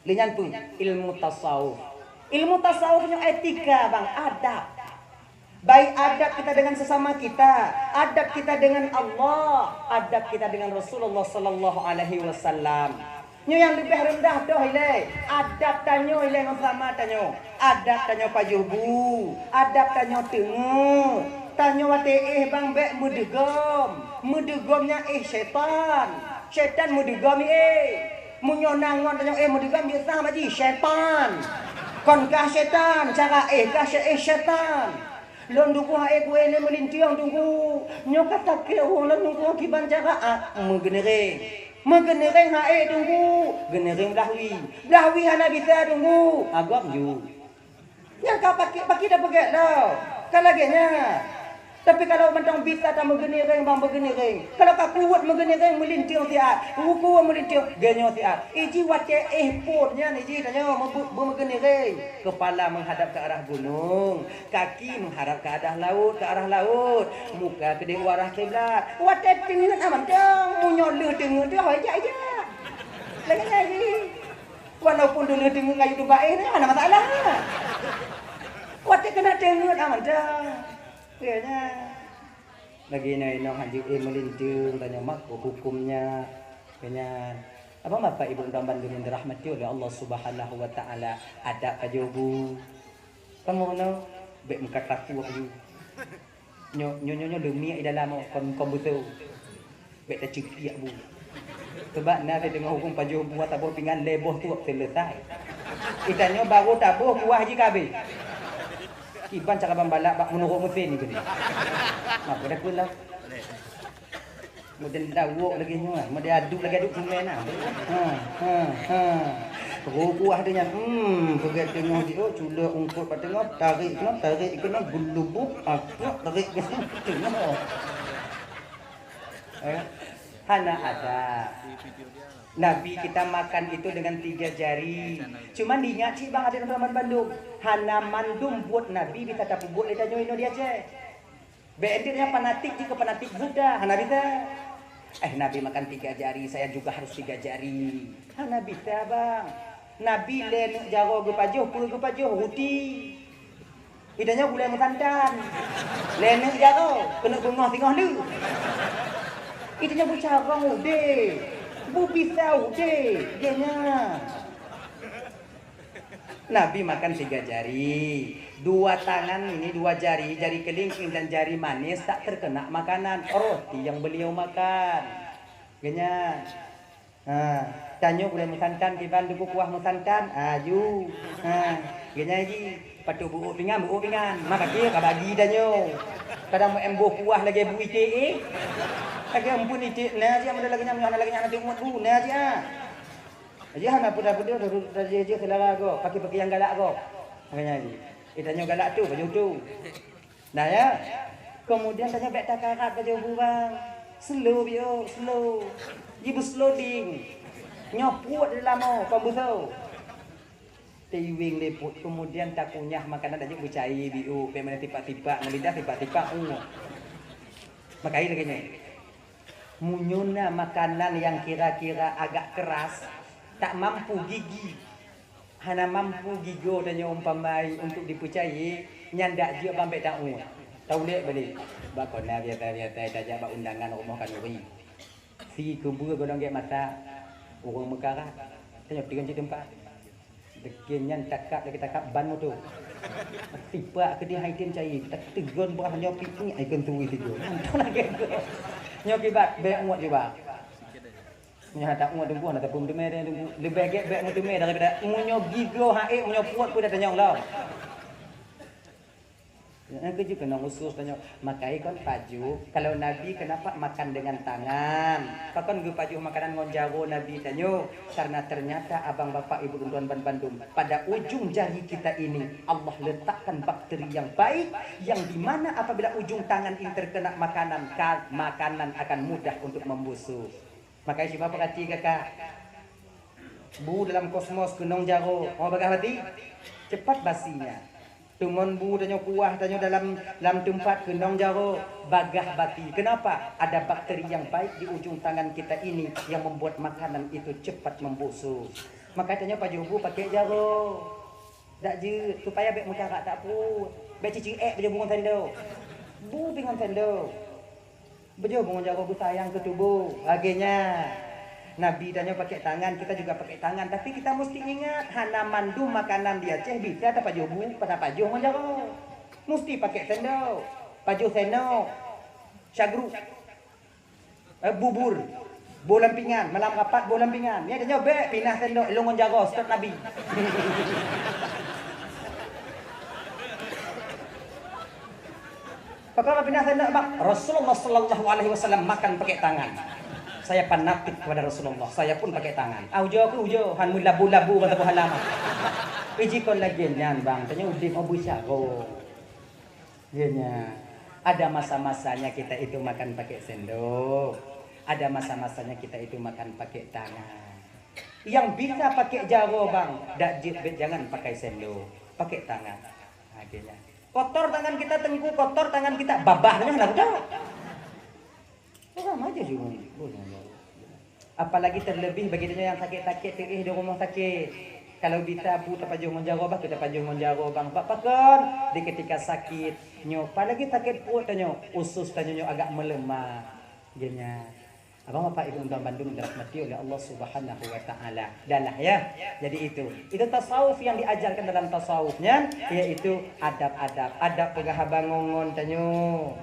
Lé nyan pun ilmu tasawuf. Ilmu tasawuf nyoe etika, bang, adab. Baik adab kita dengan sesama kita, adab kita dengan Allah, adab kita dengan Rasulullah sallallahu alaihi wasallam. Nyoe nyang leubeh reundah doh ilée, adab tanyoe ilée ngon sama tanyoe. Adab tanyoe pajoh bu, adab tanyoe teungeut. Tanyoe watée éh bang bék meudeugom. Meudeugom nyan éh syaitan. Syaitan meudeugom éh. Meunyoe na ngon tanyoe éh meudeugom, jeuet sah maji syaitan. Kon kah syaitan, cara éh kah syai-, éh syaitan. Lôn tugoh éh kuéh lé meulintiong tugoh. Nyoe ka sakét ureuëng lôn tugoh kiban cara a meugeuneureng. Meugeuniréng ha'ék teungku, geuniréng blaih wie. Blaih wie hana bisa teungku, agom ju. Nyang ka pakri-pakri tapeugét lom. Ka lagée nyan. Tapi kalau mantong bisa tameugeuniréng bang, meugeuniréng. Kalau ka kuweuet meugeuniréng, meulinteung siat. Rukue meulinteung, geunyoe siat. Iji watée éh phon nyan iji tanyoe meu-, meugeuniréng. Kepala menghadap ke arah gunung, kaki menghadap ke arah laut, ke arah laut. Muka keudeh u arah kiblat. Watée teungeut mantong, meunyoe lheueh teungeut teuh, hôi jak, jak. Lagée nyan iji. Walaupun dulu teungeut kayue teubaéh nyan hana masalah. Watée keuneuk teungeut mantong. Lagée nyan. Lagée nyoe inong hana jeuet meulinteung tanyoe mak huköm nyan. Nyan. Abang Bapak Ibu dan bandum yang dirahmati oleh Allah Subhanahu wa Taala, adab pajoh bu. Kamoe nyoe bék meukat takue bu. Nyoe, nyoe, nyoe, nyoe leumiek di dalam kon, kon beutôi. Bék taceukiak bu. Sebab na teungoh huköm pajoh bu, taboh pingan lhée boh tuek seuleusai. Itanyoe barô taboh kuah jih ka abéh. Kiban cara bambalak bak meunurot meusén ni. Apa dah pula? Meudan dawok lagi nyoe, meudan aduk lagi aduk semen ah. Ha, ha, ha. Kuah dia nyan, hmm, peugét teungoh di, oh, culok ungkot bak teungoh, tarék keunoe, tarék keunoe, geulubuk, akak, tarék keunoe, teungoh. Eh, hana ada. Nabi kita makan itu dengan tiga jari. Cuman diingat cit bang, ada teman-teman bandum. Hana mandum buet Nabi bisa tapeubuet lé tanyoe inoe di Aceh. Bék enteuk nyan fanatik jih keu fanatik buta, hana bisa. Eh, Nabi makan tiga jari, saya juga harus tiga jari. Hana bisa, bang. Nabi lhée neuk jaroe geupajoh, peue geupajoh, ruti. Itanyoe gulai meusantan. Lhée neuk jaroe, keuneuk beungoh singoh le. Itanyoe beucarông udé. Beubisa udé. Geuhnyan. Nabi makan tiga jari. Dua tangan ini, dua jari, jari kelingking dan jari manis tak terkena makanan roti yang beliau makan. Geuhnyan. Ha, tanyoe gulai meusantan, kiban duku kuah meusantan, aju. Ha, geuhnyan ji, patut buok pingan, buok pingan. Maka kira ka bagi tanyoe. Kadang meu em boh kuah lagée bu iték, eh. Lagée ampun iték, na ji, amun lagée nyan, lagée nyan, na teuôt bu, na ji, ah. Aja hana peue-peue, tajih-jih seulara gob, pakai-pakai nyang galak gob. Makanya ji, eh, tanyoe galak tu, baju tu. Nah, ya. Kemudian tanyoe bék takarat baju bu bang. Slow biôk, slow. Ji beu slow ding. Nyoe puet di lamo, kon beuso. Teuiweng lé puet, kemudian takunyah makanan tajak beucai biôk, bék mana tipak-tipak, ngon lidah tipak-tipak, uh. Makai lagée nyoe. Meunyoe na makanan nyang kira-kira agak keras, tak mampu gigi, hana mampu gigoe tanyoe umpamai untuk dipeucayée, nyan dak jeuet bang bék taôt. Taulek balek. Bak kona biasa-biasa tajak bak undangan rumoh khanuri. Si keubeue golom gét masa ureuëng meukarat, tanyoe tinggai cit teumpat. Lagée nyan takab, lagée takab ban moto. Tipak keudeh hai tem cai, tak teugon beuh nyoe pih ngiek hai keuntui sigoe. Mantong lagée tu. Nyoe kibat, bék muet juga. Nyoe tak muet teungku, na tapeumeudumé teungku. Leubeh gét bék meuteumé daripada meunyoe gigoe hai, meunyoe puet pun dah tanyong lom. Nyang keujeuet keunong usus tanyoe, makai kon pajoh. Kalau Nabi kenapa makan dengan tangan? Pakon geupajoh makanan ngon jaroe Nabi tanyoe? Karena ternyata abang bapak ibu lôn tuan ban bandum, pada ujung jari kita ini Allah letakkan bakteri yang baik, yang dimana apabila ujung tangan ini terkena makanan, ka-, makanan akan mudah untuk membusuk. Makai cuba perhati kakak. Bu dalam kosmos keunong jaroe, oh bagah bati, cepat basinya. Teumon bu tanyoe kuah tanyoe dalam, lam teumpat keunong jaroe, bagah bati. Kenapa? Ada bakteri yang baik di ujung tangan kita ini yang membuat makanan itu cepat membusuk. Maka tanyoe pajoh bu pakai jaroe. Dak jeuet, supaya bék meucarak tak pruet. Bék cicik ék pajoh bu ngon sendok. Bu pi ngon sendok. Beujeuet meungon jaroe beusayang keu tuboh. Lagée nyan, Nabi tanyoe pakai tangan, kita juga pakai tangan. Tapi kita musti ingat, hana mandum makanan di Aceh bisa tapajoh bu, tapajoh ngon jaroe. Musti pakai sendok. Pajoh sendok. Syagru. Eh, bubur. Boh lam pingan. Malam rapat boh lam pingan. Nyan tanyoe bék pinah sendok ilong ngon jaroe, stop Nabi. Pakon meupinan sendok, bang? Rasulullah sallallahu alaihi wasallam makan pakai tangan. Saya fanatik kepada Rasulullah, saya pun pakai tangan. Ah, ujoe keuh ujoe, han meulabu-labu mata buah halaman. Iji kon lagèe nyan, bang, tanyoe udép mau beusyaro. Iya nyan. Ada masa-masanya kita itu makan pakai sendok. Ada masa-masanya kita itu makan pakai tangan. Yang bisa pakai jaroe, bang, dak jeuet bet jangan pakai sendok, pakai tangan. Ha, iya nyan. Kotor tangan kita, Teungku, kotor tangan kita, babah nyoe hana beutôi. Orang aja juga. Apalagi terlebih bagi tanyoe nyang sakét-sakét teuéh di rumoh sakét. Kalau bisa bu tapajoh ngon jaroe, bah tapajoh ngon jaroe, bang. Bak pakon? Di ketika sakét nyoe, apalagi sakét pruet tanyoe, usus tanyoe nyoe agak melemah. Geunya. Abang, Bapak, Ibu, tuan bandum dirahmati oleh Allah Subhanahu wa Taala. Dah lah, ya. Jadi itu. Itu tasawuf yang diajarkan dalam tasawuf nyan, yaitu adab-adab. Adab peugah haba ngon-ngon tanyoe.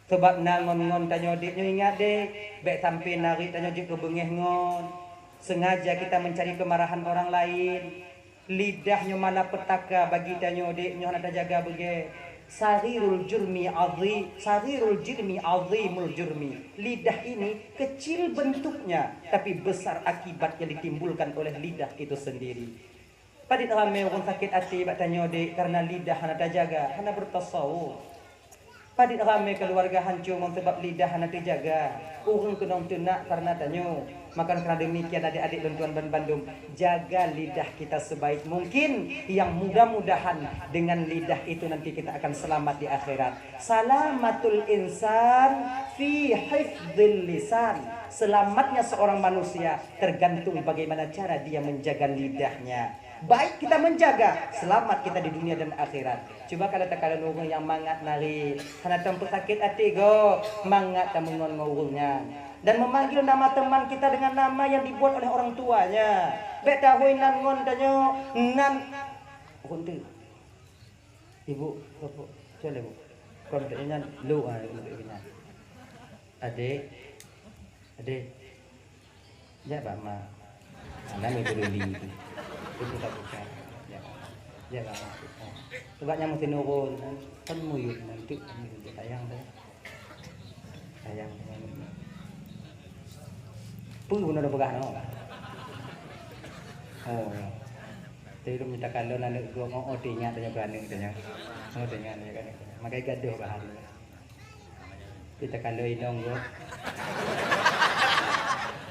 Sabab na ngon-ngon tanyoe dek nyoe, ingat dek, bèk sampai narit tanyoe jeuet keu beungéh ngon. Sengaja kita mencari kemarahan orang lain. Lidah nyoe malapetaka bagi tanyoe dek, nyoe hana tajaga beugèt. Saghirul jurmi azim, saghirul jurmi azimul jurmi. Lidah ini kecil bentuknya, tapi besar akibat yang ditimbulkan oleh lidah itu sendiri. Padit ramé ureueng sakét até bak tanyoe dek, karena lidah hana tajaga, hana bertasawuf. Padit ramé keuluwarga hanco ngon sabab lidah hana teujaga. Ureueng keunong teunak karena tanyoe. Maka karena demikian, adik-adik lôn tuan ban bandum, jaga lidah kita sebaik mungkin, yang mudah-mudahan dengan lidah itu nanti kita akan selamat di akhirat. Salamatul insan fi hifdzil lisan. Selamatnya seorang manusia tergantung bagaimana cara dia menjaga lidahnya. Baik kita menjaga, selamat kita di dunia dan akhirat. Cuba kalau takalon ureueng nyang mangat narit, hana tapeusakét até gob, mangat tameungon ngon ureueng nyan. Dan memanggil nama teman kita dengan nama yang dibuat oleh orang tuanya. Bèk tahôi nan ngon tanyoe, nan. Ureueng tu. Ibu, bapak, cuba ibu. Kon tanyoe nyan, lu, ah, ibu nyan. Adik, adik. Jak bak mak. Hana meupeuduli tu. Itu tak bukan. Jak bak mak. Jak bak mak. Ha. Sebab nyang meuteunurun kan, kan muyup nanti kan muyup sayang tu. Sayang tu. Peue guna dah peugah no? Oh. Tapi lôn minta kalon aneuk gua mau, oh, teuingat tanya ke aneuk tanya. Oh, teuingat tanya ke aneuk. Makai gadoh bahari. Kita kalau inong go.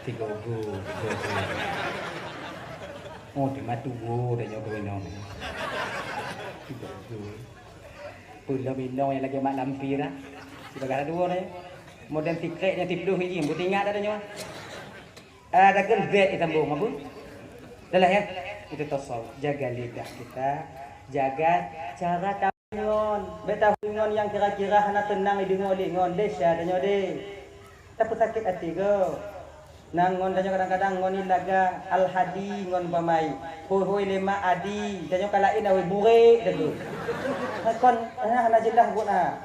Tiga go, tiga go. Oh, di matu go dah nyoe inong. Tiga go. Pula inong yang lagi mak lampir ah. Kita kata dua ni. Modern secret yang tiplus ini, buat ingat ada nyoe. Ada kan bed disambung apa? Dah lah ya. Itu tasawuf. Jaga lidah kita, jaga cara Ngon, bèk tahôi ngon nyang kira-kira hana teunang jideungoe lé ngon, desya tanyoe deh. Tapeusakét até gob. Nang ngon tanyoe kadang-kadang ngon ilaga al-hadi ngon bamai. Hôi-hôi lé mak adi, tanyoe ka laén awai burek teuh. Kon, hana, hana jeulaih buet na.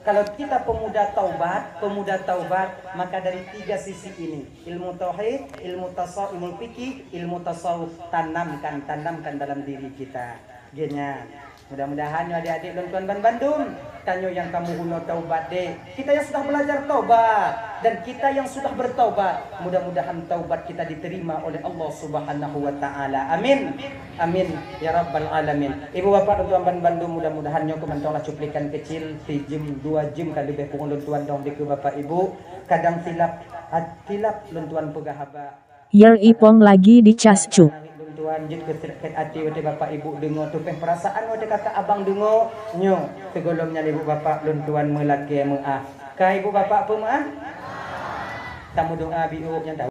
Kalau kita pemuda taubat, pemuda taubat, maka dari tiga sisi ini, ilmu tauhid, ilmu tasawuf, ilmu fikih, ilmu tasawuf, tanamkan, tanamkan dalam diri kita. Geuhnyan. Mudah-mudahan nyoe adik-adik lôn tuan ban bandum, tanyoe nyang ka meurunoe taubat deh. Kita yang sudah belajar taubat dan kita yang sudah bertaubat, mudah-mudahan taubat kita diterima oleh Allah Subhanahu wa Taala. Amin. Amin ya rabbal alamin. Ibu bapak lôn tuan ban bandum, mudah-mudahan nyoe keuh mantong lah cuplikan kecil, sijeuem dua jeuem ka leubeh pun lôn tuan dong dikeue bapak ibu. Kadang silap, silap lôn tuan peugah haba. Yer ipong lagi di cas cuk. Lôn tuan jeuet keu sakét até watèe bapak ibu deungoe, tupeh perasaan watèe kakak abang deungoe nyoe. Sigohlom nyan ibu bapak lôn tuan meulakèe meu'ah. Ka ibu bapak peumeu'ah? Tameudoa biôk nyang tahu.